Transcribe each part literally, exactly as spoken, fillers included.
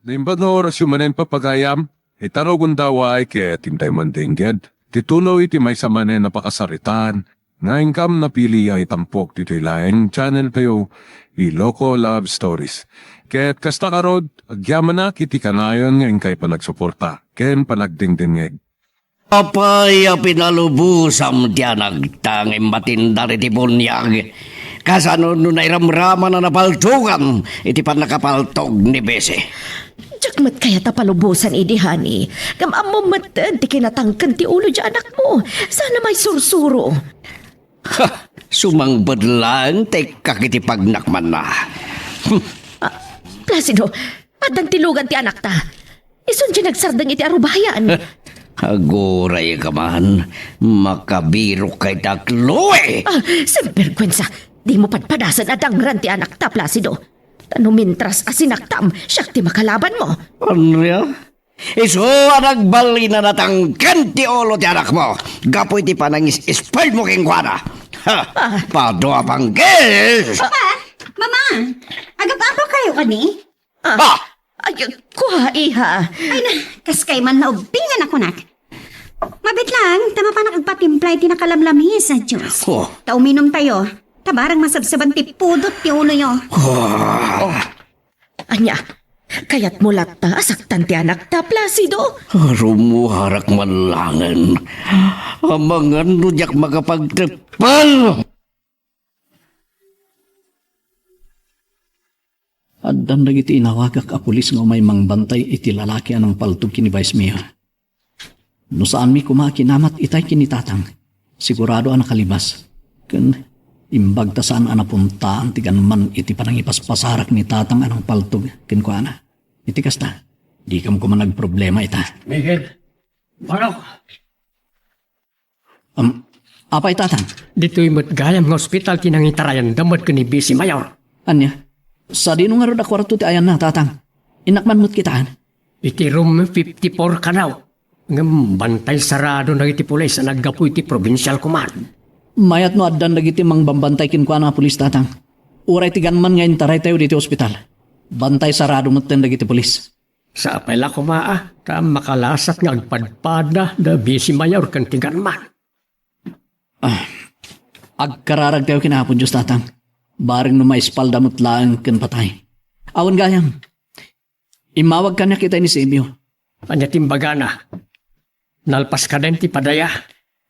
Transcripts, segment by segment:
Naimbag nga orasyo manen, papagayam, ita rugonda, way ket intay man dengged ti tuloy ti maysa manen a pakasaritaan nga inkam napili a itampok ditoy laeng channel tayo, Iloko Love Stories. Ket kasta ngarud, agyamanak iti kanayon nga inkay panagsuporta ken panagdengdengngeg. Apay a pinalubosam ti anakta nga immatindar iti buniag? Kasano no nairamraman a napaltogan iti pannakapaltog ni Bisi? Diak met kayat a palubosan idi, honey. Ngem ammom metten ti kinatangken ti ulo ti anakmo. Saan a maisursuro. Ha! Sumangbed laeng ti ikkak iti pagnakmanna. Hmm. Ah, Placido, addan ti lugan ti anakta. Isun ti nagsardeng iti arubayan. Agurayka man, makabirokka ita, Chloe! Ah, sinbergwensa! Dimo padpadasen a dangran ti anakta, Placido. Ta no mintras a sinaktam, siak ti makalabanmo. Ania? Isu a nagbalin a natangken ti ulo ti anakmo gapu iti panangis-spoilmo kenkuana. Ha! Ah. Padua panggis! Papa! Mama! Agap-apa kayo kani? Ah. Ah! Ay, kua, iha. Ay na, kas kay man naubbing a nakunak. Mabit lang, ta mapanak agpatimpla iti nakalamlamis a juice. Oh. Ta uminum tayo. Ta barang masabsaban ti pudot ti uloyo. Oh. Oh. Ania, kayatmo latta a saktan ti anakta, Placido? Rummuarak man laengen. Amangan no diak makapagteppel. Addan dagiti inawagak a pulis nga umay mangbantay iti lalaki a nangpaltog ken ni Vice Mayor. No saanmi koma a kinamat itay ken ni Tatang, sigurado a nakalibas. Ken imbag ta saan a napuntaan ti gunman iti panangipaspasarak ni Tatang a nangpaltog kenkuana. Iti kasta, dikam koma nagproblema ita. Miguel, Barok, Am, apay, Tatang? Ditoy met gayam nga ospital ti nangitarayanda met ken ni Vice Mayor. Ania? Sadino ngarud a kuarto ti ayanna, Tatang? Innak man met kitaen. Iti room fifty-four kano. Ngem bantay sarado dagiti pulis a naggapu iti provincial command. Mayat no addan dagiti mangbambantay kenkuana a pulis, Tatang. Uray ti gunman nga intaraytayo ditoy ospital. Bantay sarado metten dagiti pulis. Sapay la koma, a, ta makalasat nga agpadpada da Vice Mayor ken ti gunman. Ah, agkararagtayo ken Apo Dios, Tatang. Bareng no maispalda met laeng ken patay. Awan gayam. Immawag kaniak itay ni Simio. Ania ti imbagana? Nalpas kadi ti padaya?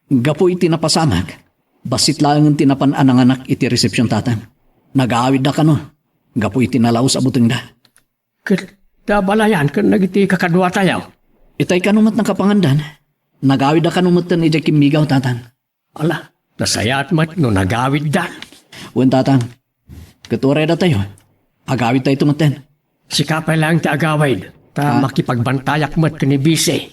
Gapu iti napasamak, bassit laengen ti napan a nanganak iti resepsion, Tatang. Nagaawidda kano, gapu iti nalaus a butengda. Ket ta abalayan ken dagiti kakaduatayo? Itay kano met nakapangandan. Nagaawidda kano metten idiay kimmigaw, Tatang. Ala, nasayaat met no nagawiddan. Wen, Tatang. Ket uray datayo, agawidtayo metten. Sika pay laeng ti agawid, ta Ah. makipagbantayak met ken ni Vice.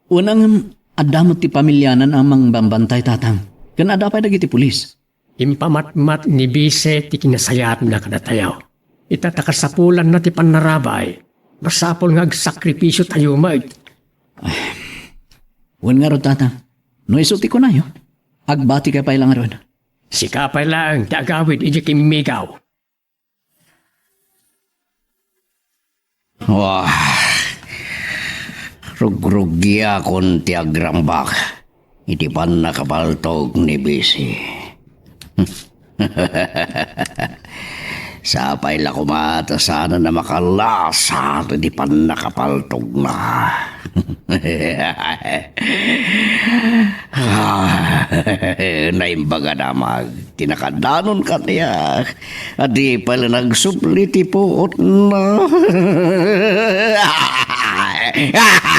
Wen, ngem adda met ti pamiliana a mangbambantay, Tatang. Ken adda pay dagiti pulis. Impamatmat ni Vice ti kinasayaatna kadatayo. Ita ta kasapulanna ti pannarabay, masapul nga agsakripisiotayo met. Ay, wen ngarud, Tatang. No isu ti kunayo, agbatika pay la ngarud. Sika pay laeng ti agawid idiay kimmigaw. Wah, rugrugiakon ti agrambak iti pannakapaltog ni Vice. Sapay la koma ta saan a makalasat iti pannakapaltogna. Ah, naimbag a damag ti nakadanon kaniak. Adi pay la nagsubli ti puotna.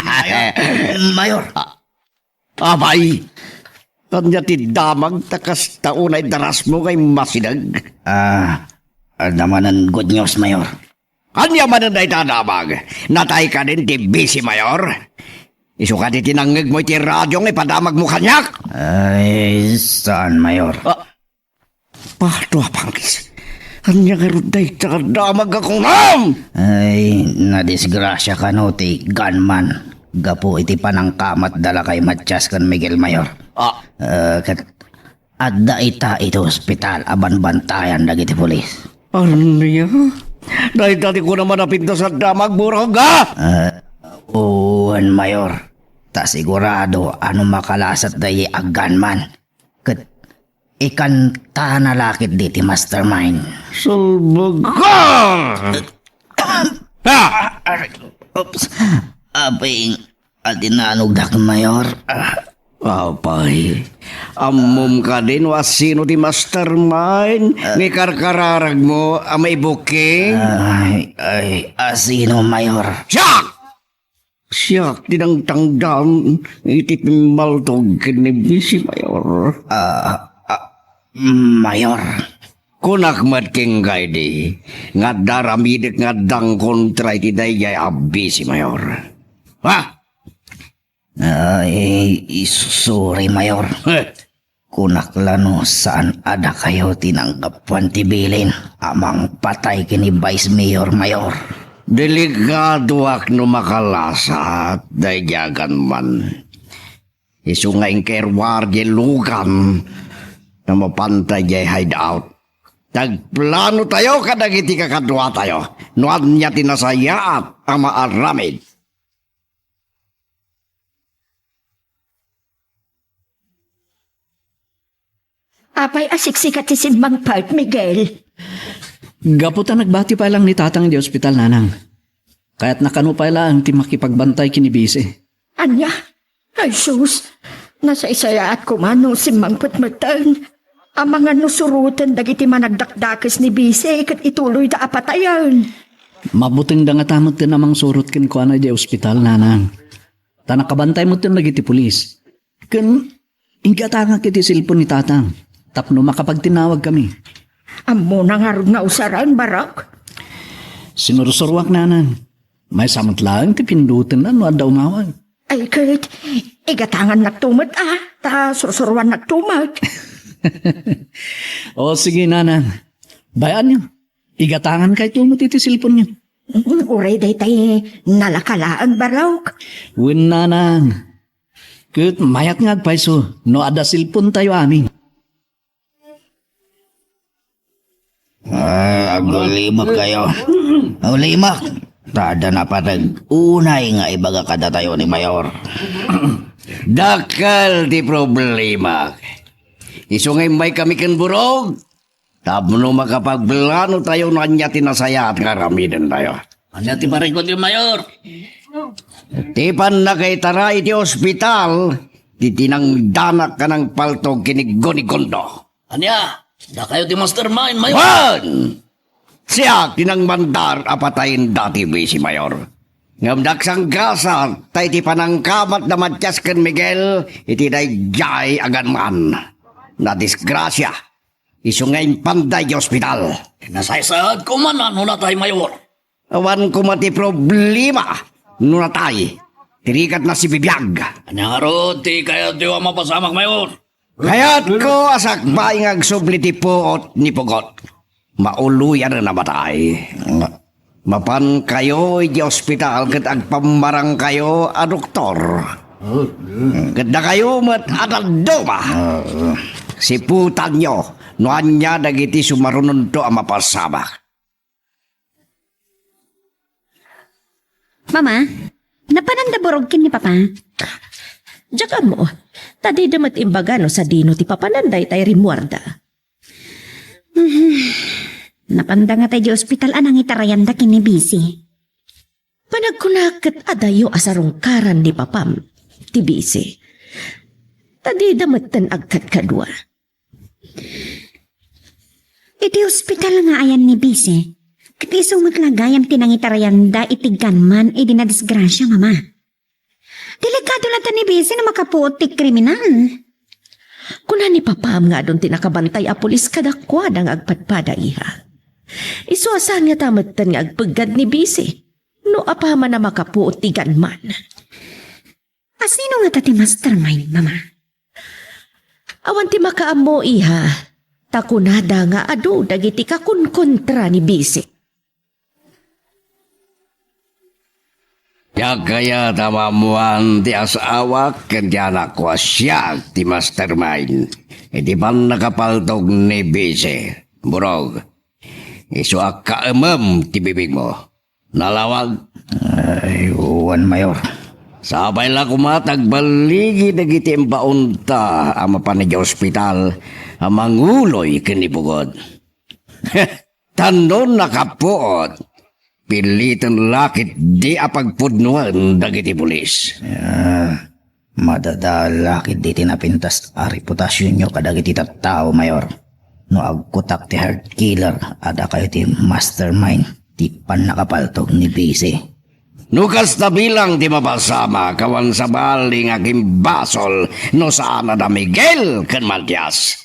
Mayor. Mayor. Ah, abay. Ania ti damag ta kasta unay darasmo nga immasideg? Ah, adda manen good news, Mayor. Ania manen dayta a damag? Natay kadin ti Vice Mayor? Isu kadi ti nangngegmo iti radio nga ipadamagmo kaniak? Ay, saan, Mayor? Ah, Padua panggis. Ania ngarud dayta a damag a kunam? Ay, nadisgrasia kano ti gunman gapu iti panangkamatda la kay Matias ken Miguel, Mayor. Ah. Eh, ket adda ita iti ospital a banbantayan dagiti pulis. Ania? Dayta ti kunam a napintas a damag, Burog, a? Ah, wen, Mayor. Ta sigurado a no makalasat daydi a gunman, ket ikantana la ketdi ti mastermind. Salbagar! Ah! Oops. Apay, adda nanugdak, Mayor. Ah. Apay, ammom kadi no asino ti mastermind nga ikarkararagmo a maibuking? Ay, ay, asino, Mayor? Siak! Siak ti nangtangdan iti pimmaltog ken ni Bisi, Mayor. Ah, ah, Mayor. Kunak met kenka idi nga adda aramidek nga addang kontra iti daydiay a Bisi, Mayor. Ha? Ay, sorry, Mayor. Eh. Kunak la no saan a dakayo ti nanggapuan ti bilin a mangpatay ken ni Vice Mayor, Mayor. Delikadoak no makalasat daydi a gunman. Isu nga inkeruar diay lugan ta mapantay diay hideout. Agplano tayo kadagiti kakaduatayo no ania ti nasayaat a maaramid. Apay a siksika ti simmangpet, Miguel? Gapu ta nagbati pay lang ni Tatang iti ospital, Nanang. Kayatna kano pay laeng ti makipagbantay ken ni Bisi. Ania? Ay, sus! Nasaysayaat koma no simmangpet metten. Amangan no suroten dagiti managdakdakes ni Bisi ket ituloyda a patayen. Mabutengda ngata metten a mangsurot kenkuana idiay ospital, Nanang. Ta nakabantay metten dagiti pulis. Ken inggatangak iti cellphone ni Tatang tapno makapagtinawagkami. Ammona ngarud nga usaren, Barok? Sinursuroak, Nanang. Maysa met laeng ti pindutenna no adda umawag. Ay, ket igatangannakto met, a, ta sursuroannakto met. O, sige, Nanang. Bay-anyo. Igatangankayto met iti cellphone-yo. Mm, uray daytay nalaka laeng, Barok. Wen, Nanang. Ket mayat nga agpayso no adda cellphone-tayo amin. Ah, agulimak kayo. Agulimak. Ta adda napateg unay nga ibaga kadatayo ni Mayor. Dakkel ti problema. Isu nga immay kami ken Burog. Tapno makapagplano tayo no ania ti nasayaat nga aramiden tayo. Ania ti parikut, Mayor? Ti pannakaitara iti ospital, ti tinangdanak a nangpaltog ken ni Gonigondo. Ania? Dakayo ti mastermind, Mayor? Wen! Siak ti nangmandar a patayen dati Bisi, Mayor. Ngem nagsanggasat ta iti panangkamatda Matias ken Miguel iti daydiay a gunman. Nadisgrasia. Isu nga impanda iti ospital. Nasaysayaat koma no natay, Mayor. Awan koma ti problema no natay. Ti rigat nasibibiag. Ania ngarud ti kayatyo a mapasamak, Mayor? Kayatko a sakbay nga agsubli ti puot ni Pugot. Mauloyan a namatay. Mapankayo iti ospital ket agpammarangkayo a doktor. Ket dakayo met a dadduma. Siputanyo no ania dagiti sumarunonto a mapasamak. Mama, napananda Burog ken ni Papa? Diak ammo. Ta dida met imbaga no sadino ti papanan daytay rimmuarda. Napanda ngata idiay ospital a nangitarayanda ken ni Bisi. Panagkunak ket adayo a sarungkaran ni Papam ti Bisi. Ta dida metten agkadkadua. Iti ospital nga ayan ni Bisi, ket isu met la gayam ti nangitarayanda iti gunman idi nadisgrasia, Mama. Delikado latta ni Bisi no makapuot ti kriminal. Kuna ni Papam nga adun ti nakabantay a pulis kadakuada nga agpadpada, iha. Isu a saan ngata metten nga agpeggad ni Bisi no apaman a makapuot ti gunman. Asino ngata ti mastermind, Mama? Awan ti makaammo, iha, ta kunada nga adu dagiti kakunkontra ni Bisi. Diak kayat a maammoan ti as-awak ken ti anakko a siak ti mastermind iti pannakapaltog ni Bisi, Burog. Isu a kaemem ti bibigmo. Nalawag? Ay, wen, Mayor. Sapay la koma ta agballigi dagiti imbaonta a mapan idiay ospital a manguloy ken ni Pugot. Tan no nakapuot, piliten la ketdi a pagpudnoen dagiti pulis. Ah, madadael la ketdi ti napintas a reputasionyo kadagiti tattao, Mayor. No agkutak ti heart killer, adda kayo ti mastermind ti pannakapaltog ni Bisi. No kasta bilang ti mapasamak, awan sabali nga kimbasol no saan a da Miguel ken Matias.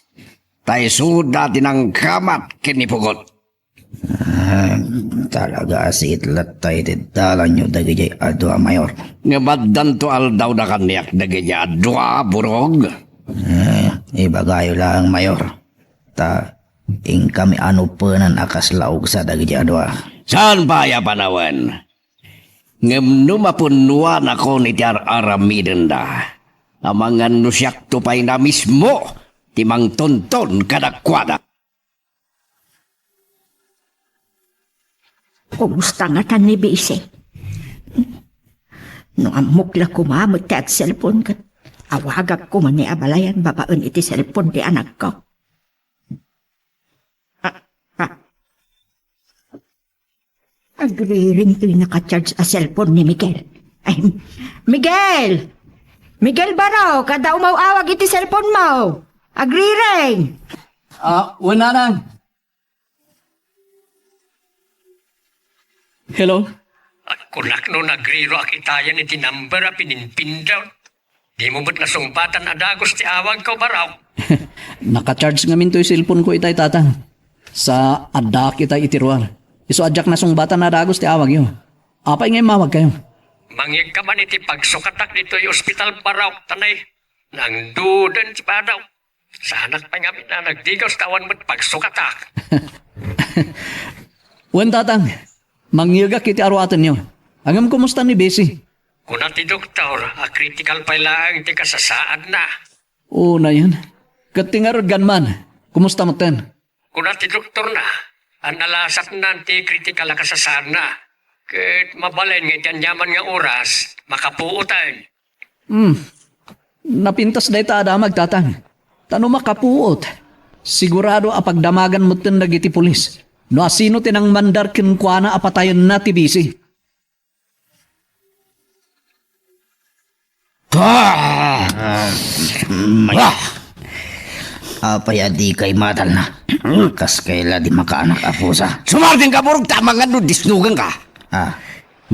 Ta isuda ti nangkamat ken ni Pugot. Ah, talaga a siit latta iti dalanyo dagidiay a dua, Mayor. Ngem addanto aldawda kaniak dagidiay a dua, Burog. Eh, ibagayo laeng, Mayor. Ta inkami a nupenan a kasla ugsa dagidiay a dua. Saan pay a panawen? Ngem no mapunnoanakon iti ar-aramidenda, amangan no siakto pay na mismo ti mangtonton kadakuada. Kumusta ngatan ni Bisi? No ammok la koma met ti agselpon ket awagak koma ni abalayan babaen iti selpon ti anakko. Ah, ah. Agriring toy naka-charge a cellphone ni Miguel. Ay, Miguel! Miguel Barok, adda umaw-awag iti cellphone mo. Agriring! Ah, wen, Nanang. Hello? Agkunak no nagriro a kitayan iti number a pininpindawt. Dimo met nasungbatan a dagus ti awagko, Barok. Naka-charge ngamin toy cellphone ko itay, Tatang. Sa addaak itay iti ruar. Isu a diak nasungbatan a dagus ti awagyo. Apay nga immawagkayo? Mangyegka man iti pagsukatak ditoy ospital, Barok, ta nay, nangduden ti padaw. Saanak pay ngamin a nagdigaus ta awan met pagsukatak. Wen, Tatang, mangyegak iti aruatenyo. Ngem kumusta ni Bessie? Kuna ti doktor a critical pay laeng ti kasasaadna. Unayen. Ket ti ngarud, Gunman, kumusta metten? Kuna ti doktorna a nalasatnan ti critical a kasasaadna. Ket mabalin nga iti aniaman nga oras, makapuoten. Hmm. Napintas dayta a damag, Tatang. Ta no makapuot, sigurado a pagdamagan metten dagiti pulis no asino ti nangmandar kenkuana a patayenna ti Bessie. Ah! Ah, may- Ah! Apay a dikay matalna? Kas kayla di makaanak a pusa. Sumardeng ka, Burog, ta amangan no disnugan ka. Ah.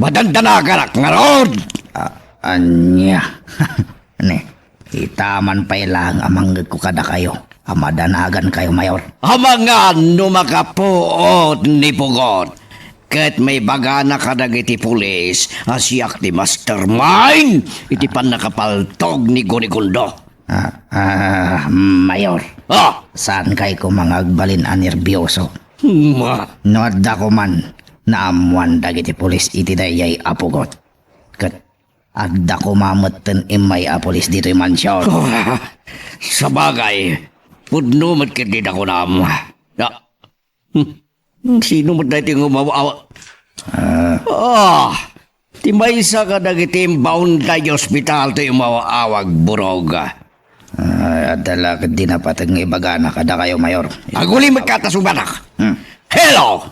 Madandanaganak ngarud. Ah, ania? Ne, itaman pay laeng a mangngegko kadakayo a madanagan kayo, Mayor. Amangan no makapuot ni Pugot. Ket maibagana kadagiti pulis a siak ti mastermind iti pannakapaltog ni Gunigundo. Ah, ah, Mayor. Ah! Saan kay koma nga agbalin a nerbioso? Ma- No adda koman naammoan dagiti pulis iti daydiay a Pugot. Ket adda koma metten immay a pulis ditoy mansion. Ah, sabagay, pudno met ketdi da kunam. Ah, Hmm. Sino met daytoy nga umaw-aw-, ah, ah, ti maysa kadagiti imbaonda idiay ospital toy umaw-awag, Burog. Ah, adda la ketdi napateg nga ibagana kadakayo, Mayor. Aguli met ka ta sungbatak. Hmm. Hello!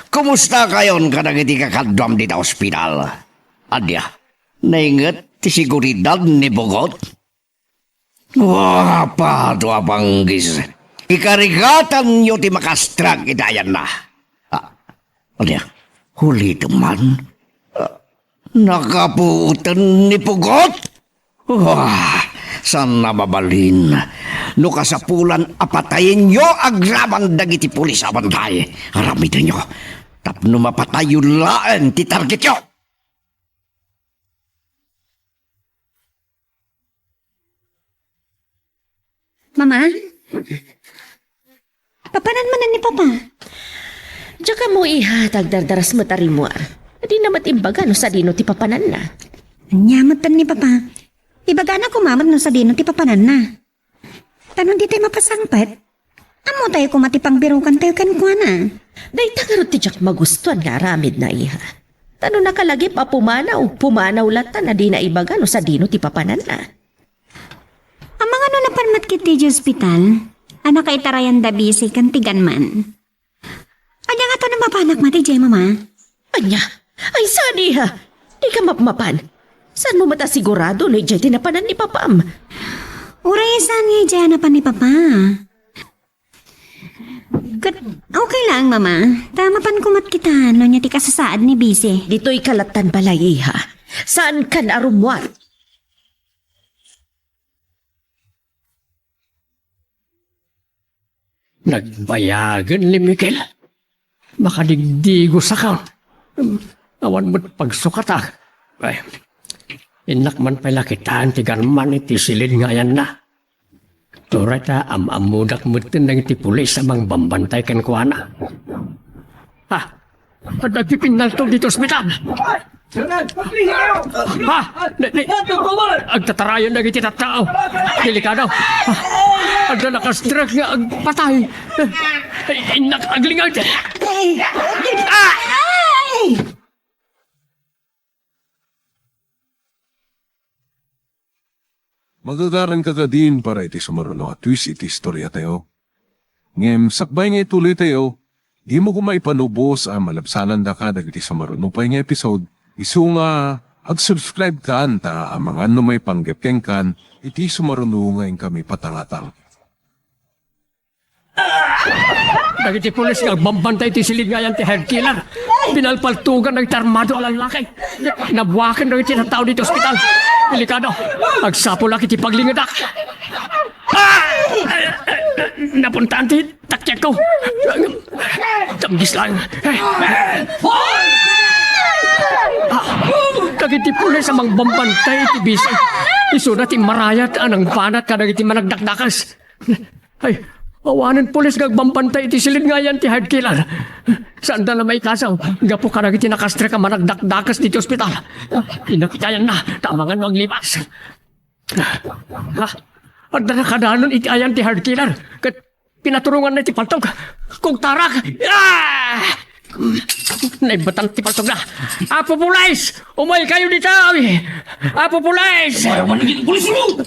Kumusta kayon kadagiti kakaduam dita ospital? Adda, nainget ti seguridad ni Pugot? Wa, pado a panggis. Ikarigatanyo ti makastrag iti ayanna. Ah, ania? Huli man? Ah, nakapuoten ni Pugot? Wa, saan a mabalin. No kasapulan a patayenyo agraman dagiti pulis a bantay, aramidenyo. Tapno mapatayyo laeng ti targetyo. Mama? Papanan manen ni Papa? Diak ammo, iha, ta agdardaras met a rimmuar. Adina met imbaga no sadino ti papananna. Ania metten ni Papa? Ibagana koma met no sadino ti papananna. Ta no ditay mapasangpet, Ammotayo koma ti pangbirukantayo kenkuana. Dayta ngarud ti diak magustuan nga aramidna, iha. Ta no nakalagip a pumanaw, pumanaw latta a dina ibaga no sadino ti papananna. Amangan no napan met ketdi idiay ospital, a nakaitarayanda Bise ken ti Ganman. Ania ngato no mapanak met idiay, Mama? Ania? Ay, saan, iha? Dika mapmapan. Saanmo met a sigurado no idiay ti napanan ni Papam? Uray saan nga idiay a napan ni Papa. Ket okay lang, Mama. Ta mapanko met kita no ania ti kasasaad ni Bise. Ditoyka lattan balay, iha. Saankan a rummuar. Nagbayagen ni Miguel. Makadigdigos a kan. Awan met pagsukatak. Ay, innak man pay la kitaen ti Ganman iti silid nga ayanna. Uray ta am-ammodak metten dagiti pulis a mangbambantay kenkuana. Ha? Adda ti pinnaltog ditoy ospital. Ha? Ni, ni, agtatarayan dagiti tattao. Delikado. Ha? Adda nakastrek nga agpatay. Ay, innak aglingag. Ah! Magagaranka kadin para iti sumaruno a twist iti istoriatayo. Ngem sakbay nga ituloytayo, dimo koma ipanubos a malabsanandaka dagiti sumaruno pay nga episode, isu nga ag-subscribe kan ta amangan no maipanggep kenkan iti sumaruno nga inkami patangatang. Dagiti pulis nga agbambantay iti silid nga ayan ti head killer. Pinalpaltugan dagiti armado a lallaki. Nabuaken dagiti tattao ditoy ospital. Delikado. Agsapulak iti paglingedak. Ah! Napuntaan ti takiakko. Tamgis lang. Ah, dagiti pulis a mangbambantay iti Bise. Isuna ti marayat a nangbanat kadagiti managdakdakes. Ay, awanen pulis nga agbambantay iti silid nga ayan ti head killer. Saanda la maikasaw gapu kadagiti nakastrek a managdakdakes ditoy ospital. Innak iti ayanna, ta amangan no aglipas. Ha? Adda nakadanon iti ayan ti head killer. Ket pinaturonganna iti paltog. Kugtarak! Ah! Naibbatan ti paltogna. Apo Pulis! Umaykayo ditoy! Apo Pulis! Ay, awan naging pulis mo!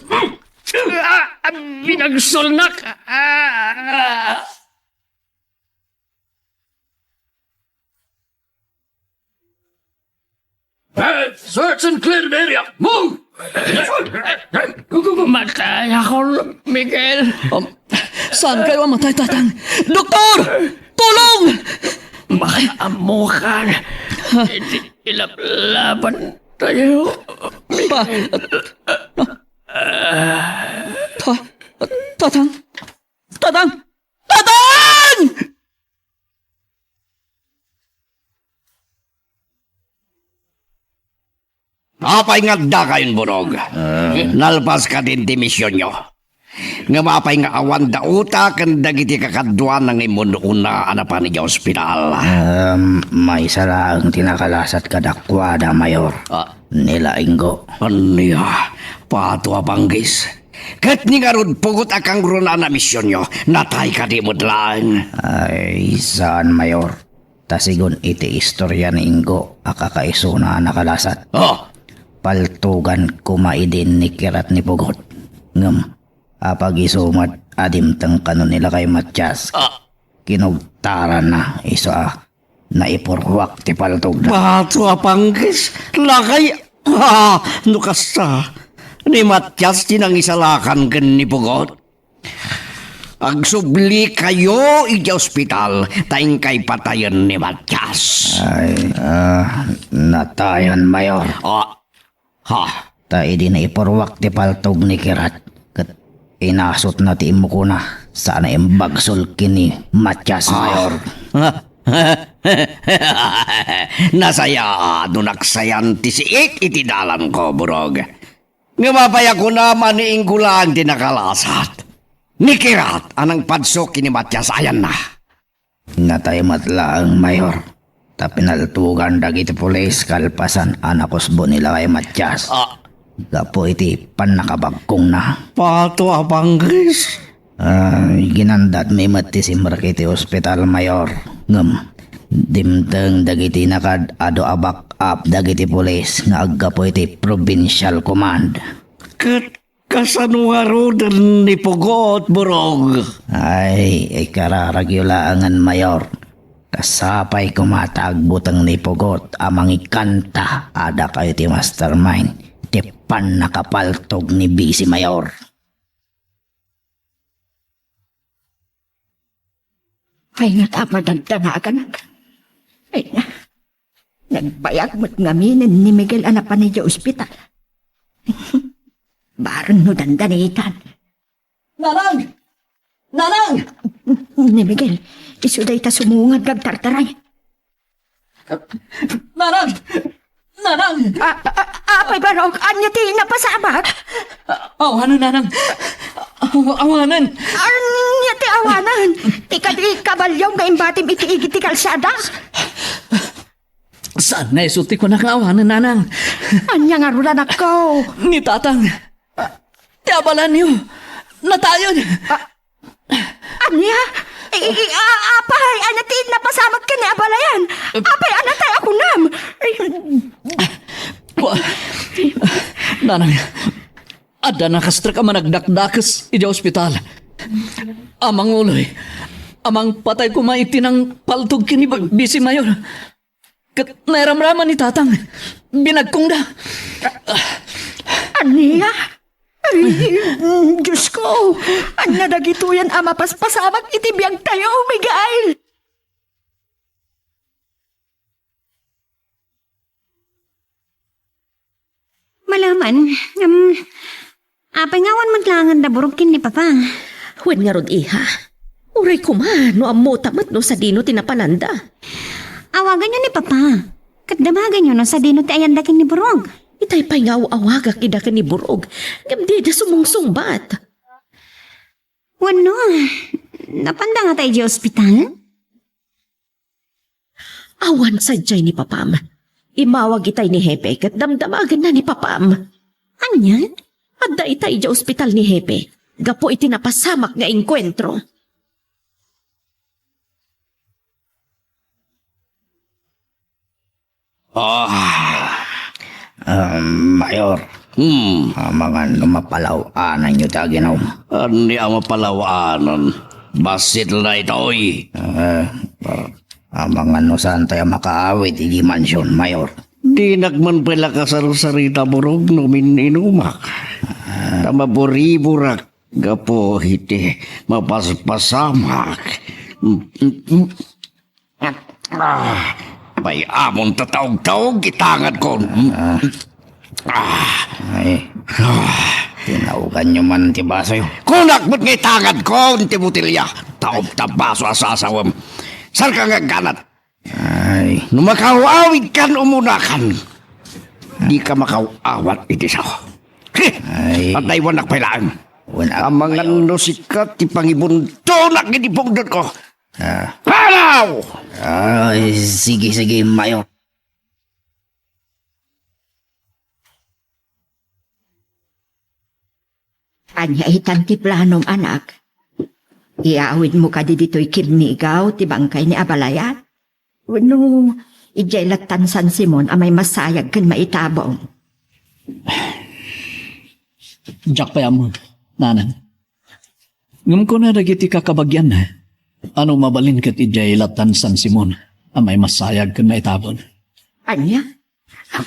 Ah, ah, binagsolnak. Ah. Eh, search and clear the area. Move! Matayakon, Miguel. Um, saankayo a matay, Tatang? Doktor! Tulong! Makaammokan. Iti ilaplabantayo. Pa, ta, Tatang? Tatang! Tatang! Apay nga addakayon, Burog? Ah. Nalpas kadin ti misionyo. Ngem apay nga awan dauta ken dagiti kakaduana nga immun-una a napan idiay ospital? Em, maysa laeng ti nakalasat kadakuada, Mayor. Ah. Ni la Ingo. Ania, Pato a Panggis? Ket ni ngarud, pugot a kangrunaan a misionyo, natay kadi met laeng? Ay, saan, Mayor. Ta sigun iti istoria ni Ingo a kakaisuna a nakalasat. Oh! Paltugan koma idin ni Kirat ni Pugot. Ngem, apag isu met a dimteng kano ni Lakay Matias. Ah! Kinugtaranna isu a naipurruak ti paltogda. Pato a Panggis, Lakay, ah, no kasta, ni Matias ti nangisalakan ken ni Pugot. Agsublikayo idiay ospital ta inkay patayen ni Matias. Ay, ah, natayan, Mayor. Ah, ha? Ta idi naipurruak ti paltog ni Kirat, ket inasutna ti immukona, saan a imbagsol ken ni Matias, ah, Mayor. Nasayaat no naksayan ti siit iti dalanko, Burog. Ngem apay a kunam a ni Ingo laeng ti nakalasat? Ni Kirat a nangpadsuk ken ni Matias ayanna. Natay met laeng, Mayor, ta pinaltugan dagiti pulis kalpasan a nakusbo ni Lakay Matias. Ah. Gapu iti pannakabagkongna. Pato a Panggis, Ah, ginandatmi met ti simrek iti ospital, Mayor. Ngem, dimteng dagiti nakaad-adu a back-up dagiti pulis nga aggapu iti Provincial Command. Ket kasano ngaruden ni Pugot, Burog? Ay, ikararagyo laengen, Mayor. Ta sapay koma ta agbuteng ni Pugot a mangikanta a dakayo ti mastermind ti pannakapaltog ni Vice Mayor. Ay, nga ta madagdanagan. Ay, na. Nagbayag met ngaminen ni Miguel a napan idiay ospital. Bareng no dandanitan. Nanang! Nanang! Ni Miguel, isu dayta sumungad nga agtartaray. Nanang! Nanang! A-, a-, a-, apay, Barok, ania ti napasamak? Awanen, Nanang. Aw-, awanen. Ania ti awanen? Ti kadi kabalio nga imbatim iti igid ti kalsada? Saan nga isu ti kunak nga awanen, Nanang? Ania ngarud, anakko? Ni Tatang. Ti abalayanyo. Natayod. A-, ania? I-, i-, a-, apay, ania ti napasamak ken ni abalayan? Apay, a natay a kunam? Ay. Wa-, Nanang, adda nakastrek a managdakdakes idiay ospital. A manguloy, a mangpatay koma iti nangpaltog ken ni Ba-, Vice Mayor. Ket nairamraman ni Tatang, binagkongda. Ania? Ay, Diosko, ania dagitoyen a mapaspasamak iti biagtayo, Miguel? Malaman, em, apay nga awan met laengen da Burog ken ni Papa? Wen ngarud, iha. Uray koma no ammota met no sadino ti napananda. Awaganyo ni Papa. Ket damagenyo no sadino ti ayanda ken ni Burog. Itay pay nga aw-awagak ida ken ni Burog, ngem dida sumungsungbat. Wenno, napanda ngata idiay ospital? Awan sadiay ni Papam. Immawag itay ni Hepe ket damdamagenna ni Papam. Ania? Adda itay idiay ospital ni Hepe gapu iti napasamak nga engkuentro. Ah. Ah, Mayor. Hmm. Amangan no mapalaw-ananyo ti aginom. Ania a mapalaw-anan? Bassit daytoy. Ah, ah, amangan no saantayo makaawid idiay mansion, Mayor. Dinak man pay la kasarsarita, Burog, no min-inumak. Ah. Ta maburiburak gapu iti mapaspasamak. Mm, mm, mm. Ah, bay-amon ta taog-taog itangadkon. Ah. Ah. Ay. Ah. Tinaoganyo man ti basoyo. Kunak met nga itangadkon ti botelya. Taom ta baso a sasawem. Saan ka nga agganat? Ay. No makaw-awidkan, umunakan. Dika makaw-awat iti sao. Heh! Ay. Pataywanak pay laeng. Wen ak-, amangan no sika ti pangibuntonak iti pungtotko. Ah. Panaw! Ay, sige, sige, Mayor. Ania itan ti planom, anak? Iawidmo kadi ditoy kimmigaw ti bangkay ni abalayan? Wenno, idiay lattan San Simon a maimasayag ken maitabon? Diak pay ammo, nanang. Ngem kuna dagiti kakabagianna, ano mabalin ket idiay lattan San Simon a maimasayag ken maitabon? Ania?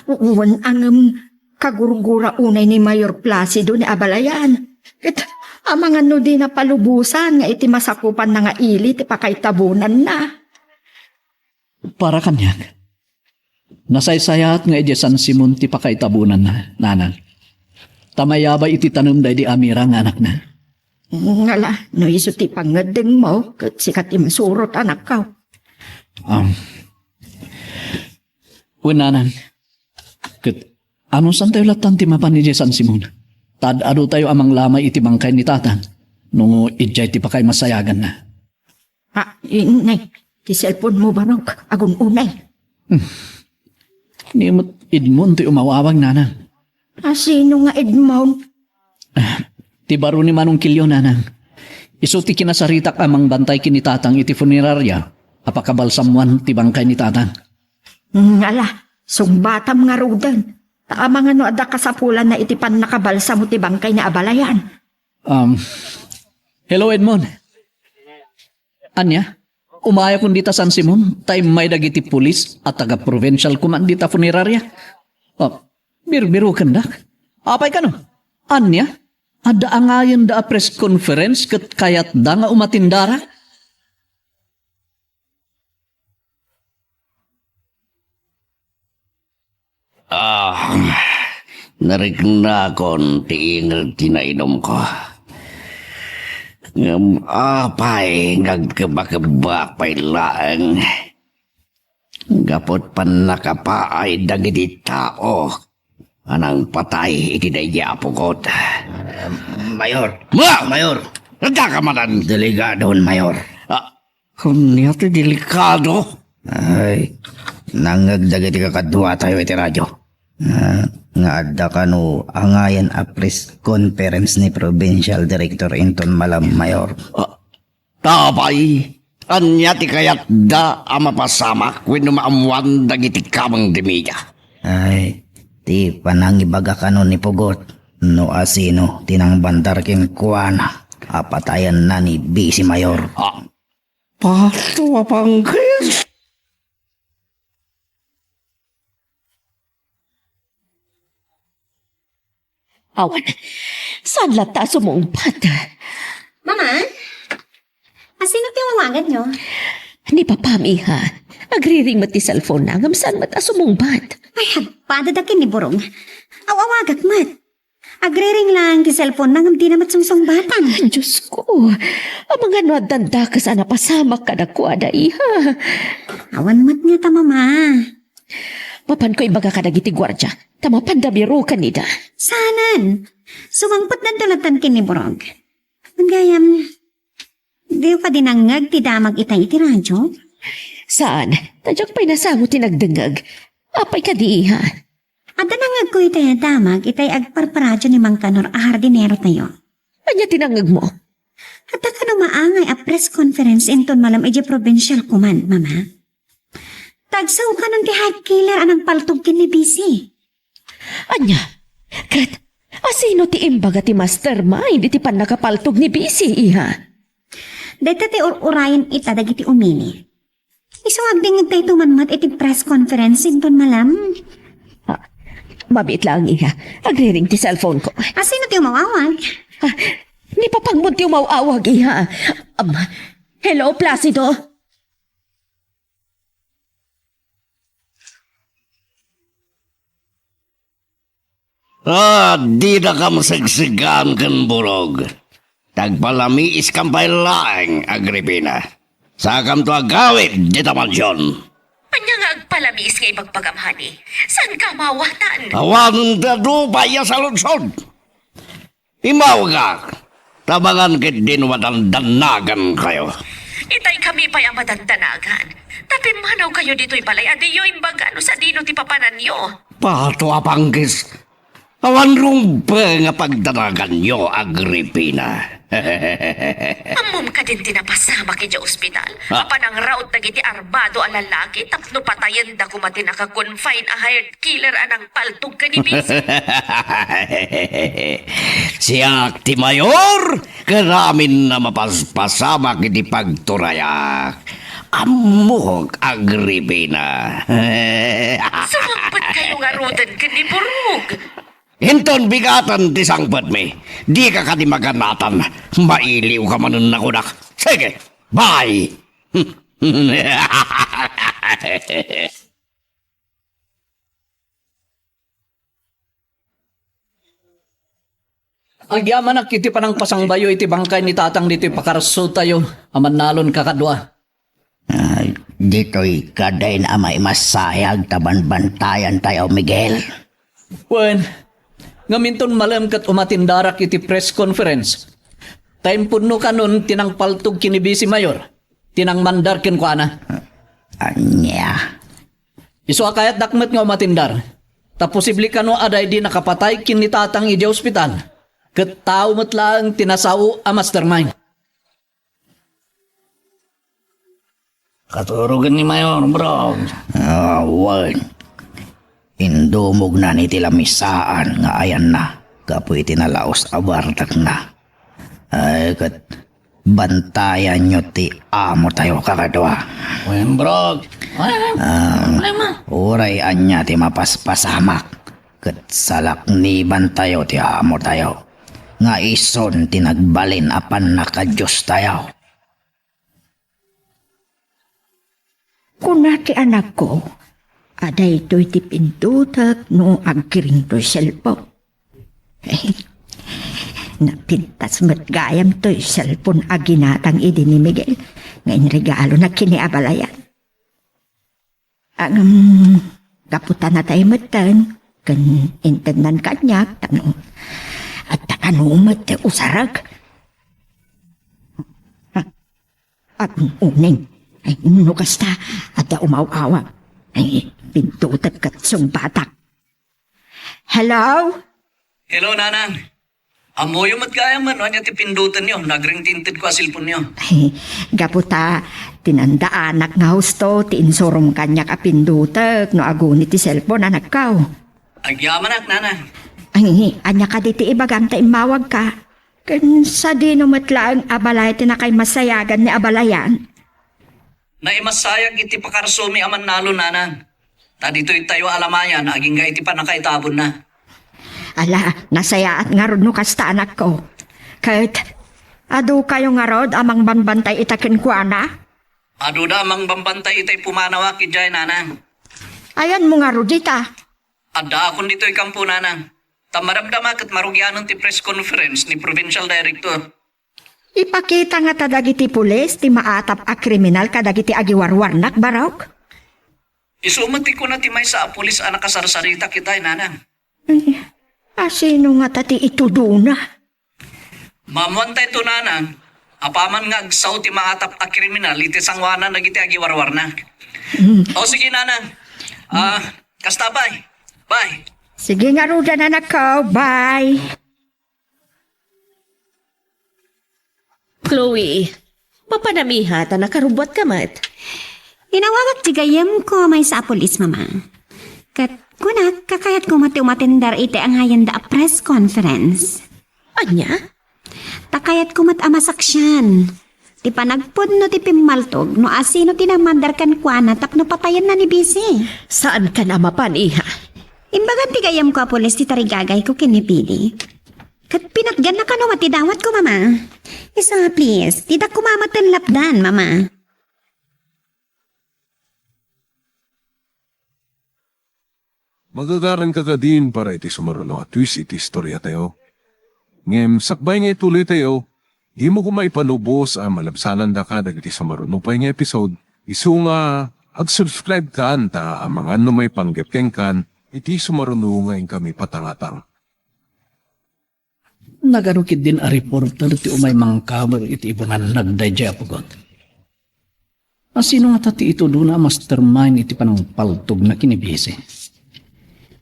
Wen a ngem kagurgura unay ni Mayor Placido ni abalayan. Ket amangan no dina palubosan nga iti masakupanna nga ili ti pakaitabonanna. Para kaniak, nasaysayaat nga idiay San Simon ti pakaitabonanna, nanang. Ta mayabay iti tanem daydi Amira nga anakna. Ngala, no isu ti pangngeddengmo, ket sika ti masurot, anakko. Um, wen, nanang, ket anonsantayo lattan ti mapan idiay San Simon? Ta ad-adutayo a manglamay iti bangkay ni Tatang no idiay ti pakaimasayaganna. Ah, inay, ti cellphone mo, Barok, agun-unay. Hmm. Ni met Edmond ti umawawag, nanang. Ah, sino nga Edmond? Ah, ti baro ni Manong Kilio, nanang. Isu ti kinasaritak a mangbantay ken ni Tatang iti funeraria a pakabalsamoan ti bangkay ni Tatang. Ngala, sungbatam ngaruden. Ta amangan no adda kasapulanna iti pannakabalsamo ti bangkay ni abalayan. Um, hello, Edmond. Ania? Umayakon dita San Simon, ta immay dagiti pulis a taga-provincial command dita funeraria. Oh, birbirokendak. Apay kano? Ania? Adda angayenda a press conference ket kayatda nga umatindara? Ah, nariknakon ti inged ti nainumko. Ngem apay nga agkebakebak pay laeng gapu ti pannakapaay dagiti tao a nangpatay iti daydi a pugot. Mayor! Ma! Mayor! Nagkakamanan! Deligadon, Mayor. Ah, Ania ti delikado? Ay, nangngeg dagiti kakaduatayo iti radyo. Ah, nga adda kano angayan a press conference ni Provincial Director inton malem, Mayor. Ah, apay, ania ti kayatda a mapasamak wenno maammoan dagiti kameng ti media? Ay, ti panangibaga kano ni Pugot no asino ti nangbandar kenkuana a patayenna ni Vice Mayor. Ah, Pato a panggis! Awan, saan latta a sumungbat? Mama? Asino ti awaganyo? Ni Papam, iha. Agriring met ti cellphone-na, ngem saan met a sumungbat. Ay, agpadada ken ni Burong. Aw-awagak met. Agriring lang ti cellphone-na ngem dina met sungsungbatan. Diyos ko, amangan no addan dakes a napasamak kadakuada, iha. Awan met ngata, Mama. Mapanko ibaga kadagiti guardia, ta mapanda biroken ida. Saanen. Sumangpetdanto latta ken ni Burog. Ngem gayam, diyo kadi nangngeg ti damag itay iti radyo? Saan, ta diak pay nasango ti nagdengngeg. Apay kadi, iha? Adda nangngegko itay a damag itay agparparadyo ni Mang Kanor a hardinerotayo. Ania ti nangngegmo? Adda kano maangay a press conference inton malem idiay provincial command, Mama. Tagsaw kanon ti heart killer a nangpaltog ken ni Vice. Ania? Ket asino ti imbaga ti mastermind iti pannakapaltog ni Vice, iha? Dayta ti ur-urayen ita dagiti umili. Isu agdengngegtayto man met iti press conference inton malem. Ah, mabiit laeng, iha. Agriring ti cellphone-ko. Asino ti umaw-awag? Ah, ni Papangmon ti umaw-awag, iha. Um, hello, Placido? Ah, didakam segsegaan ken Burog. Tagpalamiiskam pay laeng, Agripina. Saakamto agawid dita mansion. Ania nga agpalamiis nga ibagbagam, honey? Saanka a maawatan? Awan ta dupay a saludsod. Immawgak, ta amangan ketdin madandannagankayo. Itay kami pay a madandannagan. Ta pimmanawkayo ditoy balay a diyo imbaga no sadino ti papananyo. Pato a panggis. Awan rumbeng a pagdanaganyo, Agripina. Ammom kadin ti napasamak idiay ospital? Ah. Apan nangraot dagiti armado a lalaki tapno patayenda koma ti naka-confine a hired killer a nangpaltog ken ni Vice. Siak ti mayor ken amin a mapaspasamak iti pagturayak. Ammok, Agripina. Sumangpetkayo ngaruden ken ni Burog. Inton bigaten ti sangpetmi, dika kadi maganatan. Mailiwka manen a kunak. Sige, bye! Agyamanak iti panangpasangbayo iti bangkay ni Tatang ditoy pakarsotayo a mannalon kakadua. Ah, ditoy kadin a maimasayag ta banbantayantayo, Miguel. Wen, ngem inton malem ket umatindarak iti press conference. Ta impunno kanon ti nangpaltog ken ni Vice Mayor, ti nangmandar kenkuana. Ania? Isu a kayatdak met nga umatindar, ta posible kano a daydi nakapatay ken ni Tatang idiay ospital, ket tao met laeng ti nasao a mastermind. Katurogen ni Mayor, bro. Ah, wen. Indumognan iti lamisaan nga ayanna gapu iti nalaus a bartekna. Ay, ket bantayanyo ti amotayo, kakadua. Wen, bro. Ah, problema. Uray ania ti mapaspasamak, ket salaknibantayo ti amotayo, nga isun ti nagbalin a pannakadiostayo. Kuna ti anakko a daytoy ti pindutek no agkiring toy cellphone. Napintas met gayam toy cellphone a ginatang idi ni Miguel nga inregalona ken ni abalayan. Ngem, gapu ta natay metten, ken intednan kaniak, tano, adda kano met ti usarek. Agun-uning. Ay, no kasta, adda umaw-awag. Ay, pindutek ket sungbatak. Hello? Hello, Nanang. Ammoyo met gayam no ania ti pindutenyo no agring ti intedko a cellphone-yo. Ay, gapu ta, tinandaanak nga husto ti insurom kaniak a pindutek no aguni ti cellphone, anakko. Agyamanak, Nanang. Ay, ania kadi ti ibagam ta immawagka? Ken sadino met laeng a balay ti nakaimasayagan ni abalayan? Naimasayag iti pakarsumi a mannalon, Nanang. Ta ditoytayo a lamayan agingga iti pannakaitabonna. Ala, nasayaat ngarud no kasta, anakko. Ket, adukayo ngarud a mangbambantay ita kenkuana? Aduda a mangbambantay itay pumanawak idiay, Nanang. Ayanmo ngarud ita? Addaakon ditoy kampo, Nanang. Ta madamdama ket marugianen ti press conference ni Provincial Director. Ipakita ngata dagiti pulis ti maatap a kriminal kadagiti agiwarwarnak, barok? Isu met ti kuna ti maysa a pulis a nakasarsarita ketdi, Nanang. Ay, asino ngata ti itudona? Maammoantayto, Nanang, apaman nga agsao ti maatap a kriminal iti sangoanan dagiti agiwarwarnak. Mm. O, sige, Nanang. Ah, kasta, bye. Bye. Sige ngaruden, anakko. Bye. Chloe, mapanam iha ta nakarubbuatka met. Inawagak ti gayyemko a maysa a pulis, Mama. Ket kunak, kakayatko met ti umatender iti angayenda a press conference. Ania? Ta kayatko met a masaksian ti panagpudno ti pimmaltog no asino ti nangmandar kenkuana tapno patayenna ni Bisi. Saankan a mapan, iha. Imbagam ti gayyemko a pulis ti tarigagayko ken ni Pili. Ket pinatganna kano met ti dawatko, Mama. Isu, please, dida koma met lapdan, Mama. Magagaranka kadin para iti sumaruno a twist iti istoriatayo. Ngem sakbay nga ituloytayo, dimo koma ipalubos a malabsanandaka dagiti sumaruno pay nga episode. Isu nga, ag-subscribe kan ta amangan no maipanggep kenkan iti sumaruno nga inkami patangatang. Nagano ketdin a reporter ti umay mangkaber iti ibunganna daydiay a pugot? Asino ngata ti itudona a mastermind iti panangpaltogna ken ni Bisi?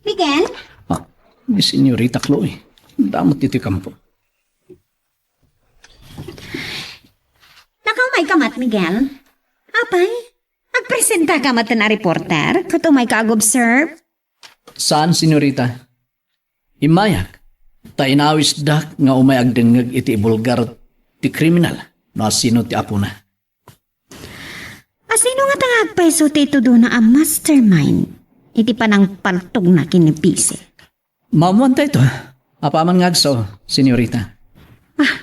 Miguel? Ah, ni Senyorita Chloe. Damot iti kampo. Nakaumayka met, Miguel? Apay, agpresentaka met a reporter ket umayka ag-observe? Saan, Senyorita. Immayak, ta inawisdak nga umay agdengngeg iti ibulgar ti kriminal no asino ti apona. Asino ngata nga agpayso ti itudona a mastermind iti panangpaltogna ken ni Bisi? Maammoantayto, apaman nga agsao, Senyorita. Ah,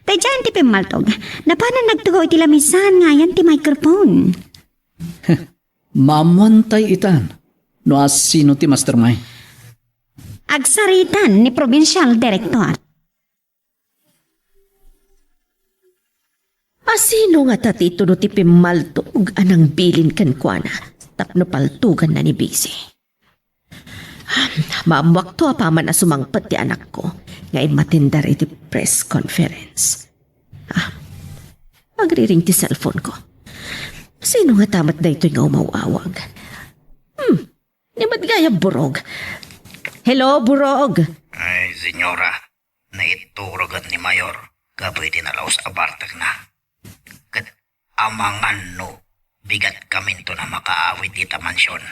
daydiayen ti pimmaltog. Napanan nagtugaw iti lamisaan nga ayan ti microphone. Maammoantay itan no asino ti mastermind. Agsaritan ni Provincial Director. Asino ngata ti itudo ti pimmaltog a nangbilin kenkuana tapno paltoganna ni Bisi? Maammoakto apaman a sumangpet ti anakko nga immatender iti press conference. Ah, agriring ti cellphone ko. Sino ngata met daytoy nga umaw-awag? Hmm, ni met gayam Burog. Hello, Burog! Ay, senyora, naiturogan ni Mayor gapu iti nalaus a bartekna. Ket amangan no Bigat kaminton a makaawid ita mansion.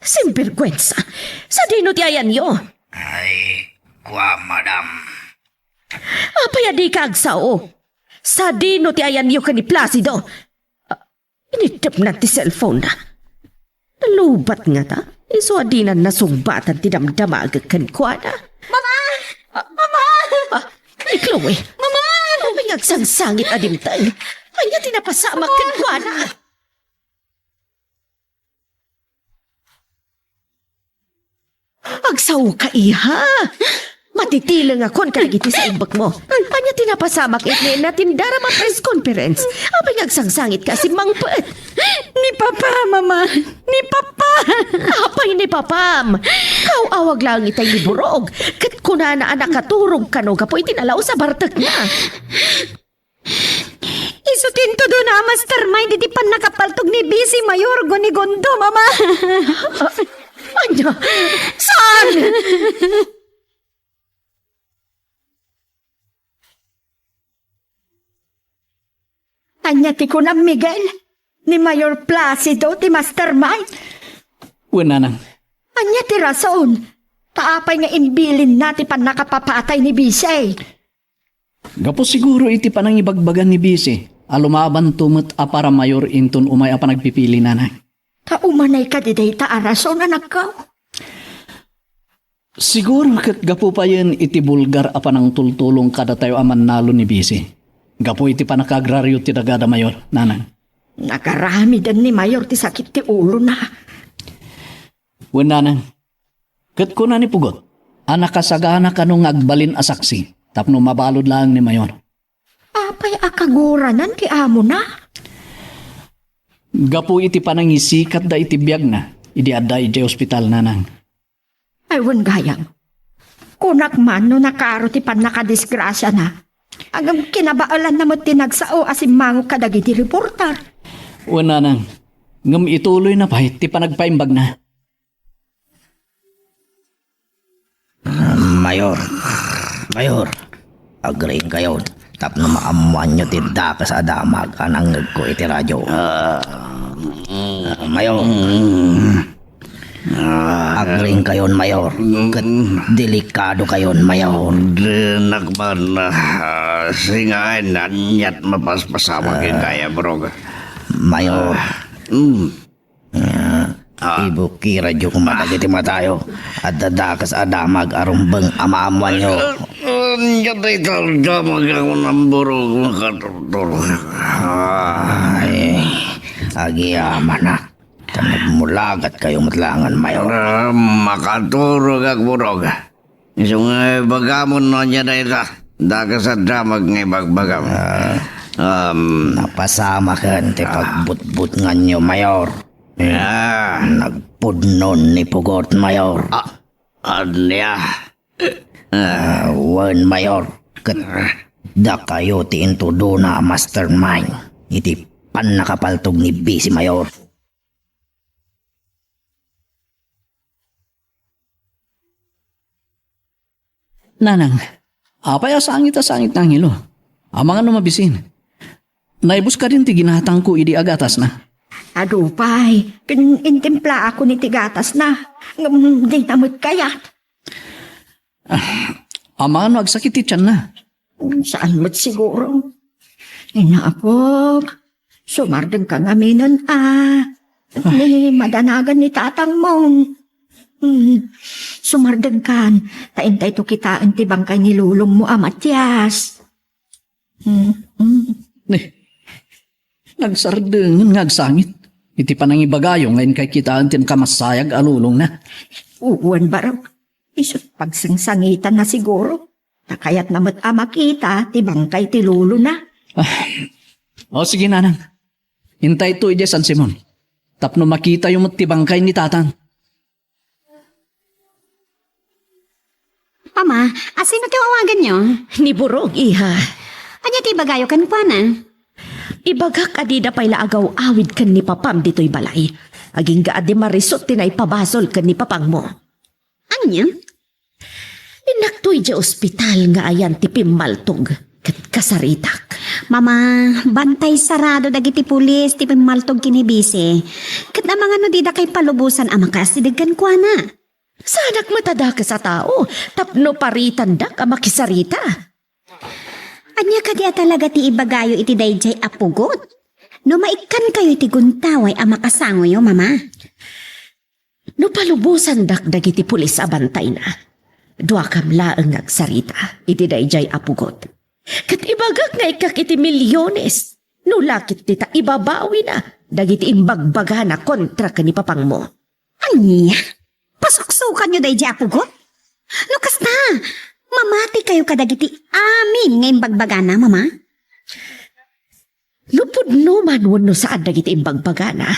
Sinbergwensa! Sadino ti ayanyo? Ay, kua, madam. Apay a dika agsao? Sadino ti ayanyo ken ni Placido? Ah, iniddepna ti cellphone-na. Nalubat ngata, isu a dinan nasungbatan ti damdamagek kenkuana. Mama! Mama! Ah, ni Chloe. Mama! Apay nga agsangsangit a dimteng? Ania ti napasamak kenkuana? Agsaoka, iha. Matitilengakon kadagiti saimbekmo. Ania ti napasamak iti natindaram a press conference? Apay nga agsangsangitka a simmangpet? Ni Papa, Mama. Ni Papa. Apay ni Papam? Kaawawag laeng itay ni Burog. Ket kunana a nakaturog kano gapu iti nalaus a bartekna. Isu ti intudona a mastermind iti pannakapaltog ni Vice Mayor Gunigondo, Mama. Ania? Saan? Ania ti kunam, Miguel? Ni Mayor Placido ti mastermind? Wen, nanang. Ania ti rason? Ta apay nga imbilinna ti pannakapapatay ni Vice? Gapu siguro iti panangibagbaga ni Vice a lumabanto met a para mayor inton umay a panagpipili, nanang. Ta umanay kadi dayta a rason, anakko? Siguro ket gapu payen iti bulgar a panangtultulong kadatayo a mannalo ni Vice. Gapu iti pannakaagrario ti daga da mayor, nanang. Nagaramiden ni mayor ti sakit ti ulona. Wen, nanang. Ket kuna ni Pugot a nakasagana kano nga agbalin a saksi tapno mabalud laeng ni mayor. Apay a kaguranan ti amona? Gapu iti panangisikatda iti biagna idi adda idiay ospital, nanang. Ay, wen gayam. Kunak man no nakaro ti pannakadisgrasiana. Ngem kinabaelanna met ti nagsao a simmango kadagiti reporter. Wen, nanang, ngem ituloyna pay ti panagpaimbagna. Mayor, Mayor, agriingkayon tapno maammoanyo ti dakes a damag a nangngegko iti radio. Ah, mm. Ah, Mayor. Mm. Ah. Agriingkayon, Mayor, ket delikadokayon, Mayor. Dinak man, ah, singaen, aniat mapaspasamak. Ah. Kaya, bro. Mayor. Ah. Mm. Ah, ah. Ibukki radio koma dagiti matayo. Adda dakes a damag a rumbeng a maammoanyo. Ah, ah, ania dayta a damag a kunam, Burog, makaturtur. Ah. Ay, agyamanak. Ta nagmulagatkayo met laengen, Mayor. Ah, makaturogak, Burog. Isu nga ibagamon no ania dayta. Dakes a damag nga ibagbagam. Ah, um, napasamaken ti, ah, pagbutbutnganyo, Mayor. Ah. Nagpudnon ni Pugot, Mayor. Ah, ania? Ah, wen, Mayor. Ket dakayo ti intudona a mastermind iti pannakapaltog ni Vice Mayor. Nanang, apay a sangit a sangit nga angilo? Amangan no mabisin. Naibus kadin ti ginatangko idi agatasna? Adu pay, ken intimplaakon iti gatasna. Ngem dina met kayat. Ah, amangan no agsakit ti tianna? Saan met siguro. Inapok, sumardengka ngaminen a. Ni madanagan ni tatangmo. Hmm, sumardengkan, ta intayto kitaen ti bangkay ni lolongmo a Matias. Hmm, hmm. Ni, nagsardengen nga agsangit iti panangibagayo nga inkay kitaen ti nakamassayag a lolongna. Wen, Barok. Isu't pagsangsangitanna siguro. Ta kayatna met a makita ti bangkay ti lolona. Ah. O, sige, nanang. Intayto idiay San Simon. Tapno makitayo met ti bangkay ni tatang. Ama, asino ti awaganyo? Ni Burog, iha. Ania ti ibagayo kenkuana? Ibagak a dida pay la agaw-awid ken ni papam ditoy balay. Agingga a di marisut ti naipabasol ken ni papangmo. Ania? Innakto idiay ospital nga ayan ti pimmaltog ket kasaritak. Mama, bantay sarado dagiti pulis ti pimmaltog ken ni Bisi. Ket amangan no didakay palubosan a makaasideg kenkuana. Saanak met a dakes a tao tapno paritandak a makisarita. Ania kadi a talaga ti ibagayo iti daydiay a pugot? No maikkankayo iti guntaway a makasangoyo, Mama. No palubosandak dagiti pulis a bantayna, duakam laeng nga agsarita iti daydiay a pugot. Ket ibagak nga ikkak iti milyones, no la ket dita ibabawina dagiti imbagbagana kontra ken ni papangmo. Ania? Pasuksukanyo daydiay a pugot? No kasta, mamatikayo kadagiti amin nga imbagbagana, Mama? No pudno man wenno saan dagiti imbagbagana,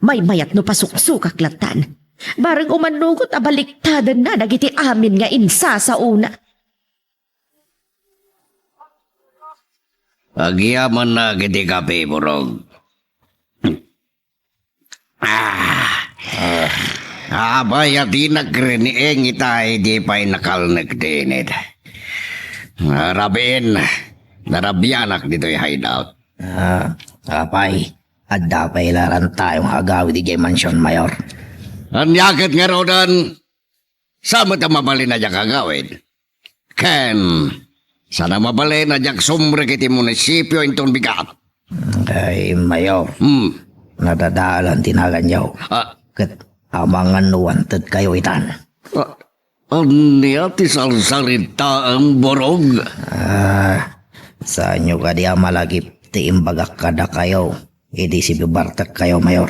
maymayat no pasuksukak lattan. Bareng umanugot a baliktadenna dagiti amin nga insasaona. Agyamanak iti kape, Burog. Ah, ah, apay a dinak riniing ita idi pay nakalnek dinit. Ah, rabiin, narabianak ditoy hideout. Ah, apay, adda pay laeng tayo nga agawid idiay mansion, Mayor. Ania ket ngaruden? Sa met a mabalin a diak agawid. Ken, saan a mabalin a diak sumrek iti munisipio inton bigat. Ay, Mayor. Hmm. Nadadalan ti naganyo. Ah. Ket amangan no wanted kayo itan. Ah, ania ti sarsaritaem, Burog? Ah, saanyo kadi a malagip ti imbagak kadakayo idi sibibartek kayo, Mayor?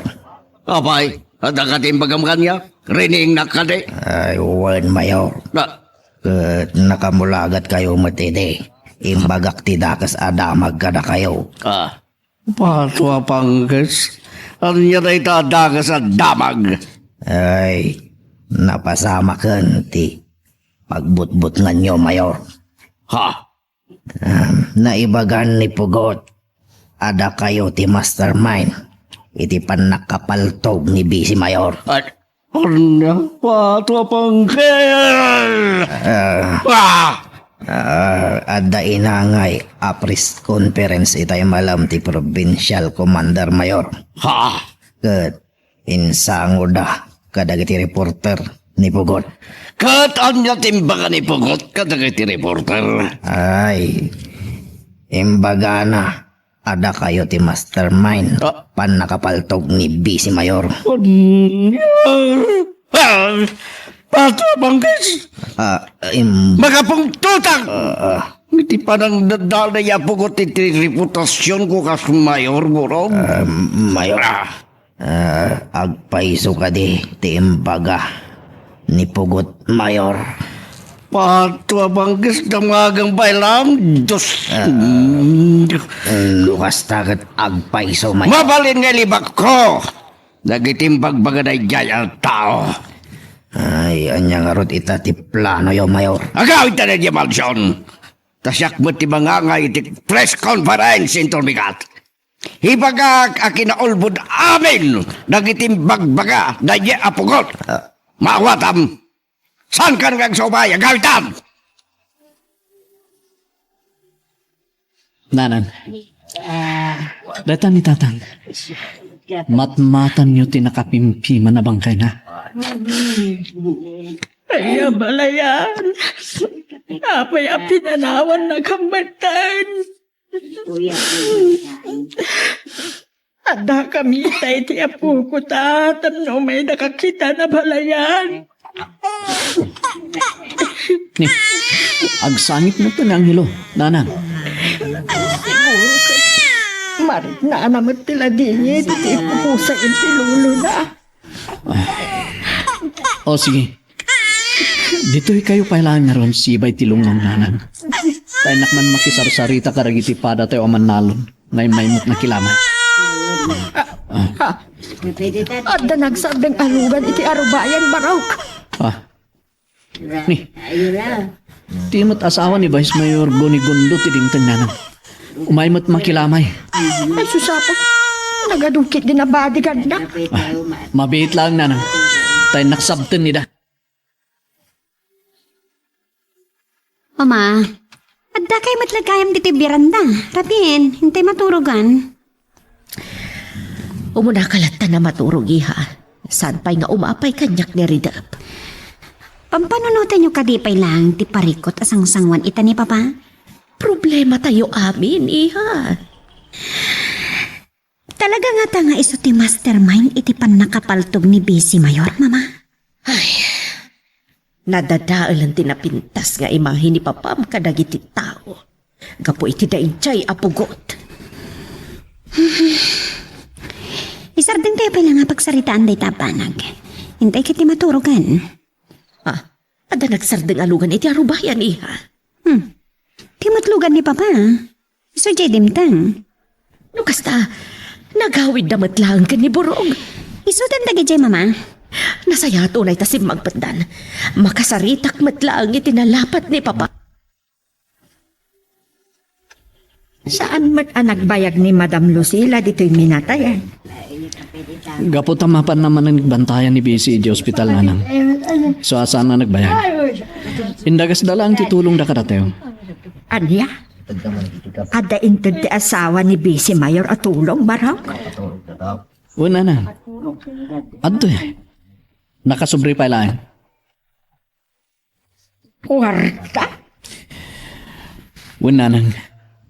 Apay, adda kadi imbagam kaniak? Riniingnak kadi? Ay, wen, Mayor. Na- Ket nakamulagat kayo met idi imbagak ti dakes a damag kadakayo. Ah. Pato a pangkes, ania dayta a dakes a damag? Ay, napasamaken ti pagbutbutnganyo, Mayor. Ha? Um, naibagan ni Pugot a dakayo ti mastermind iti pannakapaltog ni Bisi Mayor. At, ania, pato a pangkes? Ah. Ah! Ah, adda inangay a press conference itay malem ti provincial commander, Mayor. Ha? Ket insangoda kadagiti reporter ni Pugot. Ket ania ti imbaga ni Pugot kadagiti reporter? Ay, imbagana a dakayo ti mastermind. Ah. Pannakapaltog ni Bisi Mayor. Ania? Ah, pato a pangkes? Ah, im- Makapungtotak! Ah, ah. Iti panangdadala ni Pugot iti reputasionko kas mayor, Burog. Ah, Mayor. Ah. Ah, agpayso kadi ti imbaga ni Pugot, Mayor? Pato a pangkes, damagang pay lang, Diyos. Ah, mm, no kasta ket agpayso, Mayor. Mabalin nga ilibakko dagiti imbagbaga daydiay a tao. Ay, ania ngarud ita ti planoyo, Mayor? Agawidta daydiay mansion. Ta siak met ti mangangay iti press conference inton bigat. Ibagak a kinaulbod amin dagiti imbagbaga daydiay a Pugot. Ah. Maawatam. Saankan nga agsubay, agawidtan! Nanang. Dayta ni Tatang. Matmatanyo ti nakapimpima a bangkayna. Ay, abalayan. Apay a pinanawanna kammaten? Adda kami ita iti apoko ta, tapno umayda kakita, abalayan. Ni, agsangit met ti angelo, nanang. Siguro ket mariknana met ti ladingit iti ipupusa iti lulona. O, sige. Ditoy kayo pay laeng ngarud, sibay ti lungngong, nanang. Ta innak man makisarsarita kadagiti padatayo a mannalon. Naimaymo't nakilamay. Ah. Adda nagsardeng a lugan iti arubayan, Barok. Ah. Ni, ti met asawa ni Vice Mayor Gonigundo ti dimteng, nanang. Umaymo't makilamay. Ay, sus, Apo. Nagadukit din a bodyguard na. Ah, mabiit laeng, nanang. Ta innak sabten ida. Mama, Addakay met la gayam ditoy beranda. Rabien, intay maturogan. Umunaka latta a maturog, iha. Saan pay nga umapay kaniak ni Ridep? Pampanunotenyo kadi pay laeng ti parikut a sangsanguan ita ni Papa? Problematayo amin, iha. Talaga ngata nga isu ti mastermind iti pannakapaltog ni Besi Mayor, Mama? Ay, nadadaelen ti napintas nga imahe ni Papam kadagiti tao gapu iti daydiay a pugot. Isardengtayo pay la nga pagsaritaan dayta a banag. Intay ket ti maturogan. Ah, adda nagsardeng a lugan iti arubayan, iha. Hmm. Ti met lugan ni Papa. Isu jay dimteng. No kasta, nagawidda met laeng ken ni Burog. Isudan dagijay, Mama. Nasayaat unay ta simmangpetdan. Makasaritak met laeng iti nalapat ni Papa. Saan met a nagbayag ni Madam Lucila ditoy minatayan? Gapu ta mapanna manen bantayan ni Besi iti ospital, Nanang. So, saan a nagbayag? Indagasda laeng ti tulongda kadatayo. Ania? Adda inted ti asawa ni Besi Mayor a tulong, Barok? Wen, Nanang. Adtoy. Nakasubri pay laeng. Kuwarta? Wen, Nanang,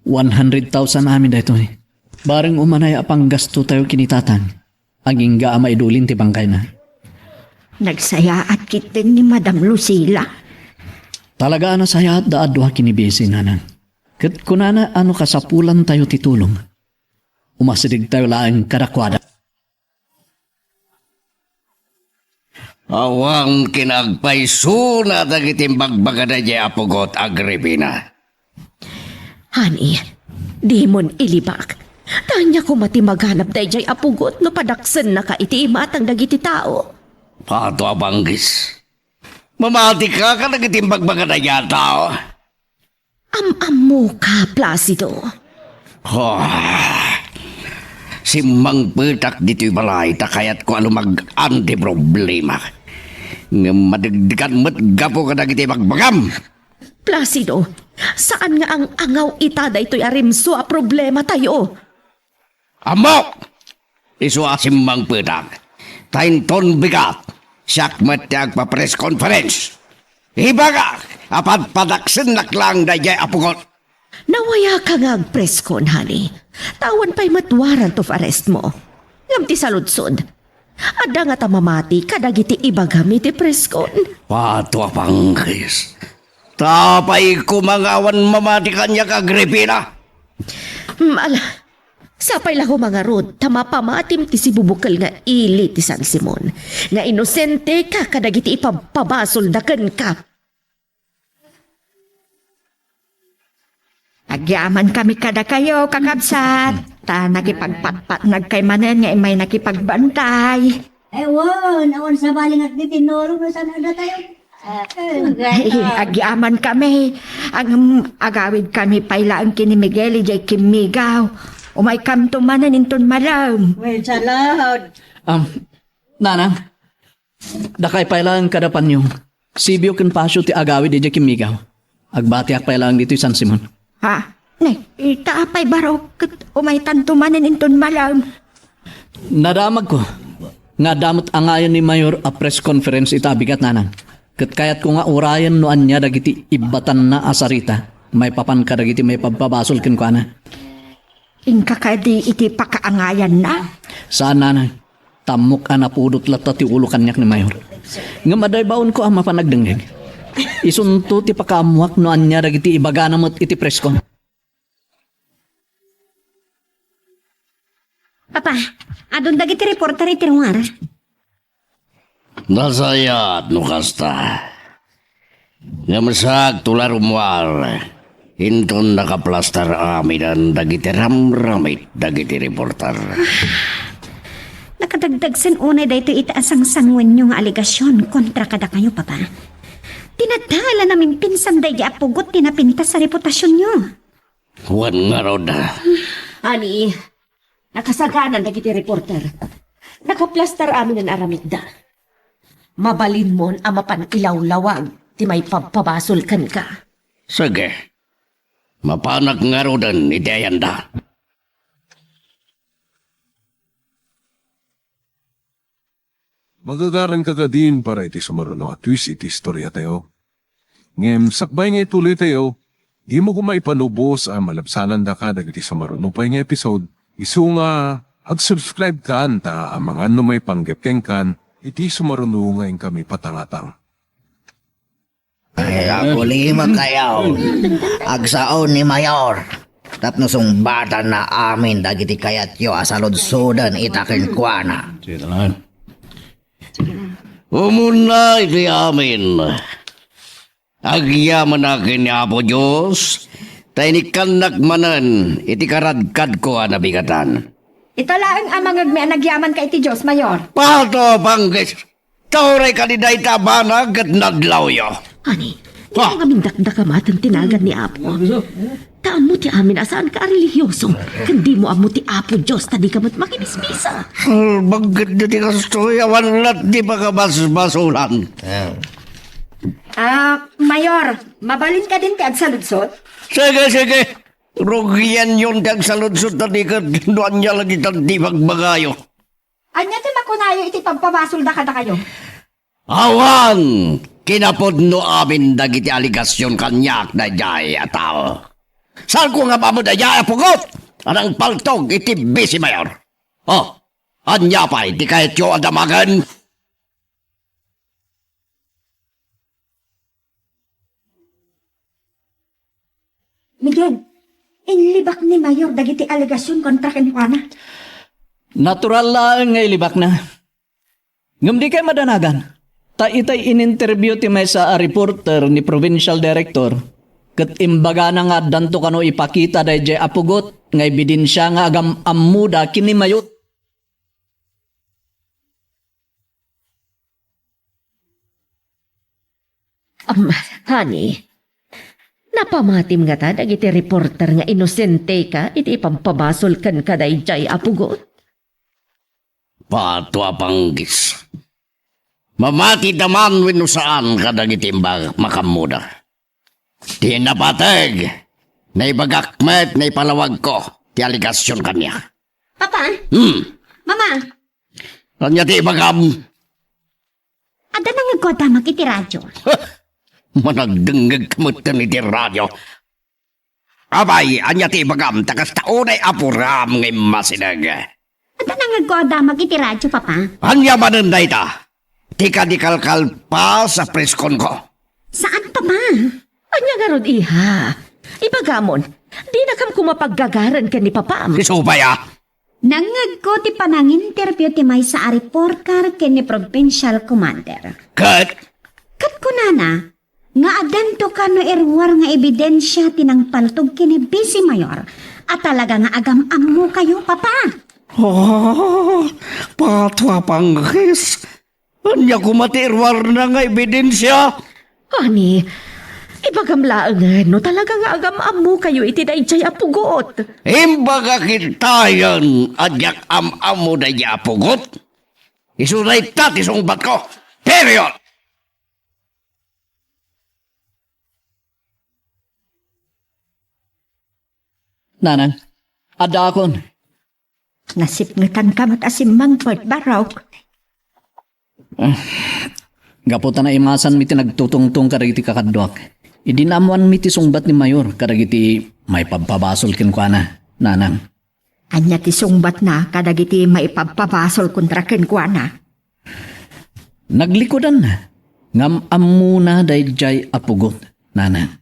one hundred thousand amin daytoy. Bareng umanay a panggastotayo ken ni Tatang, agingga a maidulin ti bangkayna. Nagsayaat ketdin ni Madam Lucila. Talaga a nasayaatda a dua ken ni Besi, Nanang. Ket kunana a no kasapulantayo ti tulong, umasidegtayo laeng kadakuada. Awan kinaagpaysona dagiti imbagbaga daydiay a pugot, Agripina. Honey, dimon ilibak. Ta ania koma ti maganab daydiay a pugot no padaksennaka iti imatang dagiti tao? Pato a banggis. Mamatika kadagiti imbagbaga daydiay a tao. Am-ammoka, Placido. Oh, simmangpetak ditoy balay ta kayatko a lumag-an ti problema. Ngem madegdegan met gapu kadagiti bagbagam. Placido, saan nga ang-angaw ita daytoy a rimso a problematayo? Ammok! Isu a simmangpetak. Ta inton bigat, siak met ti agpa-press conference. Ibagak a padpadaksennak laeng daydiay a pugot. Nawayaka nga agpreskon, honey. Ta awan pay met warrant of arrest mo. Ngem ti saludsod, adda ngata mamati kadagiti ibagam iti preskon? Pato a panggis. Ta apay koma nga awan mamati kaniak, Agripina? Mm, ala, sapay la koma ngarud ta mapamatim ti sibubukel nga ili ti San Simon, nga inosenteka kadagiti ipabpabasolda kenka. Agyamankami kadakayo, kakabsat, ta nakipagpatpatnagkay manen nga immay nakipagbantay. Ay, wen, awan sabali nga agtitinulong no saan a datayo. Ay, agyamankami. Ang agawidkami pay laeng ken ni Miguel idiay kimmigaw. Umaykamto manen inton malem. Wen, salamat. Um, Nanang, dakay pay laeng kada Panyong, Sibio ken Pasio ti agawid idiay kimmigaw. Agbatiak pay laeng ditoy San Simon. Ha? Ne, ita apay, Barok, ket umaytanto manen inton malem. Nadamagko nga adda met angayan ni Mayor a press conference ita a bigat, Nanang. Ket kayatko nga urayen no ania dagiti ibbatanna a sarita maipapan kadagiti maipabpabasol kenkuana. Inka kadi iti pakaangayanna? Saan, Nanang. Ta ammok a napudot latta ti ulo kaniak ni Mayor. Ngem adda ibaonko a mapan agdengngeg. Isunto ti pakaammoak no ania dagiti ibagana met iti preskon. Papa, adun dagiti reporter iti ruar. Nasayaat no kasta. Ngem saakto la, Romuald, inton nakaplastar aminen dagiti ramramit dagiti reporter. Nakadagdagsen unay daytoy ita a sangsanguenyo nga alegasion kontra kadakayo, Papa. Ti naddalan a mimpinsan daydi a pugot ti napintas a reputasionyo. Wen ngarud. Ani, nakasaganan dagiti reporter. Nakaplastar aminen aramidda. Mabalinmon a mapan ilawlawag ti maipabpabasol kenka. Sige. Mapanak ngaruden iti ayanda. Magagaranka kadin para iti sumaruno a twist iti istoriatayo. Ngem sakbay nga ituloytayo, dimo koma ipalubos a malabsanandaka dagiti sumaruno pay nga episode, isu nga ag-subscribe kan ta amangan no maipanggep kenkan iti sumaruno nga inkami patangatang. Kagulimakayo. Agsao ni Mayor tapno sungbatanna amin dagiti kayatyo a saludsoden ita kenkuana. Sige lang. Umuna iti amin, agyamanak ken ni Apo Dios, ta inikkannak manen iti karadkadko a nabigatan. Ita laeng a mangngegmi a nagyamanka iti Dios, Mayor. Pato, panggis! Turay kadi dayta a banag ket nadlawyo. Ani, Ha? Dimo ngamin dakdakamaten ti nagan ni Apo. Ta ammo ti amin a saanka a relihioso, ken dimo ammo ti Apo Dios ta dika met makimismisa. Salbag ket dagiti kastoy, awan lat ti pakabasbasolan. Ah, Mayor, mabalin kadin ti agsaludsod? Sige, sige. Rugianyon ti agsaludsod ta di ket no ania la ditan ti bagbagayo. Ania ti makunayo iti pagpabasolda kadakayo? Awan kinapudno amin dagiti alegasion kaniak daydiay a tao. Saanko nga ammo daydiay a pugot a nangpaltog iti bisi mayor. Oh, ania pay ti kayatyo a damagen? Miguel, inlibak ni Mayor dagiti alegasion kontra kenkuana. Natural laeng nga ilibakna. Ngem dikay madanagan, ta itay in-interview ti maysa a reporter ni Provincial Director, ket imbagana nga addanto kano ipakita daydiay a pugot nga ebidensia nga agam-ammoda ken ni Mayor. Am, honey, napamatim ngata dagiti reporter nga inosenteka iti ipabpabasol kenka daydiay a pugot? Pato a panggis. Mamatida man wenno saan kadagiti imbag makammoda. Ti napateg, naibagak met naipalawagko ti alegasion kaniak. Papa? Hmm. Mama? Ania ti ibagam? Adda nangngegko a damag iti radio. Managdengngeg ka metten iti radio. Apay, ania ti ibagam ta kasta unay apuram nga immasideg? Adda nangngegko a damag iti radio, Papa. Ania manen dayta? Ti kadi kalkalpas a preskonko? Saan, Papa. Ania ngarud, iha? Ibagamon, dinakam koma paggagaran ken ni Papam. Isu pay a? Nangngegko ti pananginterview ti maysa a reporter ken ni provincial commander. Ket? Ket kunana nga addanto kano iruar nga ebidensia ti nangpaltog ken ni Vice Mayor a talaga nga agam-ammokayo, Papa. Oh, pato a panggis. Ania koma ti iruarna nga ebidensia? Ani, ibagam laengen no talaga nga agam-ammokayo iti daydiay a pugot. Imbagak kitayen a diak am-ammo daydiay a pugot. Isu dayta ti sungbatko. Period! Nanang, addaakon. Nasipngetanka met a simmangpet, Barok. Ah, gapu ta naimasanmi ti nagtutungtong kadagiti kakaduak, idi naammoanmi ti sungbat ni Mayor kadagiti maipabpabasol kenkuana, Nanang. Ania ti sungbatna kadagiti maipabpabasol kontra kenkuana? Naglikudanna nga am-ammona daydiay a pugot, Nanang.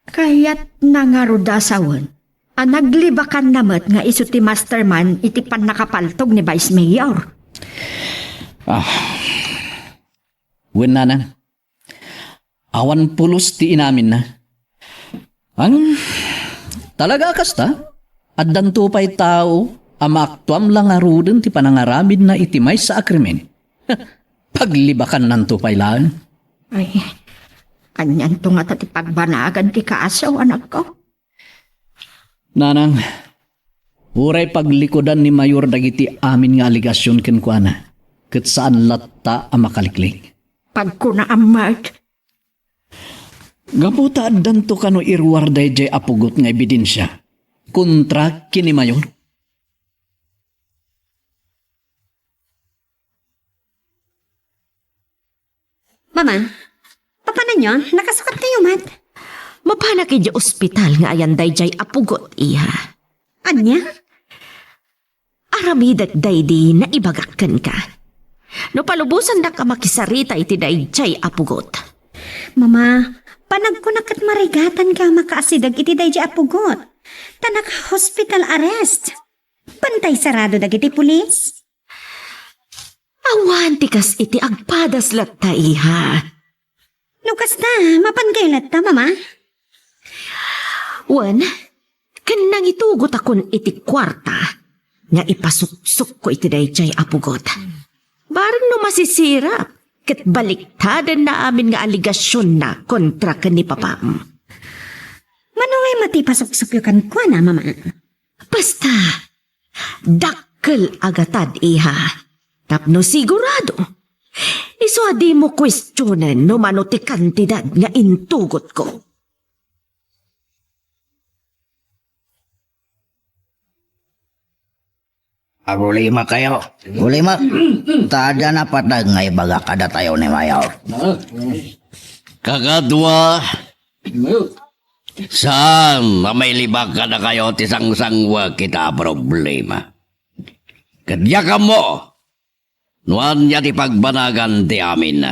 Kayatna ngarud a sawen a naglibakanna met nga isu ti mastermind iti pannakapaltog ni Vice Mayor. Ah. Wen, Nanang, awan pulos ti inaminna. Ang talaga a kasta, addanto pay tao a maaktuam la ngaruden ti panangaramidna iti maysa a krimen. Paglibakannanto pay laeng. Ay, anianto ngata ti pagbanagan ti kaso, anakko? Nanang, uray paglikudan ni Mayor dagiti amin nga alegasion kenkuana, ket saan latta a makaliklik. Pagkunaam met. Gapu ta addanto kano iruar daydiay a pugot nga ebidensia kontra ken ni Mayor. Mama, papananyo? Nakasukat kayo met? Mapanak idiay ospital nga ayan daydiay a pugot, iha. Ania? Aramidek daydi naibagak kenka. No palubosandak a makisarita iti daydiay a pugot. Mama, panagkunak ket marigatanka a makaasideg iti daydiay a pugot. Ta naka-hospital arrest. Bantay sarado dagiti pulis. Awan ti kas iti agpadas latta, iha. No kasta, mapankayo latta, Mama? Wen, ken nangitugotakon iti kuarta nga ipasuksukko iti daydiay a pugot. Bareng no masisirap, ket baliktadenna amin nga alegasionna kontra ken ni papam. Mano ngay met ti ipasuksukyo kenkuana, Mama? Basta, dakkel a gatad, iha. Tapno sigurado, isu a dimo kuestionen no mano ti kantidad nga intugotko. Agulimakayo. Gulimak. Ta adda napateg nga ibagak kadatayo ni Mayor. Kakadua, saan a mailibak kadakayo ti sangsanguek ita a problema. Ket diak ammo no ania ti pagbanagan ti amin.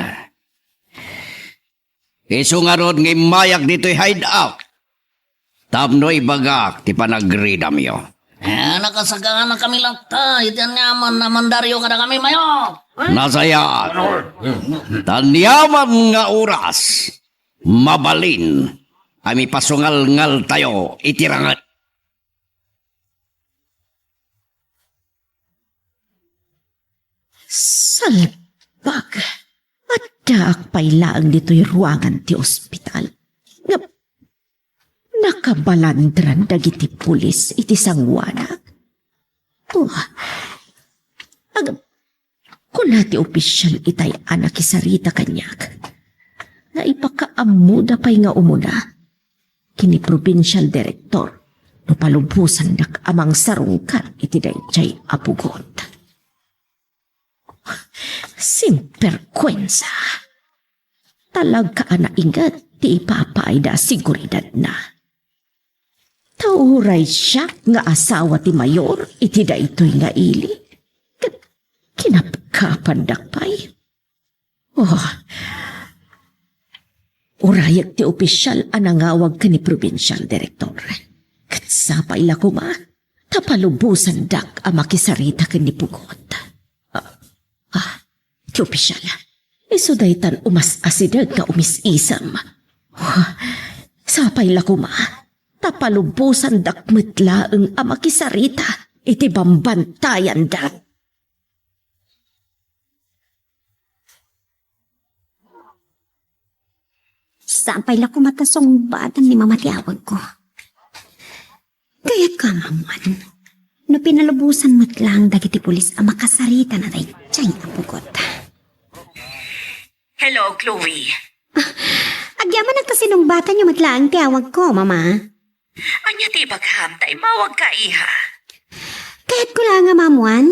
Isu ngarud nga immayak ditoy hideout tapno ibagak ti panagridamyo. Ah, nakasaganakami latta iti aniaman a mandaryo kadakami, Mayor. Nasayaat. Ta aniaman nga oras, mabalin a mipasungalngaltayo iti ranget. Salbag! Addaak pay laeng ditoy ruangan ti ospital. Ngem nakabalandran dagiti pulis iti sanguanak. Oh, ag-, kuna ti opisial itay a nakisarita kaniak nga ipakaammoda pay nga umuna ken ni probinsial direktor no palubosandak a mangsarungkar iti daydiay a pugot. Simperkuensa! Talaga a nainget ti ipapaayda a seguridadna. Ta uray siak nga asawa ti mayor iti daytoy nga ili, ket kinapkapandak pay. Oh, urayek ti opisial a nangawag ken ni probinsial direktor. Ket sapay la koma ta palubosandak a makisarita ken ni pugot. Ah, ah, ti opisial. Isu daytan umas-asideg nga umis-isem. Ah, sapay la koma ta palubosandak met laeng a makisarita iti bambantayanda. Sapay la koma ta sungbaten ni Mama ti awagko. Kayatko a maammoan no pinalubosan met laeng dagiti pulis a makasarita na daydiay a pugot. Hello, Chloe. Ah, agyamanak ta sinungbatanyo met laeng ti awagko, Mama. Ania ti ibagam ta immawagka, iha? Kayatko laeng a maammoan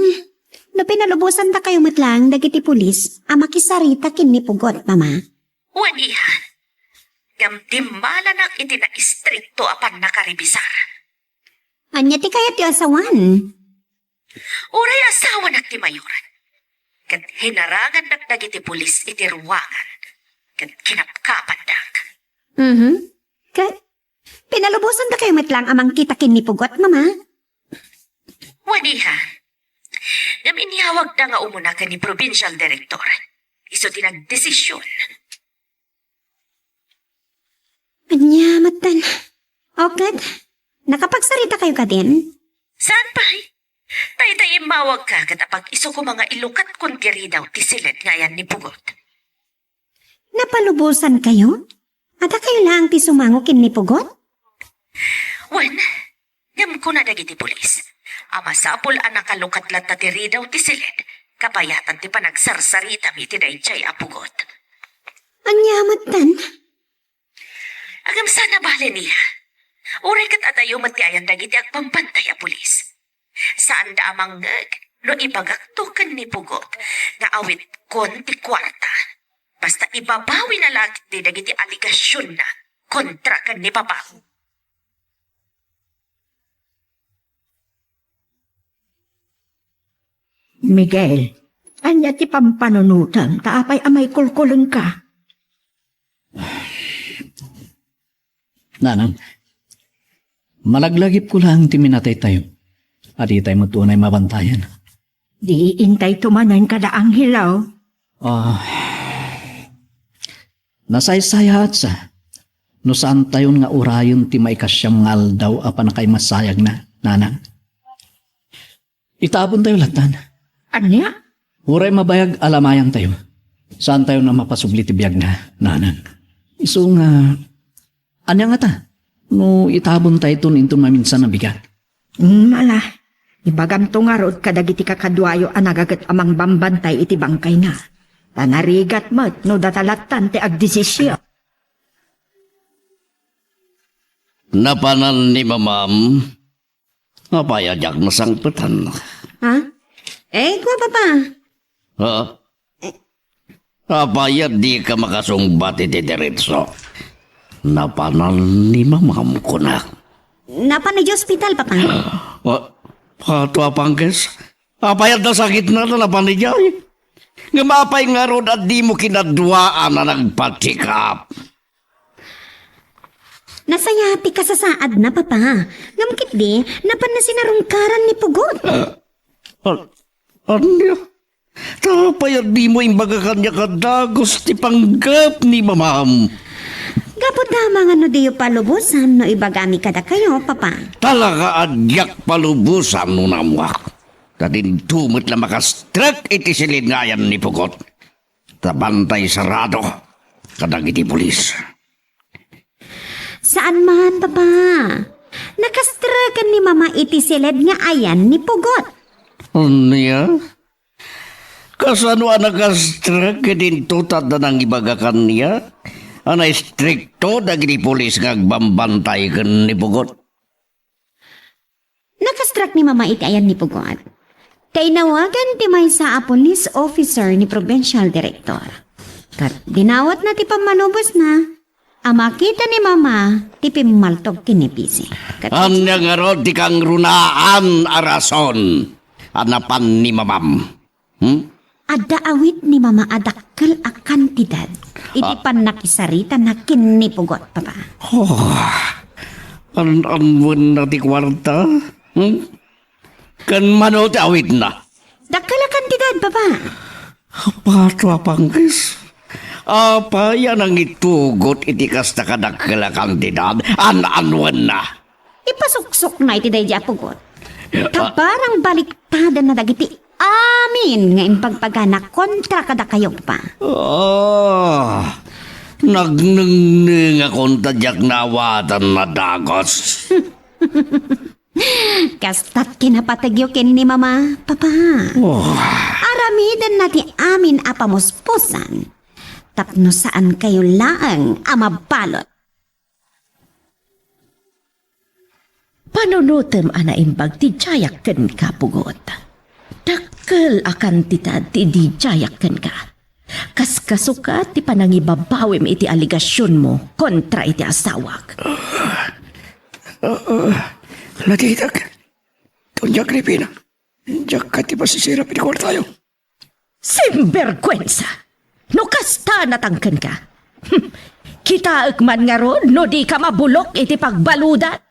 no pinalubosan dakayo met laeng dagiti pulis a makisarita ken ni pugot, Mama. Wen, iha. Ngem dimmalanak iti naistrikto a pannakarebisar. Ania ti kayatyo a sawen? Uray asawanak ti mayor, ket hinarangandak dagiti pulis iti ruangan, ket kinapkapandak. Mhm. Ket pinalubosandakayo met laeng a mangkita ken ni pugot, Mama? Wen, iha. Ngem inyawagda nga umuna ken ni probinsial direktor. Isu ti nagdesision. Ania metten? O ket, nakapagsaritakayo kadin? Saan pay? Dayta immawagka ket apag-isu koma nga ilukatkon ti ridaw ti siled nga ayan ni pugot. Napalubosankayo? Adakayo laeng ti sumango ken ni pugot? Wen, ngem kuna dagiti pulis a masapul a nakalukat latta ti ridaw ti siled, kabayatan ti panagsarsaritam iti daydiay a pugot. Ania metten? Ngem saan a bale nia. Uray ket adayo met ti ayan dagiti agbambantay a pulis. Saanda a mangngeg no ibagakto ken ni Pugot nga awitkon ti kuarta. Basta ibabawina la ketdi dagiti alegasionna kontra ken ni Papa. Miguel, ania ti pampanunotem ta apay a maikulkulengka? Nanang, malaglagipko laeng ti minataytayo. A ditay met unay mabantayan. Di intayto manen kada Angelo. Ah, nasaysayaat sa no saantayon nga urayen ti maikasiam nga aldaw a pannakaimasayagna, nanang. Itabontayo lattan. Ania? Uray mabayag a lamayantayo, saantayon a mapasubli ti biagna, nanang. Isu nga, ania ngata no itabontayton inton maminsan a bigat? Ala, ibagamto ngarud kadagiti kakaduayo a nagaget a mangbambantay iti bangkayna. Ta narigat met no data lattan ti agdesisyon. Napanan ni Mamam. Apay a diak nasangpetan? Ha? Eh, kua, Papa. Ha? Apay a dika makasungbat iti diretso? Napanan ni Mamam, kunak. Napan idiay ospital, Papa. Ah, ato a pangkes? Apay a nasakitna ta napan idiay? Ngem apay ngarud a dimo kinaduaan a nagpa-check up? Nasayaat ti kasasaadna, Papa. Ngem ketdi, napanna sinarungkaran ni Pugot. Ah, an-, ania? Ta apay a dimo imbaga kaniak a dagus ti panggep ni Mamam? Gapu ta amangan no diyo palubosan no ibagami kadakayo, Papa. Talaga a diak palubosan no naammoak. Ta dinto met la makastrek iti siled nga ayan ni Pugot. Ta bantay sarado kadagiti pulis. Saan man, Papa. Nakastreken ni Mama iti siled nga ayan ni Pugot. Ania? Kasano a nakastrek ket inton adda nangibaga kaniak a naistrikto dagiti pulis nga agbambantay ken ni Pugot? Nakastrek ni Mama iti ayan ni Pugot. Ta inawagan ti maysa a police officer ni provincial director. Ket dinawatna ti pammalubosna a makita ni Mama ti pimmaltog ken ni Pisi. Ket ania ngarud ti kangrunaan a rason a napan ni Mamam? Hmm? Adda awit ni Mama a dakkel a kantidad iti Ah. pannakisaritana ken ni Pugot, Papa. Oh, an-, anwenna ti kuarta? Hmm? Ken mano ti awitna? Dakkel a kantidad, Papa. Apato a pangkis? Apay a nangitugot iti kasta kadakkel a kantidad? An-, anwenna? Ipasuksokna iti daydi a Pugot. Ya, Ta ah. barang baliktadanna dagiti amin nga impagbagana kontra kadakayo, Papa. Ah, nagnengnengakon ta diak naawatan a dagus. Kasta't kinapategyo ken ni Mama, Papa. Oh. Aramidenna ti amin a pamuspusan tapno saankayo laeng a mabalud. Panunotem a naimbag ti diayak kenka, Pugot. Dakkel a kantidad ti idi diayak kenka. Kaskasukat ti panangibabawim iti alegasionmo kontra iti asawak. Ah, ah, natitak. Doña Agripina, diak kadi masisirap iti kuartayo. Simberkuensa! No kasta natangkenka, hmm, kitaek man ngarud no dika mabulok iti pagbaludan.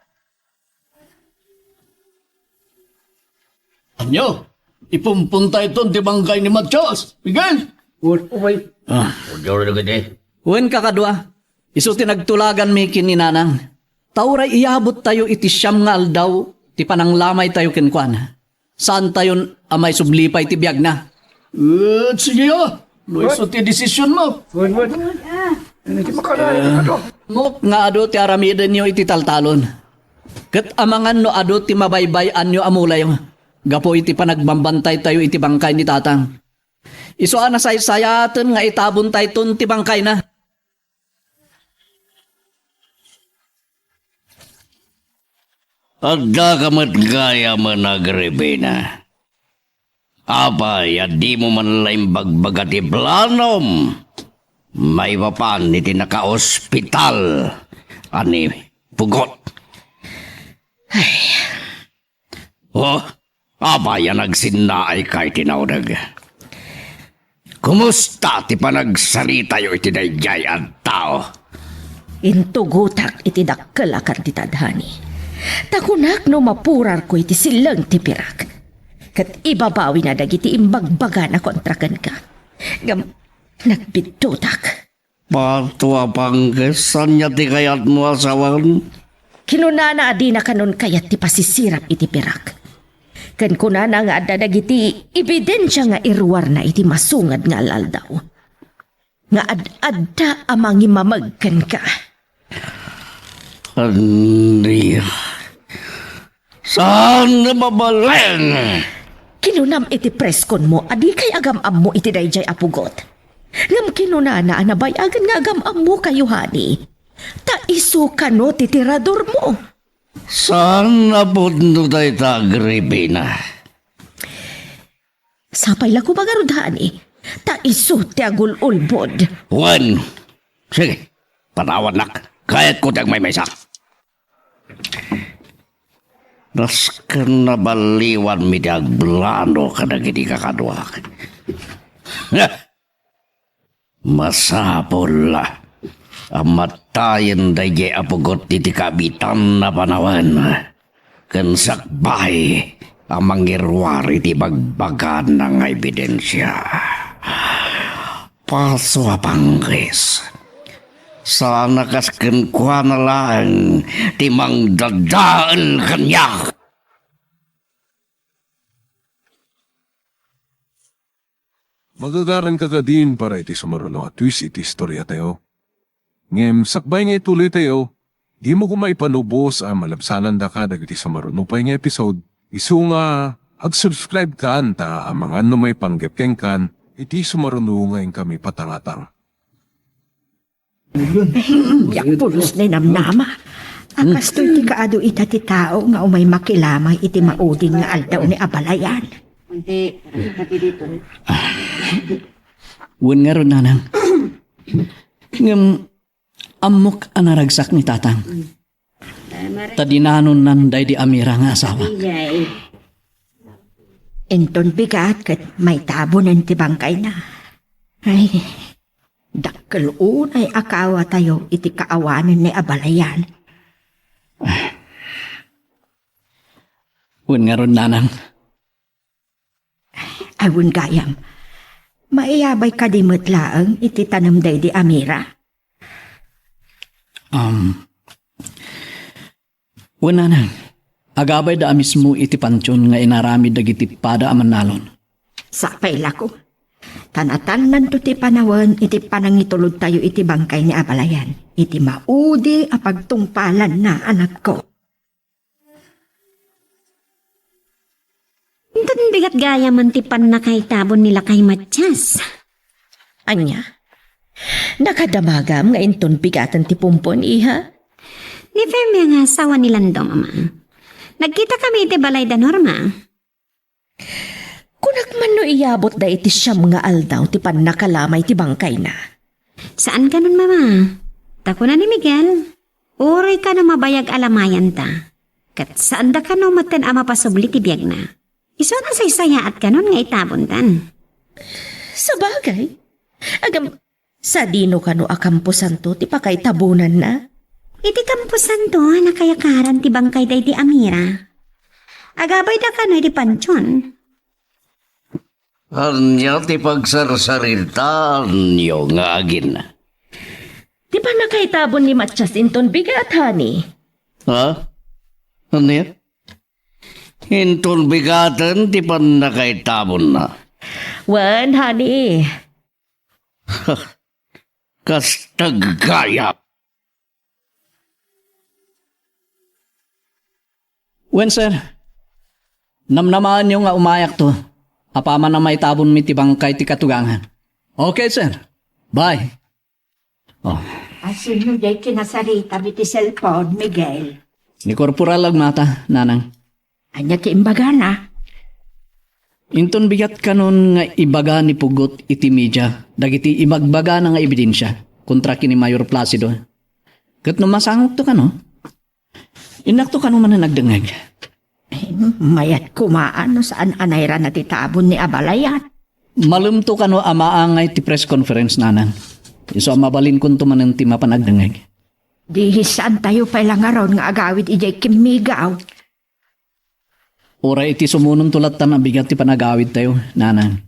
Ania? Ipumpuntayton ti bangkay ni Matias, Miguel? Wen, umay. Ah. Wen, kakadua. Isu ti nagtulaganmi ken ni Nanang. Ta uray iyabuttayo iti siam nga aldaw ti pananglamaytayo kenkuana, saantayon a maisubli pay ti biagna. Et sige a, no isu ti desisionmo. Wen, wen. Ano ti makalayo nga adu? Mok nga adu ti aramidenyo iti taltalon. Ket amangan no adu ti mabaybay-anyo a mulayo gapu iti panagbambantaytayo iti bangkay ni Tatang. Isu a nasaysayaaten nga itabontayton ti bangkayna. Addaka met gayam, Agripina. Apay a dimo man la imbagbaga ti planom maipapan iti nakaospital a ni Pugot? Ay. Oh, apay a nagsinnaayka iti naudeg? Kumusta ti panagsaritayo iti daydiay a tao? Intugotak iti dakkel a kantidad, honey. Ta kunak no mapurarko iti silleng ti pirak, ket ibabawina dagiti imbagbagana kontra kenka. Ngem nagbidduttak. Pato a pangges, ania ti kayatmo a sawen? Kinunana a dina kanon kayat ti pasisirap iti pirak. Ken kunana nga adda dagiti ebidensia nga iruarna iti masungad nga al-aldaw. Nga ad-adda a mangimameg kenka. Ania? Saan nga mabalin? Kinunam iti preskonmo a dikay agam-ammo iti daydiay a pugot. Ngem kinunana a nabayagen nga agam-ammokayo, honey. Ta isu kano ti tiradormo. Saan a pudno dayta, Agripina? Sapay la koma ngarud, honey, ta isu ti agul-ulbod. Wen. Sige, patawannak. Kayatko ti agmaymaysa. Nasken naballiwanmi ti agplano kadagiti kakaduak. Masapul a matayen daydiay a pugot iti kabitan a panawen ken sakbay a mangiruar iti bagbagana nga ebidensia. Paso a pangges, saan a kas kenkuana laeng ti mangdadael kaniak. Magagaranka kadin para iti sumaruno a twist iti istoriatayo. Ngem sakbay nga ituloytayo, dimo koma ipalubos a malabsanandaka dagiti sumaruno pay nga episode, isu nga ag-subscribe kan ta amangan no maipanggep kenkan iti sumaruno nga inkami patangatang. Diak pulos ni namnama a kastoy ti kaadu ita ti tao nga umay makilamay iti maudin nga aldaw ni abalayan. Wen ngarud, nanang. Ngem ammok a naragsak ni tatang. Ta dinanonnan daydi Amira nga asawa. Inton bigat ket maitabonen ti bangkayna. Ay, dakkel unay a kaawatayo iti kaawanen ni abalayan. Wen ngarud, nanang. Ay, wen gayam, maiyabay kadi met laeng iti tanem daydi Amira? Um, wen, nanang, agabayda a mismo iti pantion nga inaramid dagiti pada a mannalon. Sapay la ko. Ta natannanto ti panawen iti panangitulodtayo iti bangkay ni abalayan iti maudi a pagtungpalanna, anakko. Inton bigat gayamen ti pannakaitabon ni lakay Matias. Ania? Nakadamagam nga inton bigaten ti pumpon, iha? Ni Fermia nga asawa ni Lando, mama. Nagkitakami iti balay da Norma. Kunak man no iyabutda iti siam nga aldaw ti pannakalamay ti bangkayna. Saan kanon, mama. Ta kuna ni Miguel, uray kano mabayag a lamayanta. Ket saanda kano metten a mapasubli ti biagna. Isu a nasaysayaat kanon nga itabontan. Sabagay. Agam, Sadino kano a kamposanto ti pakaitabonanna? Iti kamposanto a nakayakaran ti bangkay daydi Amira. Agabayda kano iti pantion. Ania ti pagsarsaritaanyo nga agin? Ti pannakaitabon ni Matias inton bigat, honey. Ha? Ania? Inton bigaten ti pannakaitabonna. Wen, honey. Kasta gayam. Wen, sir. Namnamaenyo nga umayakto apaman a maitabonmi ti bangkay ti katugangan. Okay, sir. Bye. Oh. Asino diay kinasaritam iti cellphone, Miguel? Ni Korporal Agmata, nanang. Ania ti imbagana? Inton bigat kanon nga ibaga ni Pugot iti media dagiti ibagbagana nga ebidensia kontra ken ni Mayor Placido. Ket no masangokto kano, innakto kano manen agdengngeg. Mayat koma no saan a nairana ti tabon ni Abalayan. Malemto kano a maangay ti press conference, nanang. Isu a mabalinkonto manen ti mapan agdengngeg. Di saantayo pay la ngarud nga agawid idiay kimmigaw. Uray iti sumunonto lattan a bigat ti panagawidtayo, nanang.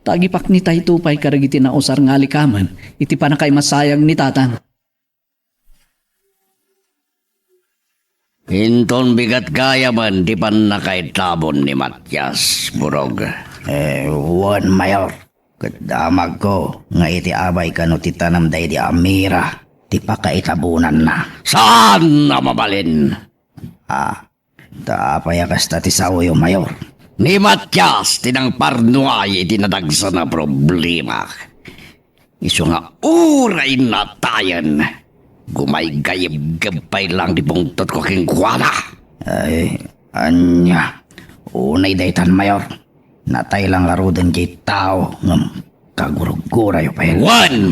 Ta agipaknitayto pay kadagiti nausar nga alikamen iti pannakaimasayag ni tatang. Inton bigat gayamen ti pannakaitabon ni Matias, Burog. Eh, wen, Mayor. Ket damagko nga iti abay kano ti tanem daydi a mira ti pakaitabonanna. Saan a mabalin? Ah, ta apay a kasta ti saoyo, Mayor? Ni Matias ti nangparnuay iti nadagsen a problema. Isu nga uray natayen, gumaygayebgeb pay lang ti pungtotko kenkuana. Ay, ania? Unay daytan, Mayor. Natay lang ngaruden ti tao ngem kagurgurayo pay. Wen!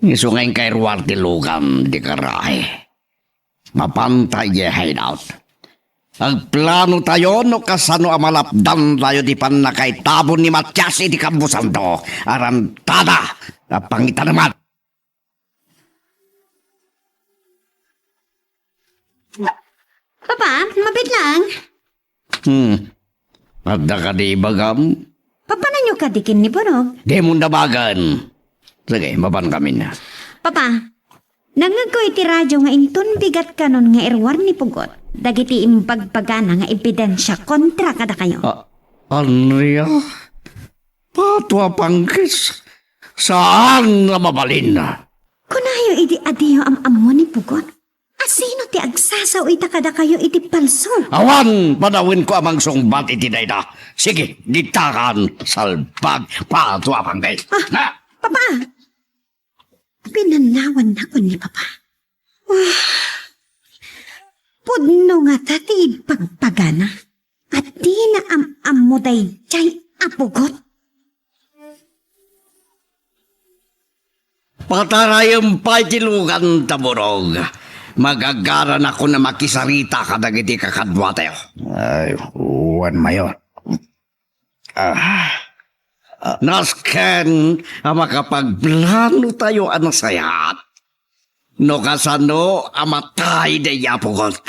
Isu nga inkay ruar ti lugan ti karahi. Mapanta idiay hideout. Agplano tayo no kasano a malapdan tayo ti pannakaitabon ni Matias iti kabusanto. Arantada a pangitaneman. Papa, mabit lang. Hmm. Adda kadi ibagam? Papananyo kadi ken ni Burog? Dimon dabagan. Sige, mapan kami na. Papa, nangngegko iti radio nga inton bigat kanon nga iruar ni Pugot dagiti imbagbagana nga ebidensia kontra kadakayo. Ah, ania? Pato a pangkis. Saan a mabalin? Kunayo idi adiyo am-ammo ni Pugot. Asino ti agsasao ita kadakayo iti palso? Awan panawenko a mangsungbat iti dayta. Sige, ditakan, salbag, pato a pangkis. Ah, na? Papa! Pinannawan na kun ni Papa. Ah, pudno ngata ti ibagbagana. Adina am-ammo daydiay a Pugot. Patarayem pay ti lugan ta, Burog. Magagaranakon a makisarita kadagiti kakaduatayo. Ay, wen, Mayor. Ah. Nasken a makapagplano tayo a nasayaat. No kasano a matay daydi a Pugot.